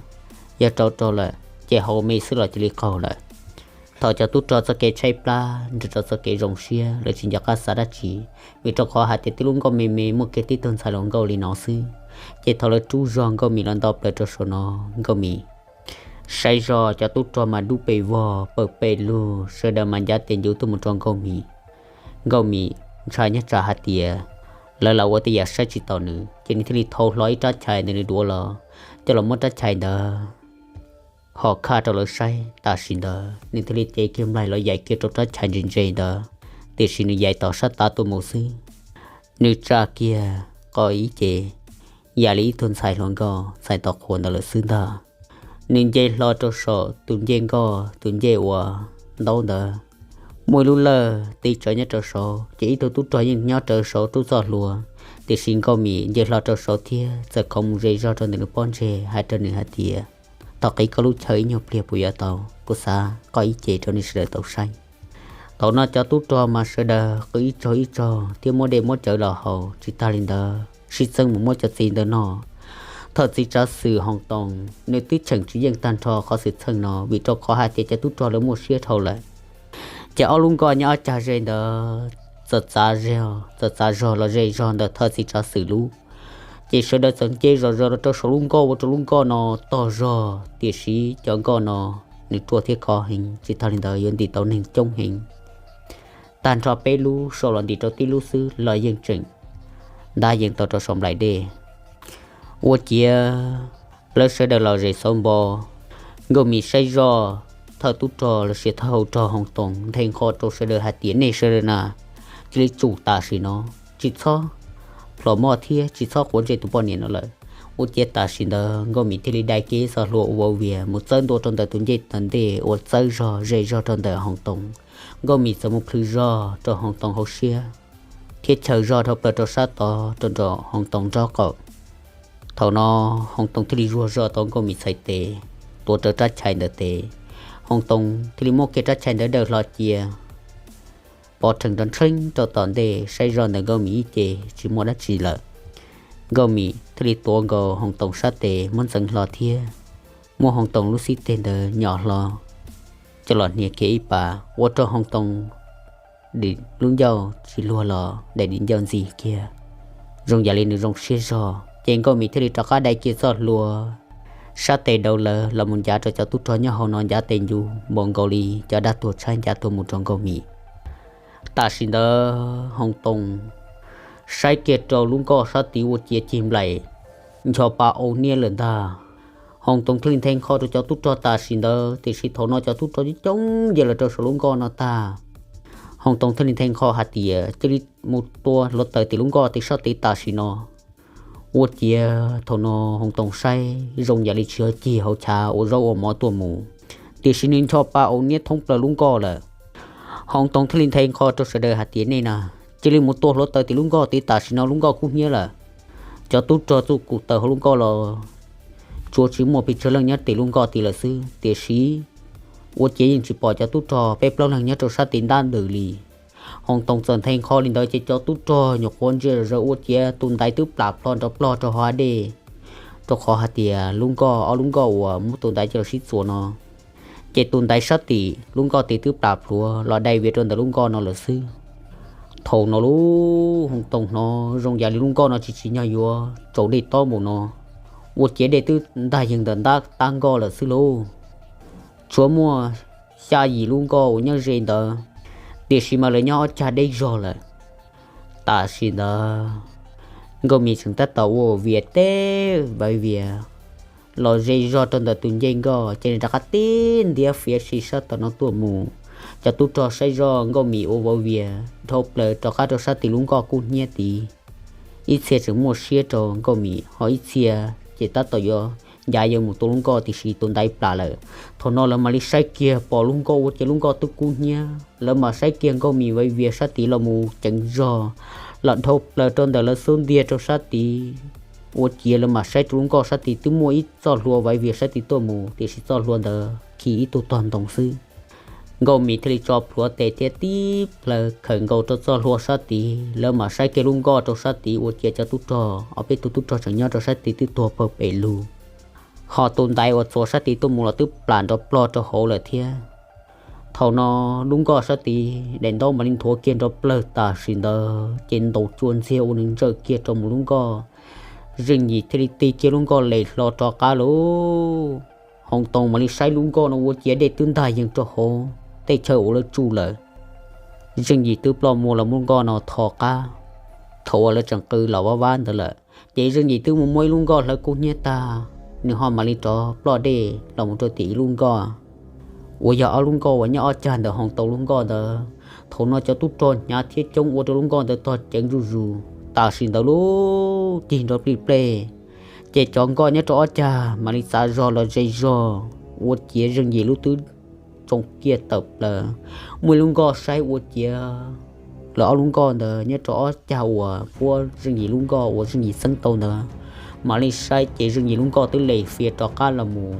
yog rau rau lawm ces haus me xwb los cia li qaug lawm. Thaum cov tub rog txoj kev tshaib plab nrog rau txoj kev zoo siab, lawv tsis nco qab xav dab tsi, vim rau qhov hais tias tib lub nkoj me me muaj kiag tib tug ntxhais hluas nkauj li no xwb. Ces thaum lawv rub zog Nkauj Mim los nto plaws rau saum no, Nkauj Mim saib zog cov tub rog mas dub pes vog pawg pes lug, sawv daws mas ncav tes ncuv tuaj mus rau Nkauj Mim. Nkauj Mim ntshai nyob tsam hais tias lawv los ua tej yam saib tsis taus nws, ces nws thiaj li thau hlo ib rab chais ntawm nws duav los, coj los muab rab chais ntawd ho khaj rau lawv saib. Tam sim ntawd nws thiaj li cev kiag nplaig los yaim kiag rau rab chais ntse ntse ntawd, tiam sis nws yaim tom sab tav tuaj mus xwb. Nws tsa kiag qo ib ce, yam li ib tug ntxhais hluas nkauj txhais tau qhua ntawd lawm xwb ntag. Nws nce hlo rau saum tus ncej nkoj, tus ncej uas ntaub ntawd, muaj ib lub lawj tib tsawv nyob rau saud, ces ib tug tub rog yeej nyob rau saud rub txoj hlua. Tiam sis Nkauj Mim nce hlo rau saud thiab txawm khov mus ze zog rau ntawm nws pob ntseg, hais rau nws hais tias, Thov qiv koj lub chaw ib nyuag pliag puas yuav tau? Kuv xav qo ib ce rau nej sawv daws tau saib. Thaum no cov tub rog mas sawv daws qw ib tsaug ib tsaug thiab muab dej muab cawv los haus, tsis tag li ntawd sib txeeb mus muab cov txiv ntawd noj. Thawj txiv tsav xwm Hoos Toos nws twb cheem tsis yeej tag nrho qhov xwm txheej no, vim rau qhov hais tias cov tub rog lawv muaj siab dhau lawm. Ces ob lub nkoj nyob ob cag ze ntawd txawm txav zog, txawm txav zog los ze zog ntawm thawj txiv tsav xwm lub. Ces sawv daws txawm nce zom zaws los rau saum lub nkoj, ua rau lub nkoj no tog zog, tiam sis cov nkoj no nws ruaj thiab khov heev, tsis tag li ntawd yuav ntim tau neeg coob heev. Tag nrho peb lub sau los ntim rau tib lub xwb los yeej tseem ntab yees tau rau saum nplaim dej. Ua ciav lawv sawv daws los zem xauv npo, Nkauj Mim saib zoj thawj tub rog los sis thawj hau rog Hoos Toos nthe nqho rau sawv daws hais tias, Nej sawv daws na, cia li tsum tam sim no, tsis txhob plhom moj thiab tsis txhob quav ntsej tus poj niam no lawm. Ua ciav tam sim ntawd Nkauj Mim thiaj li dai kiag txoj hlua ua vau vias mus txawb ntua rau ntawm tus ncej tom ntej uas txawb zog ze zog rau ntawm Hoos Toos. Nkauj Mim txawm mus plhws zog rau Hoos Toos hauv siab thiab chaws zog dhau plaws rau sab tod rau nram Hoos Toos nraub qaum. Thaum no Hoos Toos thiaj li zuag zog tau Nkauj Mim txhais tes, tuav rawv rab chais ntawm tes. Hoos Toos thiaj li muab kiag rab chais ntawd dawj hlo cia, pov rhees rau ntsheeb rau tom ntej, saib zoj ntawm Nkauj Mim ib ce tsis muaj dab tsi lawm. Nkauj Mim thiaj li tuav nkaus Hoos Toos sab tes muab ntxeev hlo thiab muab Hoos Toos lub xib teg ntawd nyom hlo, coj los hnia kiag ib pas, ua rau Hoos Toos dim lub ncauj tsis luag los daim dim ncauj ntxiv kiag, zoo yam li nws zoo siab zog. Ces Nkauj Mim thiaj li rov qab dai kiag txoj hlua, sab tes daus lawv los mus ncav rau cov tub rog nyob hauv no ncav tes ncu npaum nkaus li cov dab tuag tshaib ncav tuag mus rau Nkauj Mim. Tam sim ntawd Hoos Toos saib kiag rau lub nkoj sab tid ua ciav cig nplaim ncho pa au niab lawm ntag. Hoos Toos thiaj li nthe nqho rau cov tub rog tam sim ntawd, tiam sis thaum no cov tub rog coob coob nce los rau saum lub nkoj no tag. Hoos Toos thiaj li nthe nqho hais tias, Cia li mus tua hluav taws tim lub nkoj tim sab tid tam sim no. Ua ciav thaum no Hoos Toos saib zoo yam li tsis yog cig hauv chav ua zaub ua mov tuaj mus, tiam sis nws ncho pa au niab thoob plaws lub nkoj lawm. Hoos Toos thiaj li nthe nqho rau sawv daws hais tias, Nej na, cia li mus tua hluav taws tim lub nkoj tid tam sim no, lub nkoj kub hnyiab lawm. Cov tub rog txuj kum taws hauv lub nkoj los tsuas tsis muaj pes tsawg leej nyob tim lub nkoj tid lawm xwb, tiam sis ua ciav yeej tsis pom cov tub rog peb plaub leeg nyob rau sab tid ntab ntws li. Hoos Toos txawm nthe nqho li ntawd ces cov tub rog nyuam qhuav ntsia zom zaws ua ciav tus ntaiv twb plam plho nrov plog rau hauv dej, rau qhov hais tias lub nkoj, ob lub nkoj uas muab tus ntaiv coj los sib txuas no, ces tus ntaiv sab tim lub nkoj tid twb plam plhuav los dai vias rau ntawm lub nkoj no lawm xwb. Thaum no lub Hoos Toos hnov zoo yam li lub nkoj no tsis tsim nyog yuav tsaus dej tob npaum no, ua ciav dej twb ntag yees ntawm ntab tab nkoj lawm xwb lauj. Tsuas muaj xya yim lub nkoj uas nyob ze ntawd, tiam sis mas lawv nyob ob cag deb zog lawm. Tam sim ntawd Nkauj Mim tseem tab tom ua vias teb vaiv vias los ze zog rau ntawm tus ncej nkoj, ces nws rov qab tib ntiav fiav si sab tom no tuaj mus. Cov tub rog saib zoj Nkauj Mim ua vaiv vias dhau plaws rov qab rau sab tim lub nkoj kub hnyiab tid. Ib txhia tseem muaj siab rau Nkauj Mim, ho ib txhia ces tab tom yuav ncav yuav mus tua lub nkoj tiam sis tus ntaiv plam lawm. Thaum no lawv mam li saib kiag pom lub nkoj ua ciav lub nkoj twb kub hnyiab, lawv mam saib kiag Nkauj Mim vaiv vias sab tid los mus ceev zog los dhau plaws rau ntawm lawv xub ntiag rau sab tid. Ua ciav lawv mam saib rau lub nkoj sab tid twb muaj ib txoj hlua vaiv vias sab tid tuaj mus, tiam sis txoj hlua ntawd khi ib tug tog ntoo xwb. Nkauj Mim thiaj li tso plhuav tes thiab tib plhaws khawm nkaus rau txoj hlua sab tid. Lawv mam saib kiag lub nkoj rau sab tid ua ciav cov tub rog, ob peb tug tub rog tseem nyob rau sab tid twb tuag pawg pem lug, ho tus ntaiv uas txuas sab tid tuaj mus los twb plam nrov plog rau hauv lawm thiab. Thaum no lub nkoj sab tid daim ntaub mam li nthuav kiag nrov plawg tam sim ntawd ces ntaus cua ntxiag ua nws ntsawm kiag rau mus lub nkoj. Zeej Yim thiaj li tig kiag lub nkoj lem hlo rov qab lauj. Hoos Toos mam li saib lub nkoj no ua ciav dej twb ntag yees rau hauv tej chaw uas lawv tsuj lawm. Zeej Yim twb ploj muag los muab nkoj no tho qab. Thaum uas lawv tseem qw los vab vab ntawd lawm ces Zeej Yim twb mus muab ib lub nkoj hlawv kub hnyiab tag, nws ho mam li rov ploj dej los mus rau tim ib lub nkoj uas yog ob lub nkoj uas nyob ob cag ntawm Hoos Toos lub nkoj ntawd. Thaum no cov tub rog hnyav thiab coob ua rau lub nkoj ntawd tog ceev zuj zus tam sim ntawd lub cig nrov plij plej. Ces cov nkoj nyob rau ob cag mam li txav zog los ze zog ua ciav Zeej Yim lub twb tsoo kiag tawm plaws. Muaj ib lub nkoj saib ua ciav lawv ob lub nkoj ntawd nyob rau ob cag uas puab Zeej Yim lub nkoj uas Zeej Yim txeeb tau ntawd mam li saib ces Zeej Yim lub nkoj twb lem fias rov qab los mus.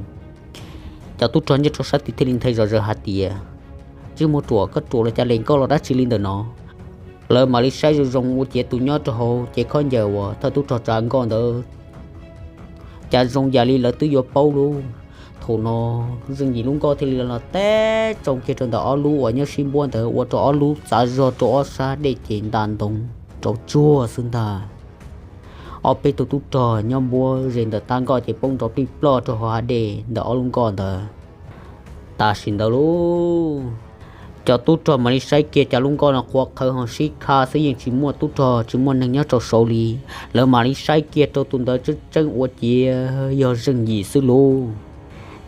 Cov tub rog nyob rau sab tid thiaj li nthe zom zaws hais tias, Tsis muaj ruam, koj ruam los cas, lem nkoj los dab tsi li ntawm no? Lawv mam li saib zoo zoo ua ciav tus nyob rau hauv ces khaub ncaws uas thawj tub rog tsav nkoj ntawd cas zoo yam li lawv twb yuav paub lub. Thaum no Zeej Yim lub nkoj thiaj li los teb tsoo kiag rau ntawm ob lub uas nyob sib npuab ntawd ua rau ob lub txav zog rau ob sab dej ces nta ntoo rau tsuag xwb ntag. Ob peb tug tub rog nyob npuab ze ntawm tab nkoj ces poob nrov plij ploj rau hauv hav dej ntawm ob lub nkoj ntawd. Tam sim ntawd lub, cov tub rog mam li saib kiag cas lub nkoj no qhuav qhawv ho sib kha xwb, yeej tsis muaj tub rog tsis muaj neeg nyob rau saud li. Lawv mam li saib kiag rau tus ntawd tseeb tseeb ua ciav yog Zeej Yim xwb lub.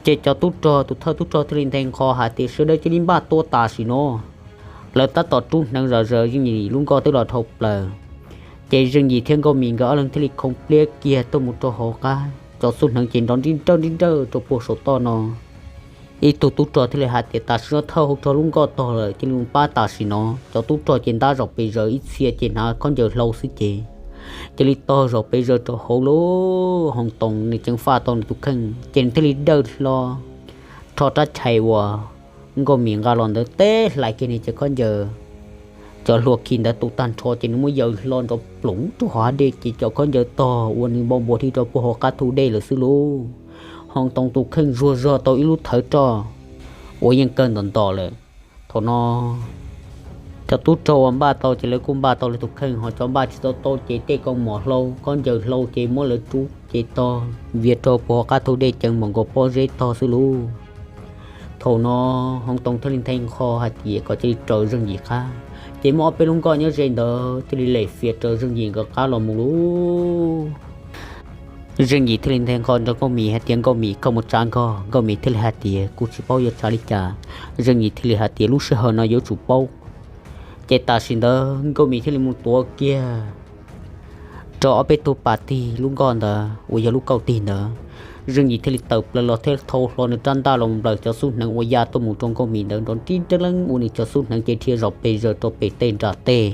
Ces cov tub rog, tus thawj tub rog thiaj li nthe nqho hais tias, Sawv daws cia li npaj tua tam sim no. Lawv tab tom rub hneev zom zaws, Zeej Yim lub nkoj twb los dhau plaws. Ces Zeej Yim thiab Nkauj Mim nkawd ob leeg thiaj li khoov pliab kiag tuaj mus rau hauv qab, cov xub hneev ces nrov nrib nrawj nrib nrawj rau puag saum toj no. Ib tug tub rog thiaj li hais tias, Tam sim no thawj hauv rog lub nkoj tog lawm, cia li mus pab tam sim no. Cov tub rog ces ntab zom pes zaws, ib txhia ces hnav khaub ncaws hlau xwb ces cia li tog zom pes zaws rau hauv lub. Hoos Toos nws ceev faj tau nws tus kheej ces nws thiaj li dawj hlo rho rab chais uas Nkauj Mim nqa los ntawd teb hlais kiag nws cov khaub ncaws, cov hlua khi ntawd tu tag nrho ces nws muab yaws hlo nrov ploov rau hauv hav dej ces cov khaub ncaws tog ua nws npau npua dhia rau puag hauv qab thu dej lawm xwb lub. Hoos Toos tus kheej zuag zog tau ib lub thawv roj uas yeej kawg ntom ntom lawm. Thaum no cov tub rog uas npaj tau ces lawv kuj npaj tau lawv tus kheej, ho cov npaj tsis tau tau ces tej kaus mom hlau, khaub ncaws hlau ces muab lawv rub ces tog vias rau puag hauv qab thu dej ceev npaum nkaus pob zeb tog xwb lub. Thaum no Hoos Toos thiaj li nthe nqho hais tias kom cia li raws Zeej Yim qab, ces muaj ob peb lub nkoj nyob ze ntawd thiaj li lem fias raws Zeej Yim nkawd qab los mus lub. Zeej Yim thiaj li nthe nqho nrog Nkauj Mim hais tias, Nkauj Mim, koj mus tsav nkoj. Nkauj Mim thiaj li hais tias, Kuv tsis paub yuav tsav li cas. Zeej Yim thiaj li hais tias, Lub sij hawm no yuav tsum paub. Ces tam sim ntawd Nkauj Mim thiaj li mus tuav kiag rau ob peb tug pas tig lub nkoj ntawd uas yog lub kauj tig ntawd. Zeej Yim thiaj li tawm plaws los thiab thau hlo nws rab ntaj los nplawm cov xub hneev uas ya tuaj mus rau Nkauj Mim ntawd nrov nrib nrab leeb ua nws cov xub hneev ces dhia zom pes zaws rau pem tej nram tej.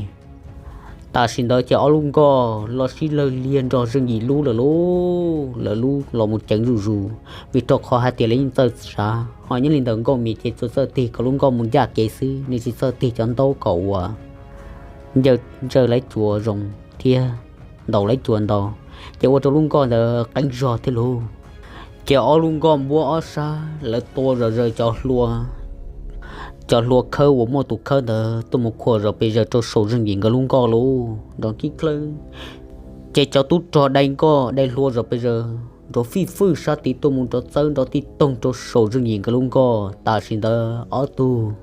Tam sim ntawd ces ob lub nkoj los sib lawg liag nrog Zeej Yim lub lawm lub, lawv lub los mus ceev zuj zus, vim rau qhov hais tias lawv yeej txawj tsav, ho nyob li ntawm Nkauj Mim ces tsuas txawj tig kom lub nkoj mus ncaj kev xwb, nws tsis txawj tig cov ntaub kom uas ncaws ntsawj lawv cua zoo thiab ntaus lawv cua ntau, ces ua rau lub nkoj ntawd qeeb zog thiab lub. Ces ob lub nkoj npuab ob sab lawv tua zom zaws cov hlua, cov hlua khawb uas muaj tus khawb ntawd tuaj mus khuam zom pes zaws rau saum Zeej Yim nkawd lub nkoj lub nrov kib klawb. Ces cov tub rog dai nkoj dai hlua zom pes zaws nrov fij fwj sab tid tuaj mus nrov txawb nrov tib toog rau saum Zeej Yim nkawd lub nkoj. Tam sim ntawd ob tug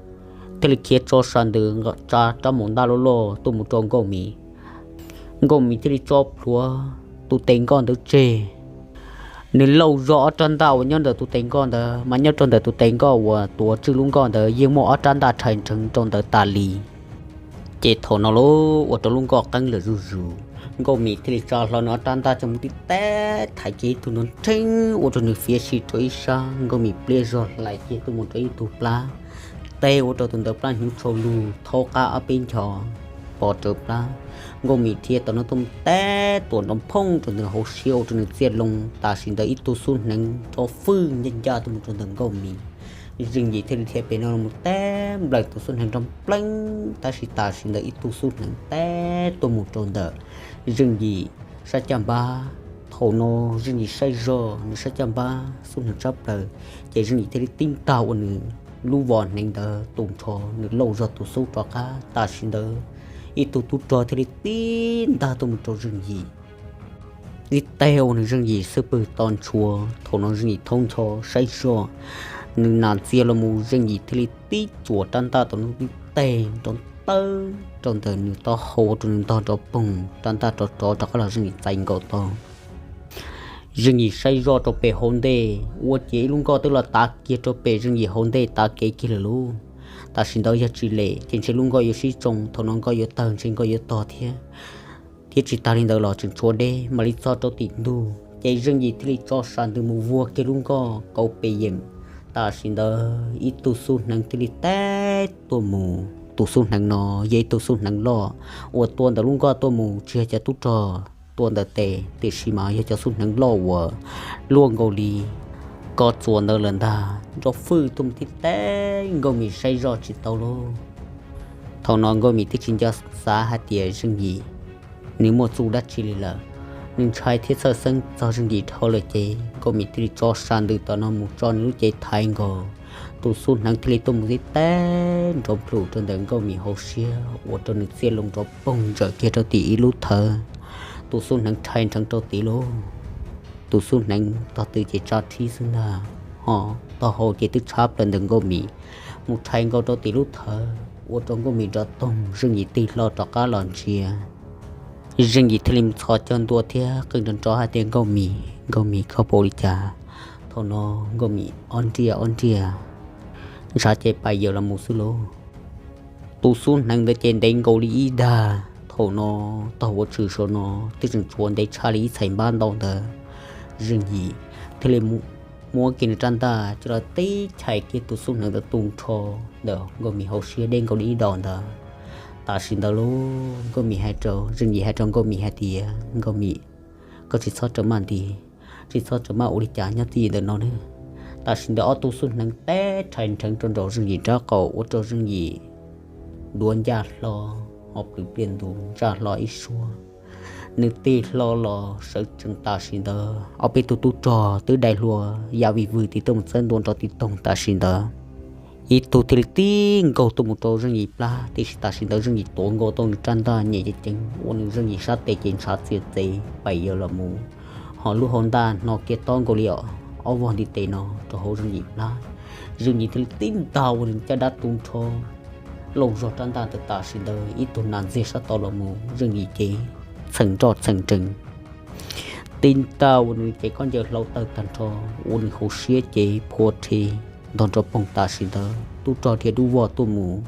thiaj li khiav tso sa ntws tsa rab maum ntaj loj loj tuaj mus rau Nkauj Mim. Nkauj Mim thiaj li tso plhuav tus tes nkoj ntawd tseg. Nws lauj zog ob rab ntaj uas nyob ntawm tus tes nkoj ntawd, mas nyob rau ntawm tus tes nkoj uas tuav tswj lub nkoj ntawd yeej muaj ob rab ntaj rhais nrheev rau ntawd tas li. Ces thaum no lub ua rau lub nkoj qeeb lawm zuj zus, Nkauj Mim thiaj li tsa hlo nws ob rab ntaj coj mus tib teb thaiv kiag ib tug nrov nrheeb ua rau nws fiav si rau ib sab. Nkauj Mim pliaj zog hlais kiag tuaj mus rau ib tug plab, teb ua rau tus ntawd plab hnyuv tshau lug thaub qab ob peb ncho pov rawv plab. Nkauj Mim dhia tau nws tuaj mus teb tuam nrov phooj rau ntawm hauv siab ua rau nws txiaj loo. Tam sim ntawd ib tug xub hneev nrov fwj ncaj ncaj tuaj mus rau ntawm Nkauj Mim, Zeej Yim thiaj li dhia pem no los teb nplawm tus xub hneev nrov npleeb, tab sis tam sim ntawd ib tug xub hneev teb tuaj mus rau ntawm Zeej Yim sab caj npab. Thaum no Zeej Yim saib zog nws sab caj npab xub hneev tshab plaws, ces Zeej Yim thiaj li tib ntag ua nws lub vos hneev ntawd tu nrho, nws lauj zog tus xub rov qab. Tam sim ntawd ib tug tub rog thiaj li tib ntag tuaj mus rau Zeej Yim, tib teg ua nws Zeej Yim xub pwg to ntshua. Thaum no Zeej Yim thaub ncho saib zog, nws nam ntxias los mus Zeej Yim thiaj li tib cuam rab ntaj tom no tib teg nrov ntawm rau ntawm nws taub hau ua rau nws ntog nrov poog, rab ntaj rov rov rov qab los Zeej Yim txais nkaus tau. Zeej Yim saib zoj rau pem hauv ntej ua ciav ib lub nkoj twb los tav kiag rau pem Zeej Yim hauv ntej tav kev kiag lawm lauj. Tam sim ntawd yog tsis lem ces ntshe lub nkoj yuav sib tsoo, thaum no nkoj yuav tawg ntshe nkoj yuav tog thiab. Thiab tsis tas li ntawd los tseem tshuav deb mam li txog rau tim ntug ces Zeej Yim thiaj li tso sam ntws mus vuag kiag lub nkoj kauv pes yeem. Tam sim ntawd ib tug xub hneev thiaj li teb tuaj mus. Tus xub hneev no yog ib tug xub hneev loj uas tua ntawm lub nkoj tuaj mus tsis yog cov tub rog tua ntawm tes, tiam sis mas yog cov xub hneev loj uas luaj nkaus li kob txuas ntawd lawm ntag. Nrov fwj tuaj mus tib teg Nkauj Mim saib zoj tsis tau lauj. Thaum no Nkauj Mim twb tsis nco xav hais tias Zeej Yim nws muaj txuj dab tsi li lawm. Nws ntshai thiab txhawj xeeb txog Zeej Yim dhau lawm ces Nkauj Mim thiaj li tso sam ntws tom no mus tso nws lub cev thaiv nkaus. Tus xub hneev thiaj li tuaj mus tib teg nrov nplum rau ntawm Nkauj Mim hauv siab ua rau nws txia loo nrov poog ntsawm kiag rau tim ib lub thawv. Tus xub hneev rhais nrheev rau tid lauj. Tus xub hneev tog twg ces tsa rhib xwb ntag, ho tog hau ces twb tshab plaws ntawm Nkauj Mim mus rhais nkaus rau tim lub thawv ua rau Nkauj Mim nrov toog, Zeej Yim tig hlo rov qab los ntsia. Zeej Yim thiaj li mus txhos caug ntua thiab qw nrov nrov hais tias, Nkauj Mim, Nkauj Mim, koj puas ua li cas? Thaum no Nkauj Mim ob nriaj ob nriaj ntshav ces pais yawm los mus xwb lauj. Tus xub hneev ntawd ces ntev nkaus li ib dag. Thaum no tog uas tshwm saum no twb tseem tshuav ntev tshaj li ib txhais npab ntau ntawd. Zeej Yim thiaj li muab kiag nws rab ntaj coj los tib chais kiag tus xub hneev ntawd tu nrho ntawm Nkauj Mim hauv siab deb nkaus li ib dos ntawd. Tam sim ntawd lauj, Nkauj Mim hais rau, Zeej Yim hais rau Nkauj Mim hais tias, Nkauj Mim, koj tsis txhob raws maj nti, tsis txhob raws maj ua li cas nyob twj ywm ntawm no nawb. Tam sim ntawd ob tug xub hneev teb rhais nrheev rau nraum Zeej Yim nrab qaum ua rau Zeej Yim duav ncaj hlo, ho plws pliaj ntus ntsaj hlo ib suab. Nws tig hlo los sawv tsees tam sim ntawd ob peb tug tub rog twb dai hlua ya vim vwg tiv tuaj mus txawb ntua nrov tiv toog tam sim ntawd. Ib tug thiaj li tib nkaug tuaj mus rau Zeej Yim plab, tiam sis tam sim ntawd Zeej Yim tuav nkaus tau nws rab ntaj nyem ceev ceev ua nws Zeej Yim sab tes ces ntshav txias txev pais yawm los mus, ho lub hau ntaj hno kiag tob nkaus li ob vog ntiv tes no rau hauv Zeej Yim plab. Zeej Yim thiaj li tib ntag ua nws caj dab tu nrho lauj zog rab ntaj ntawd tam sim ntawd ib tug nas ntxiag sab tod los mus, Zeej Yim ces txheem nroj txheem nrees tib ntag ua nws cev khaub ncaws hlau tawg tag nrho, ua nws hauv siab ces phua rhe ntog nrov poog tam sim ntawd tub rog dhia dub vog tuaj mus.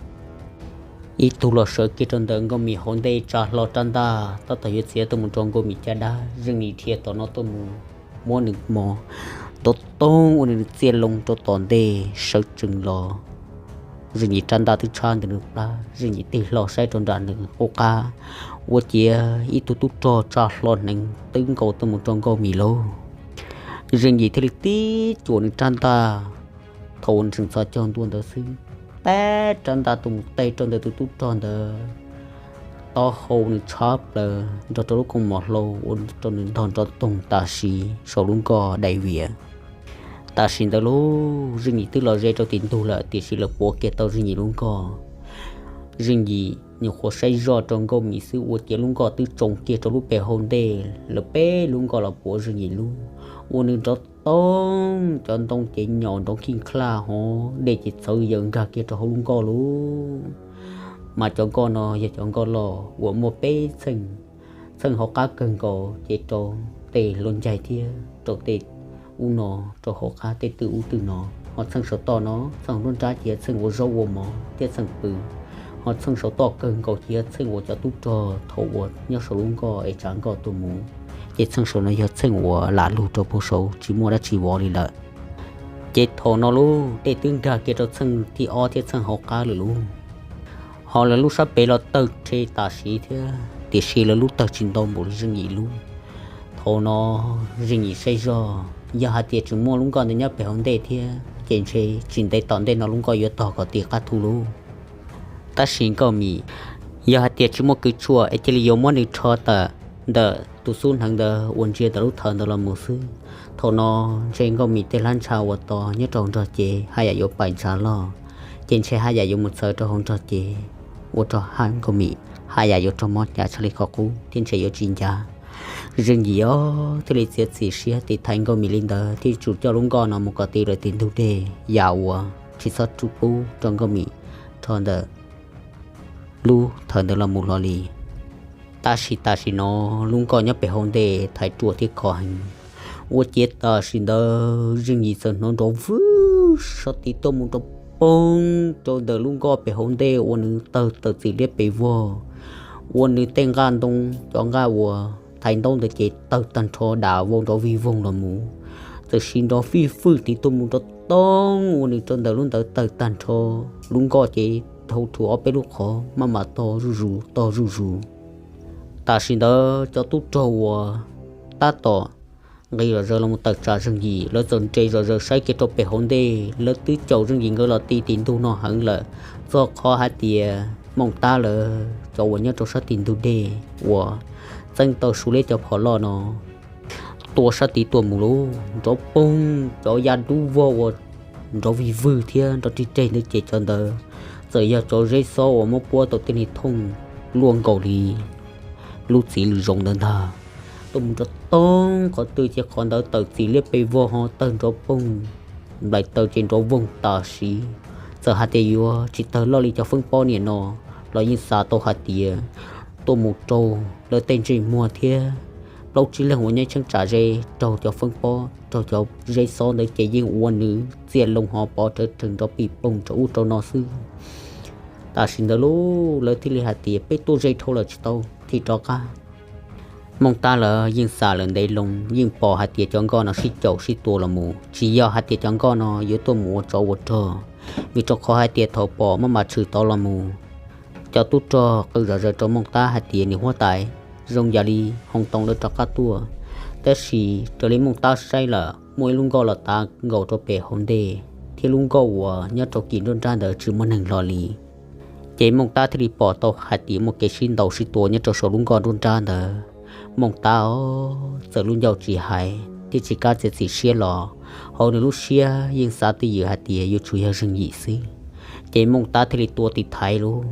Ib tug los sawv kiag rau ntawm Nkauj Mim hauv ntej tsa hlo rab ntaj tab tom yuav txiav tuaj mus rau Nkauj Mim caj dab, Zeej Yim dhia tom no tuaj mus muab nws mos ntaus toog ua nws txia loo rau tom ntej sawv tsees los. Zeej Yim rab ntaj twb tshab ntawm nws plab, Zeej Yim tig hlo saib rau nram nws qub qab, ua ciav ib tug tub rog tsa hlo hneev twb nkaus tuaj mus rau Nkauj Mim lauj. Zeej Yim thiaj li tib cuam nws rab ntaj, thaum uas nws tseem txhos caug ntua ntawd xwb, teb rab ntaj tuaj mus teg rau ntawm tus tub rog ntawd taub hau, nws tshab plaws nrog rau lub kooj mom hlau ua rau nws ntog nrov toog tam sim saum lub nkoj dai vias. Tam sim ntawd lauj, Zeej Yim twb los ze rau tim ntug lawm tiam sis lawv puav kiag tau Zeej Yim lub nkoj. Zeej Yim nyuam qhuav saib zoj rau Nkauj Mim xwb ua ciav lub nkoj twb tsoo kiag rau lub pem hauv ntej, lawv peb lub nkoj los puav Zeej Yim lub, ua nws nrov toog, cov ntoo ces nyaum nrov khij khlaj hov, dej ces txhawv yaws nkag kiag rau hauv lub nkoj lauj. Mas cov nkoj no yog cov nkoj loj uas muaj peb txheej, txheej hauv qab kawg nkaus ces rau tej hluav ncaig thiab rau tej ub no, rau hauv qab tej twj ub twj no, ho txheej saum toj no, txheej hauv nruab nrab ces yog txheej ua zaub ua mov thiab txheej pw, ho txheej saum toj kawg nkaus ces yog txheej uas cov tub rog thaum uas nyob saum lub nkoj es tsav nkoj tuaj mus, ces txheej saum no yog txheej uas lam lug rau puag saud tsis muaj dab tsi vov li lawm. Ces thaum no lauj, dej twb nkag kiag rau txheej thib ob thiab txheej hauv qab lawm lauj. Ho lawv lub sab pem los tawg rhe tam sim thiab, tiam sis lawv lub tawg tsis ntau npaum li Zeej Yim lub. Thaum no Zeej Yim saib zog, yog hais tias tseem muaj lub nkoj ntawd nyob pem hauv ntej thiab, ces ntshe tsis ntev tom ntej no lub nkoj yuav tog kom ti qab thu lauj. Tab sis Nkauj Mim yog hais tias tsis muaj kws tshuam es cia li yuav muab nws rho tawm ntawm tus xub hneev ntawd uas ntsia ntawm lub thawv ntawd los mus xwb. Thaum no ntshe Nkauj Mim tej hlab ntsha uas tos nyob rau hauv nrog cev haj yam yuav pais ntshav loj, ces ntshe haj yam yuav mus txawv rau hauv nrog cev, ua rau Nkauj Mim haj yam yuav raug mob hnyav tshaj li qhov qub thiab ntshe yuav tsis ncav. Zeej Yim os thiaj li txiav txim siab tiv thaiv Nkauj Mim li ntawd thiaj tsum coj lub nkoj no mus kom ti lawm tim ntug dej yam uas tsis txhob pub rau Nkauj Mim rho ntawm lub thawv ntawd los mus hlo li. Tab sis tam sim no lub nkoj nyob pem hauv ntej thaiv ruam thiab khov heev. Ua ciav tam sim ntawd Zeej Yim txawm hnov nrov vwj sab tid tuaj mus nrov poog rau ntawm lub nkoj pem hauv ntej uas nws tawg tawm txim liab pes vog, ua nws tej nqaj ntoo cov nqaj uas thaiv ntaub ntawd ces tawg tag nrho dam vau nrov vij voog los mus. Txawm sis nrov fij fwj tid tuaj mus nrov toog ua nws rau ntawm lub ntawd tawg tag nrho. Lub nkoj ces dhau rhuv ob peb lub qhov maj mam tog zuj zus tog zuj zus. Tam sim ntawd cov tub rog uas tab tom nqis zom zaws los mus tawm tsam Zeej Yim, lawv txawm nres zom zaws saib kiag rau pem hauv ntej, lawv twb caum Zeej Yim nkawd los ti tim ntug no heev lawm. Txog qhov hais tias Mooj Tab lawv cov uas nyob rau sab tim ntug dej uas txeeb tau Suav liab cov phom loj no tua sab tid tuaj mus lauj, nrov poog cov ya dub vog uas nrov vij vwg thiab nrov rig reg ntawd ces cov ntawd txawm yog cov zeb xob uas muab puab tau tej niag thooj luaj nkaus li lub txiv lws zoov ntawd ntag. Tuaj mus nrov toog qhov twg ces qhov ntawd tawm txim liab pes vog ho tawg nrov poog, nplaim taws ces nrov voog tam sim. Txawm hais tias yuav tsis tawg loj li cov feeb pob niam no los yeej xav tau hais tias tuaj mus raug lawv tej ntsej muag thiab plaub tsib leeg uas nyob tsheeb tsam ze raug cov feeb pob raug cov zeb xob ntawd ces yeej ua nws txiaj loo ho pov rawv rhees nrov pij poog rau ub rau no xwb. Tam sim ntawd lauj, lawv thiaj li hais tias peb tuaj ze dhau lawm tsis tau, thim rov qab. Mooj Tab lawv yeej xam lawm ntev loo, yeej pom hais tias cov nkoj no sib caum sib tua los mus, tsis yog hais tias cov nkoj no yuav tuaj mus ua tsov ua rog, vim rau qhov hais tias thaum pom maj mam tshwm tod los mus, cov tub rog qw zom zaws rau Mooj Tab hais tias niam huab tais, zoo yam li hoo too lawv rov qab tuaj. Tab sis raws li Mooj Tab saib lawm muaj ib lub nkoj los tav nkaus rau pem hauv ntej, thiab lub nkoj uas nyob rau kis nruab nrab ntawd tsis muaj neeg hlo li. Ces Mooj Tab thiaj li pom tau hais tias muaj kev sib ntaus sib tua nyob rau saum lub nkoj nruab nrab ntawd. Mooj Tab os, txawm lub ncauj tsis hais thiab tsis kam txiav txim siab los hauv nws lub siab yeej xav twj ywm hais tias yuav tsum yog Zeej Yim xwb. Ces Mooj Tab thiaj li tua tiv thaiv lauj.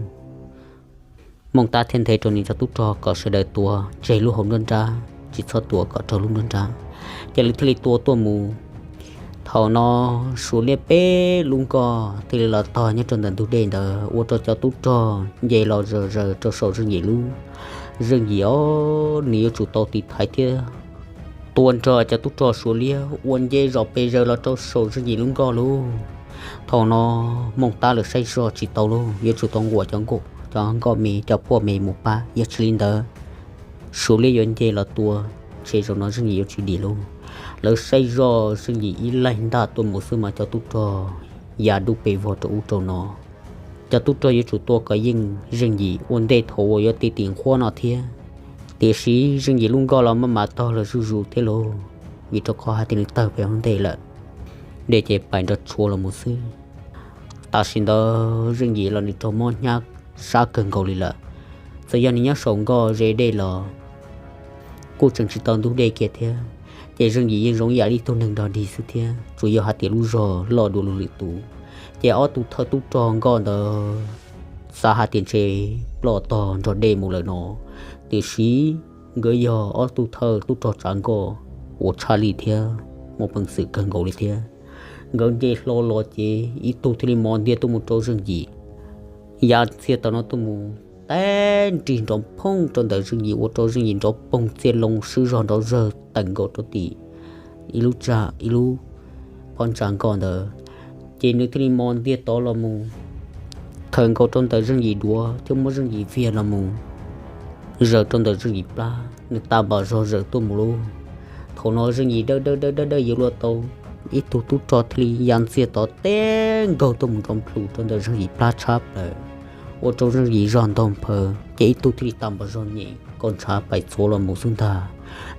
Mooj Tab thiaj nthe rau nws cov tub rog kom sawv daws tua tseg lub hauv nruab nrab, tsis txhob tua kom raug lub nruab nrab. Ces lawv thiaj li tua tuaj mus. Thaum no Suav liab peb lub nkoj thiaj li los tog nyob rau ntawm ntug dej ntawd ua rau cov tub rog nce los zom zaws rau saum Zeej Yim lub. Zeej Yim os, nws yuav tsum tau tiv thaiv thiab tua nrog cov tub rog Suav liab uas nce zom pes zaws los rau saum Zeej Yim lub nkoj lauj. Thaum no Mooj Tab lawv saib zoj tsis tau lauj, yuav tsum tau nquam cov nkoj, cov nkoj me, cov puag me mus pab, yog tsis li ntawd Suav liab yuav nce los tua, ntshe zaum no Zeej Yim yuav tsis dim lauj. Lawv saib zoj Zeej Yim ib laig ntaj tuaj mus xwb mas cov tub rog ya dub pes vog rau ub rau no. Cov tub rog yuav tsum tua kom yeej Zeej Yim ua ntej thaum uas yuav ti tim nqhuab no thiab. Tiam sis Zeej Yim lub nkoj los maj mam tog lawm zuj zus thiab lauj, vim rau qhov hais tias nws tawg pem hauv ntej lawm, dej ces pais nrov tshua los mus xwb. Tam sim ntawd Zeej Yim los nws raug mob hnyav sab kawg nkaus li lawm. Txawm yog nws nyob saum nkoj ze dej los kuj tseem tsis tau ntug dej kiag thiab, ces Zeej Yim yeej zoo yam li ib tug neeg dog dig xwb thiab, tsuas yog hais tias lub zog loj dua lwm tus. Ces ob tug thawj tub rog nkoj ntawd xav hais tias ntshe ploj tog nrog dej mus lawm no, tiam sis nkawd yog ob tug thawj tub rog tsav nkoj uas tshaj lij thiab muaj peev xwm kawg nkaus li thiab. Nkawd nce hlo los ces ib tug thiaj li mos ntiag tuaj mus rau Zeej Yim, ya ntxiag tom no tuaj mus, teb nrig nrov phooj rau ntawm Zeej Yim ua rau Zeej Yim nrov poog txiaj loo swb zog nrov zawg tawm nkaus rau tim ib lub tsa, ib lub phab ntsa nkoj ntawd. Ces nws thiaj li mos ntiag tod los mus, khawm nkaus rau ntawm Zeej Yim duav thiab muab Zeej Yim viag los mus, zaws rau ntawm Zeej Yim plab, nws tag npam zog zaws tuaj mus lauj. Thaum no Zeej Yim dawb dawb dawb dawb dawb yuav luag tau, ib tug tub rog thiaj li ya ntxiag tod teb nkaug tuaj mus nrov nplhus rau ntawm Zeej Yim plab tshab plaws, ua rau Zeej Yim zog ntog nphaws, ces ib tug thiaj li tag npam zog nyem kom ntshav pais txhuav los mus xwb ntag.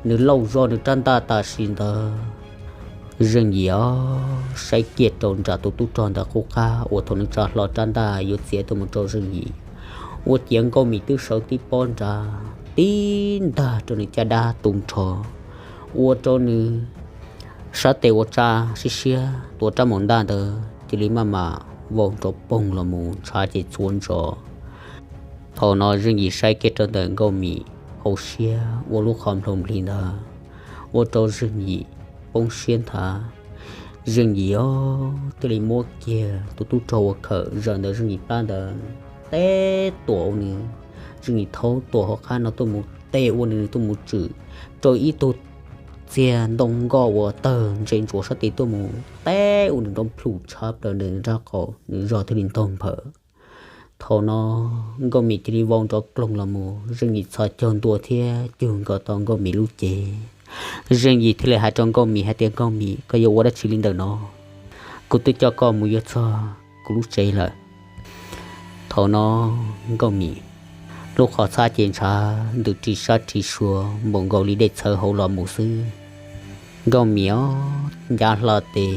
Nws lauj zog nws rab ntaj tam sim ntawd Zeej Yim os, saib kiag rau nram tus tub rog ntawd qub qab uas thaum nws tsa hlo rab ntaj yuav txiav tuaj mus rau Zeej Yim, ua ciav Nkauj Mim twb sawv tib pob nrad tib ntag rau nws caj dab tu nrho, ua rau nws sab tes uas tsa siab siab tuav rab maum ntaj ntawd cia li maj mam vau nrov poog los mus ntshav ces txhuav ntsos. Thaum no Zeej Yim saib kiag rau ntawm Nkauj Mim hauv siab ua lub qhov nplhoo nplig ntawd, ua rau Zeej Yim poob siab nthav. Zeej Yim os, thiaj li muab kiag tus tub rog uas khawm zaws ntawm Zeej Yim plab ntawd teb tuam ua nws, Zeej Yim thaub tuam hauv qab no tuaj mus, teb ua nws tuaj mus tswm rau ib tug txiag ntoo nkoj uas tawg ntse ntsuav sab tid tuaj mus, teb ua nws nrov plhum tshab plaws ntawm nws nrab qaum, nws zog thiaj li ntaug nphawm. Thaum no Nkauj Mim cia li vau nrov kloog los mus, Zeej Yim txhos caug ntua thiab cug nkaus tau Nkauj Mim lub cev. Zeej Yim thiaj li hais rau Nkauj Mim hais tias, Nkauj Mim, koj yuav ua dab tsi li ntawm no? Kuv twb coj koj mus yuav txog kuv lub tsev lawm. Thaum no Nkauj Mim lub qhov txhab ces ntshav ntws ris sab ris sua npaum nkaus li dej txhawv hauv los mus xwb. Nkauj Mim os, ncav hlo tes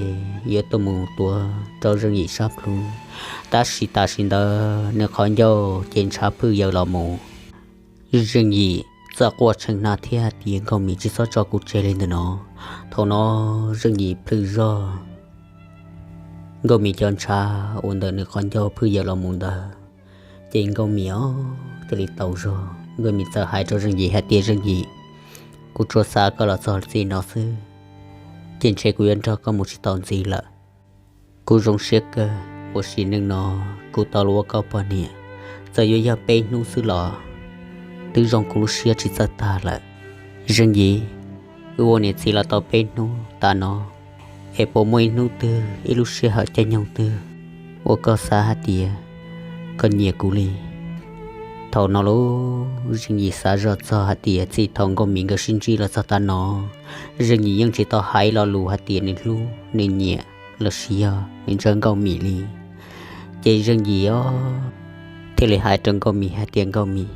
yuav tuaj mus tuav rau Zeej Yim sab plhu, tab sis tam sim ntawd nws qhov ncauj ces ntshav phwj yaws los mus. Zeej Yim txawm quaj tshee hna thiab hais tias, Nkauj Mim, tsis txhob tso kuv tseg li ntawm no. Thaum no Zeej Yim plhws zog, Nkauj Mim cov ntshav uas ntawm nws qhov ncauj phwj yaws los mus ntawd, ces Nkauj Mim os, thiaj li tau zog. Nkauj Mim txawm hais rau Zeej Yim hais tias, Zeej Yim, kuv tsuas xav koj los txog txij no xwb, ces ntshe kuv yuav nrog koj mus tsis tau ntxiv lawm. Kuv zoo siab kawg uas sim neej no kuv tau los ua koj poj niam, txawm yuav yog peb hnub xwb los twb zoo kuv lub siab tsis txawj tag lawm. Zeej Yim, wb ua niam txiv los tau peb hnub tas no, es puas muaj ib hnub twg, ib lub sij hawm caij nyoog twg uas koj xav hais tias koj nyiam kuv li? Thaum no lauj, Zeej Yim xav zoj txog hais tias txij thaum Nkauj Mim nkawd sib ntsib los txog tav no, Zeej Yim yeej tsis tau hais lo lus hais tias nws hlub, nws nyiam los sis yog nws ntshaw Nkauj Mim li. Ces Zeej Yim os, thiaj li hais rau Nkauj Mim hais tias, Nkauj Mim,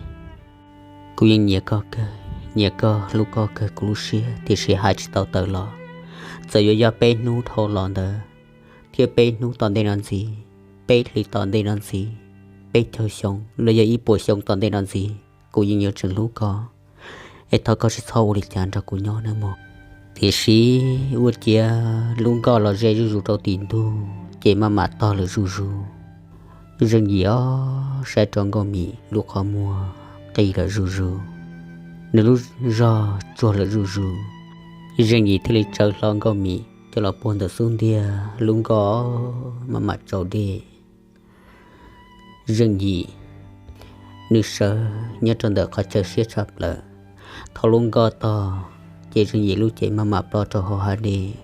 kuv yeej nyiam koj kawg, nyiam koj, hlub koj kawg kuv lub siab, tiam sis hais tsis tau tawm los. Txawm yuav yog peb hnub dhau los ntawd, thiab peb hnub tom ntej no ntxiv, peb hlis tom ntej no ntxiv, peb caug xyoo los yog ib puas xyoo tom ntej no ntxiv, kuv yeej yuav tseem hlub koj. Es thov koj tsis txhob ua li cas nrog kuv nyob nawb mog. Tiam sis ua ciav lub nkoj los ze zuj zus rau tim ntug ces maj mam tog lawm zuj zus. Zeej Yim os, saib rau Nkauj Mim lub qhov muag qi lawm zuj zus, nws lub zog tsuag lawm zuj zus. Zeej Yim thiaj li tsawv hlo Nkauj Mim coj los puag ntawm xub ntiag, lub nkoj maj mam tsaus dej. Zeej Yim nws sawv nyob rau ntawm qhov chaw siab tshaj plaws. Thaum lub nkoj tog, ces Zeej Yim lub cev maj mam ploj rau hauv hav dej.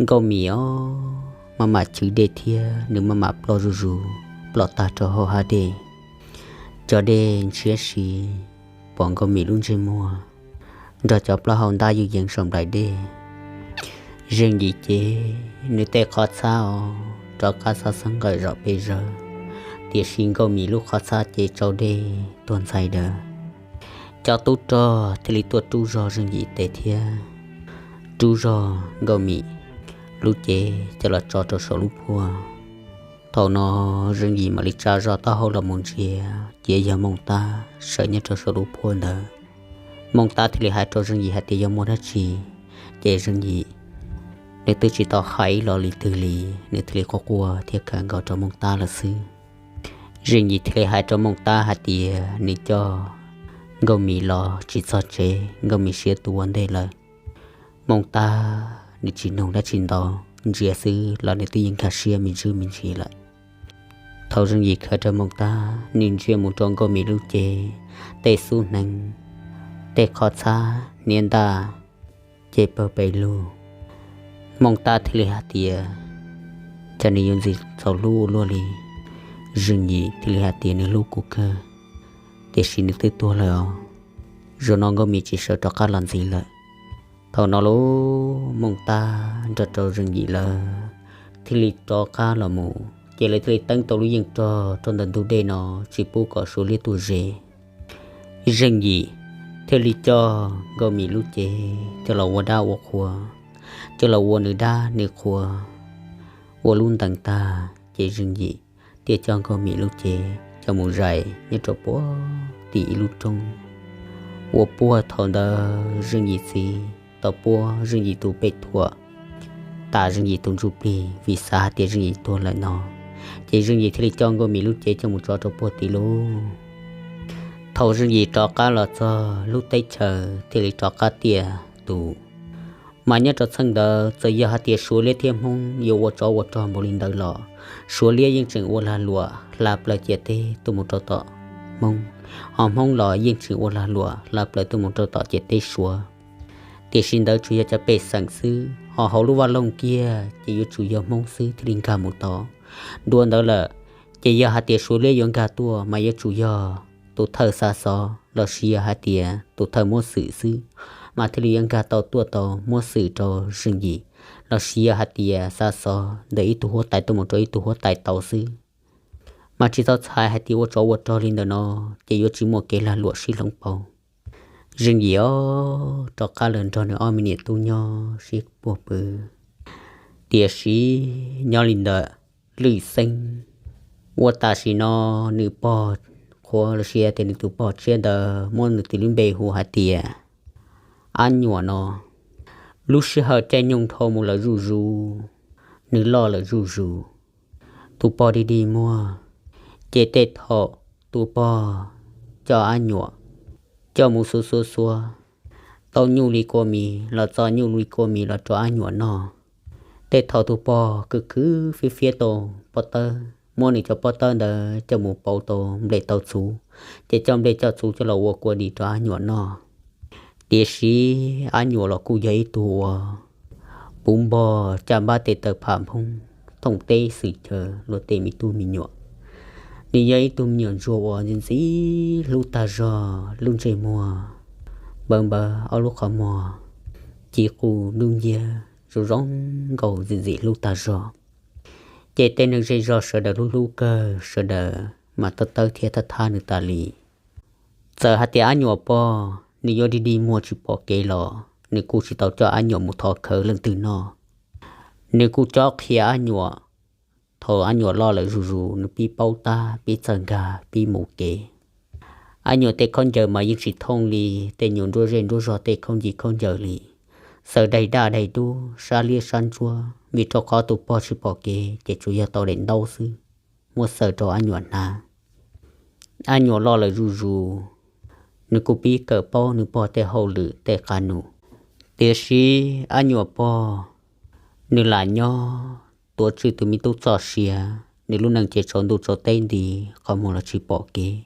Nkauj Mim os, maj mam chwv dej thiab nws maj mam ploj zuj zus, ploj tag rau hauv hav dej. Cov dej ntshiab si pom Nkauj Mim lub ntsej muag nrog cov plaub hau ntab yuj yees saum nplaim dej. Zeej Yim ces nws tej qhov txhab os rov qab xab xeeb nqawm zom pes zaws, tiam sis Nkauj Mim lub qhov txhab ces tsaus dej tuag ntxhais daws. Cov tub rog thiaj li tuaj rub zog Zeej Yim tes thiab rub zog Nkauj Mim lub cev coj los tso rau saum lub phuaj. Thaum no Zeej Yim mam li tsa zog taub hau los mus ntsia, ces yog Mooj Tab sawv nyob rau saum lub phuaj ntawd. Mooj Tab thiaj li hais rau Zeej Yim hais tias yog muaj dab tsi, ces Zeej Yim nws twb tsis tau hais ib lo li twg li, nws thiaj li quaj quaj thiab khawm nkaus rau Mooj Tab lawm xwb. Zeej Yim thiaj li hais rau Mooj Tab hais tias nws coj Nkauj Mim los tsis txog tsev, Nkauj Mim siav tus ua ntej lawm. Mooj Tab nws tsis nug dab tsi ntau, ntsia xwb los nws twb yeej nkag siab me ntsis me ntsis lawm. Thaum Zeej Yim khawm rau Mooj Tab, nws ntsia mus rau Nkauj Mim lub cev, tej xub hneev, tej qhov txhab hniav ntaj ces pawg pes lug. Mooj Tab thiaj li hais tias, cas nws yuav ntxim txaus hlub ua luaj li. Zeej Yim thiaj li hais tias nws hlub kuv kawg, tiam sis nws twb tuag lawm os. Zaum no Nkauj Mim tsis sawv rov qab los ntxiv lawm. Thaum no lauj, Mooj Tab nrog rau Zeej Yim lawv thiaj li rov qab los mus, ces lawv thiaj li teeb tau lub yeej rog rau ntawm ntug dej no, tsis pub kom Suav liab tuaj ze. Zeej Yim thiaj li coj Nkauj Mim lub cev coj los ua dab ua qhua, coj los ua nws dab nws qhua ua lub ntees tag, ces Zeej Yim thiaj coj Nkauj Mim lub cev coj mus zais nyob rau puag tim ib lub roob. Ua puag thaum ntawd Zeej Yim txiv tau puab Zeej Yim tus pej thuam, tas Zeej Yim tus ntsuj plig vim xav hais tias Zeej Yim tuag lawm no, ces Zeej Yim thiaj li coj Nkauj Mim lub cev coj mus tso rau puag tim lub. Thaum Zeej Yim rov qab los txog lub teb chaws thiaj li rov qab tiaj tus. Mas nyob rau txheej ntawd txawm yog hais tias Suav liab thiab Hmoob yuav ua tsov ua rog npaum li ntawd los, Suav liab yeej tseem ua lag luam hla plaws ciam teb tuaj mus rau tom Hmoob, ho Hmoob los yeej tseem ua lag luam hla plaws tuaj mus rau tom ciam teb Suav. Tiam sis ntawd tsuas yog cov pej xeem xwb, ho hauv lub vaj loog kiag ces yuav tsum yog Hmoob xwb thiaj li nkag mus tau. Dua ntawd lawm, ces yog hais tias Suav liab yuav nkag tuaj mas yuav tsum yog tus thawj xa xov los sis yog hais tias tus thawj muab xwm xwb, mas thiaj li yuav nkag tau tuaj tau muab xwm rau Zeej Yim, los sis yog hais tias xa xov ntawm ib tug huab tais tuaj mus rau ib tug huab tais tau xwb. Mas tsis txhob txhais hais tias ua tsov ua rog li ntawm no ces yuav tsis muaj kev lag luam sib hloov pauv. Zeej Yim ob rov qab los nrog nws ob me niam tub nyob sib puag pw. Tiam sis nyob li ntawm Lwm Xeeb, ua tam sim no nws pog qhuav los sis tias nws tus pog tshiab ntawd muab nws tis lub npe hu hais tias Ab Nyuam no, lub sij hawm caij nyoog dhau mus lawm zuj zus, nws loj lawm zuj zus. Tus pog dig dig muag, ces tej thaum tus pog coj Ab Nyuam coj mus xuav xuav xuav, tau nyuj li kua mis los txo nyuj li kua mis los rau Ab Nyuam noj. Tej thaum tus pog khwv khwv fiab fiab tau pob tawb, muab nws cov pob tawb ntawd coj mus pauv tau nplej tau txhuv, ces coj nplej coj txhuv coj los ua kua dis rau Ab Nyuam noj. Tiam sis Ab Nyuam los kuj yog ib tug uas puv npog caj npab tes taw pham nphoob, thooj teb xwm chaw luag tej me tub me nyuam. Nws yog ib tug me nyuam ntsuag uas ntxim ntxim hlub tag zog, lub ntsej muag npawv npawv, ob lub qhov muag ci qus dub nciab zoo zoo nkauj ntxim ntxim hlub tag zog. Ces tej neeg zej zog sawv daws hlub hlub kawg, sawv daws mas tawb tawb thiab thab thab nws tas li. Txawm hais tias Ab Nyuam pog nws yuav dig dig muag tsis pom kev los nws kuj tsis tau coj Ab Nyuam mus thov khawv leej twg noj. Nws kuj cob qhia Ab Nyuam, thaum Ab Nyuam loj lawm zuj zus nws pib paub tab, pib txawj nkag, pib mus kev. Ab Nyuam tej khaub ncaws mas yeej tsis thooj li tej nyuam nruab zej nruab zog tej khaub ncaws khaub ncaws li, xaws daim daj daim dub, sab liab sab ntsuab, vim rau qhov tus pog tsis pom kev ces tsuas yog tau daim ntaub xwb, muab xaws rau Ab Nyuam hnav. Ab Nyuam loj lawm zuj zus, nws kuj pib kawm paub nws pog tej hauj lwm tej qab num. Tiam sis Ab Nyuam pog nws lam nyob tuav tswj tus me tub txoj sia, nws lub neej ces tsaus ntuj tsaus teb nti, qhov muag los tsis pom kev.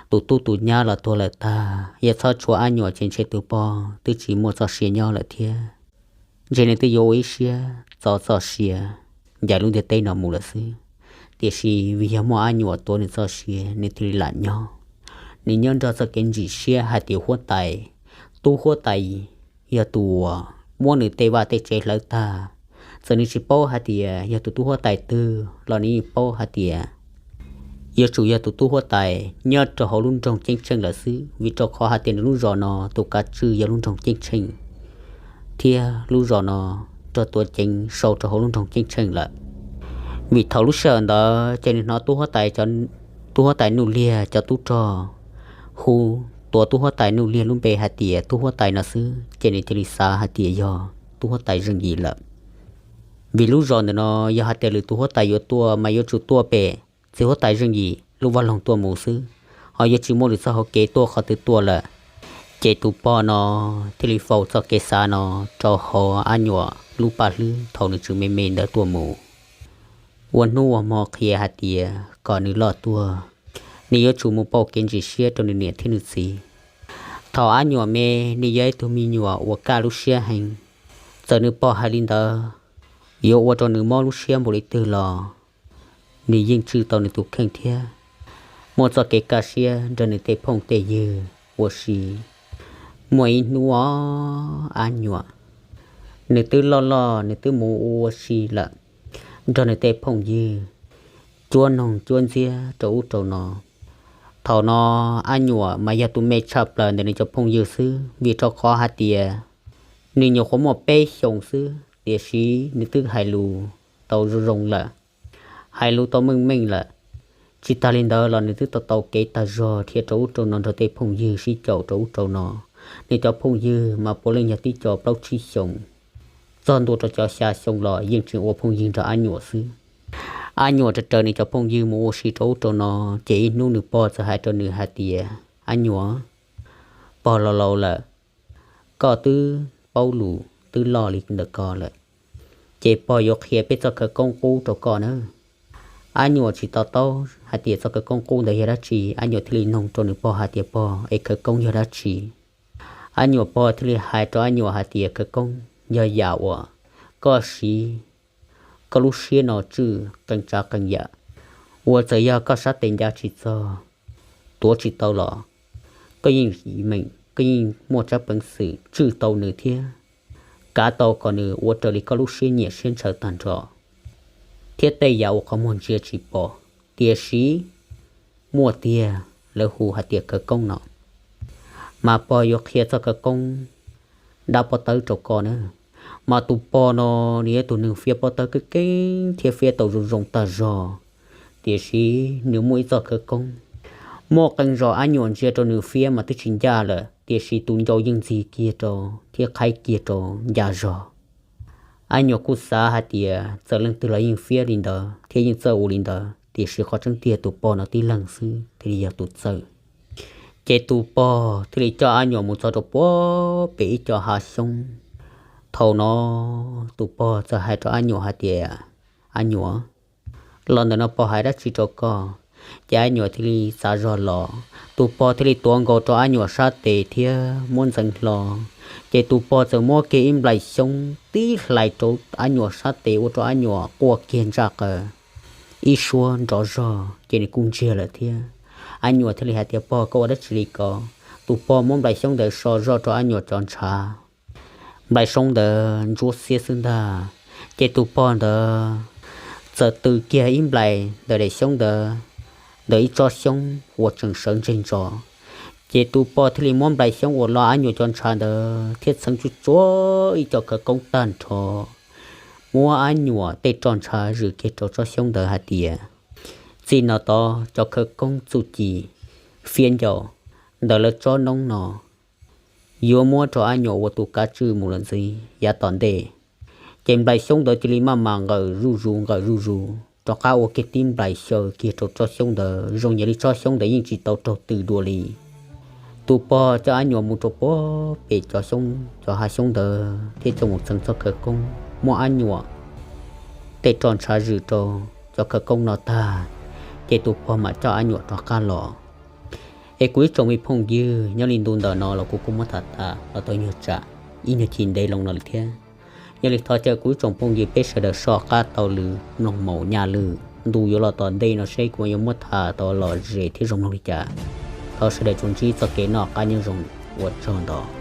Tus tub tus nyab los tuag lawm tag, yog txhob tshuav Ab Nyuam ces ntshe tus pog twb tsis muaj txoj sia nyob lawm thiab. Ntshe nws twb yuav ua ib siab txo txoj sia ncaim lub ntiaj teb no mus lawm xwb. Tiam sis vim yog muaj Ab Nyuam tuav nws txoj sia nws thiaj li lam nyob. Nws nyob nrog txoj kev ntsim siab hais tias huab tais, tub huab tais yog tus uas muab nws tej vaj tej tsev hlawv tag. Txawm nws tsis paub hais tias yog tus tub huab tais twg los nws yeej paub hais tias yuav tsum yog tus tub huab tais nyob rau hauv lub nroog Ceeb Tsheej lawm xwb, vim rau qhov hais tias nws lub zos no tus kav tswj yog lub nroog Ceeb Tsheej, thiab lub zos no raug tuav ceev sau rau hauv lub nroog Ceeb Tsheej lawm. Vim thaum lub sij hawm ntawd ces nws hnov tub huab tais, tub huab tais Nuj Liag cov tub rog hu, tuav tub huab tais Nuj Liag lub npe hais tias tub huab tais no xwb ces nws cia li xav hais tias yog tub huab tais Zeej Yim lawm. Vim lub zos ntawm no yog hais tias lwm tus huab tais yuav tuaj mas yuav tsum tuaj pem txiv huab tais Zeej Yim lub vaj loog tuaj mus xwb, ho yuav tsis muaj lwm txoj hauv kev tuaj qhov twg tuaj lawm. Ces tus pog no thiaj li faus txoj kev xav no rau hauv Ab Nyuam lub paj hlwb thaum nws tseem me me ntawd tuaj mus. Ua hnub ua hmo qhia hais tias kom nws loj tuaj, nws yuav tsum mus pauj kev ntsim siab rau nws niam thiab nws txiv. Thaum Ab Nyuam me, nws yog ib tug me nyuam uas kaj lub siab heev. Txawm nws pog hais li ntawd yuav ua rau nws mob lub siab npaum li twg los nws yeej tswj tau nws tus kheej thiab muaj txoj kev kaj siab nrog nws tej phooj tej ywg ua si. Muaj ib hnub, Ab Nyuam nws twb loj loj, nws twb mus ua si lawm, nrog nws tej phooj ywg cuab noog cuab ntxiab rau ub rau no. Thaum no Ab Nyuam mas yog tus me tshaj plaws ntawm nws cov phooj ywg xwb, vim rau qhov hais tias nws nyuam qhuav muaj peb xyoos xwb. tiam sis nws twb hais lus tau zoo zoo lawm, hais lus tau meej meej lawm. Tsis tas li ntawd los nws twb tau tau kev tag zog thiab rau ub rau no nrog tej phooj ywg sib caum rau ub rau no. Nws cov phooj ywg mas puav leej yog tib co plaub tsib xyoos, txog ntua rau cov xya xyoo los yeej tseem ua phooj ywg nrog Ab Nyuam xwb. Ab Nyuam raws raws nws cov phooj ywg mus ua si rau ub rau no, ces ib hnub nws pog txawm hais rau nws hais tias, Ab Nyuam, pog laus laus lawm, koj twb paub lus twb loj li ntawm ko lawm, ces pog yuav qhia peb txoj khawv koob qub rau koj nawb. Ab Nyuam tsis to taub hais tias txoj khawv koob qub ntawd yog dab tsi, Ab Nyuam thiaj li noog rau nws pog hais tias, Pog, es khawv koob yog dab tsi? Ab Nyuam pog thiaj li hais rau Ab Nyuam hais tias, Khawv koob yog yam uas koj siv koj lub siab no tswj qee tsav qee yam, uas txawm yog koj sab tes ncav tsis txog, tuav tsis tau los koj yeej meem, koj yeej muaj tsab peev xwm tswj tau nws thiab kav tau kom nws ua raws li koj lub siab nyiam siab ntshaw tag nrho, thiab tej yam uas qhov muag ntsia tsis pom, tiam sis muaj tiag, lawv hu hais tias khawv koob no. Mas pog yuav qhia txoj khawv koob dab pob tawb rau koj na. Mas tus pog no nws yog tus neeg fiab pob tawb keeb keeb thiab fiab tau zoo zoo tag zog, tiam sis nws muaj ib txoj khawv koob, muaj qee zaus Ab Nyuam ntsia rau nws fiab mas twb tsis ncaj lawm, tiam sis tus ncau yeej ntxig kiag rau thiab qhaib kiag rau ncaj zog. Ab Nyuam kuj xav hais tias txawm leej twg los yeej fiab li ntawd thiab yeej txawj ua li ntawd, tiam sis qhov tseeb tiag tus pog no tib leeg xwb thiaj li yog tus txawj. Ces tus pog thiaj li coj Ab Nyuam mus txog rau puag pem ib co hav xyoob. Thaum no tus pog txawm hais rau Ab Nyuam hais tias, Ab Nyuam, los ntawm no pog hais dab tsi rau koj? Ces Ab Nyuam thiaj li txav zog los, tus pog thiaj li tuav nkaus rau Ab Nyuam sab tes thiab muab ntxeev hlo. Ces tus pog txawm muab kiag ib nplaim xyoob tib hlais rau Ab Nyuam sab tes ua rau Ab Nyuam quaj kiag ntsaj qaws ib suab nrov zog, ces nws kuj ntsiag lawm thiab. Ab Nyuam thiaj li hais tias, Pog, koj ua dab tsi li ko? Tus pog muab nplaim xyoob ntawd so zoj rau Ab Nyuam cov ntshav. Nplaim xyoob ntawd ntsuab xiab xwb ntag. Ces tus pog ntawd txawm tws kiag ib nplaim ntawm daim xyoob ntawd, ntawm ib tsob xyoob uas tseem sawv ntseg ntso. Ces tus pog thiaj li muab nplaim xyoob uas lo Ab Nyuam cov ntshav ntawd thiab txheev tsuj tsuav ib co khawv koob tag nrho, muab Ab Nyuam tej roj ntshav zwm kiag rau tsob xyoob ntawd hais tias, Txij no tod cov khawv koob txuj ci fiab ncau ntawm lawv tsob noob no yuav muab rau Ab Nyuam ua tus kav tswj mus lawm ntxiv yav tom ntej. Ces nplaim xyoob ntawd cia li maj mam nqawm zuj zus nqawm zuj zus rov qab ua kiag tib nplaim xyaw kiag rau tsob xyoob ntawd zoo yam li tsob xyoob ntawd yeej tsis tau raug tws dua li. Tus pog coj Ab Nyuam mus rau puag pem cov xyoob, cov hav xyoob ntawd thiab coj mus txheev txoj khawv koob, muab Ab Nyuam tej roj ntshav zwm rau cov khawv koob no tag, ces tus pog mam coj Ab Nyuam rov qab los. Es kuv ib tsoom me phooj ywg, nyob li ntu ntawm no los kuv kuj muab tham tas los tau nyuag tsam ib nyuag chim ntev loo no lawm thiab. Yog li thov caw kuv ib tsoom phooj ywg peb sawv daws soj qab taug lw mloog maum nyaj lwm ntu yuav los tom ntej no seb kuv yuav muab tham tau lom zem thiab zoo mloog li cas. Thov sawv daws tsuas ntsib txoj kev noj qab nyob zoo, ua tsaug ntau.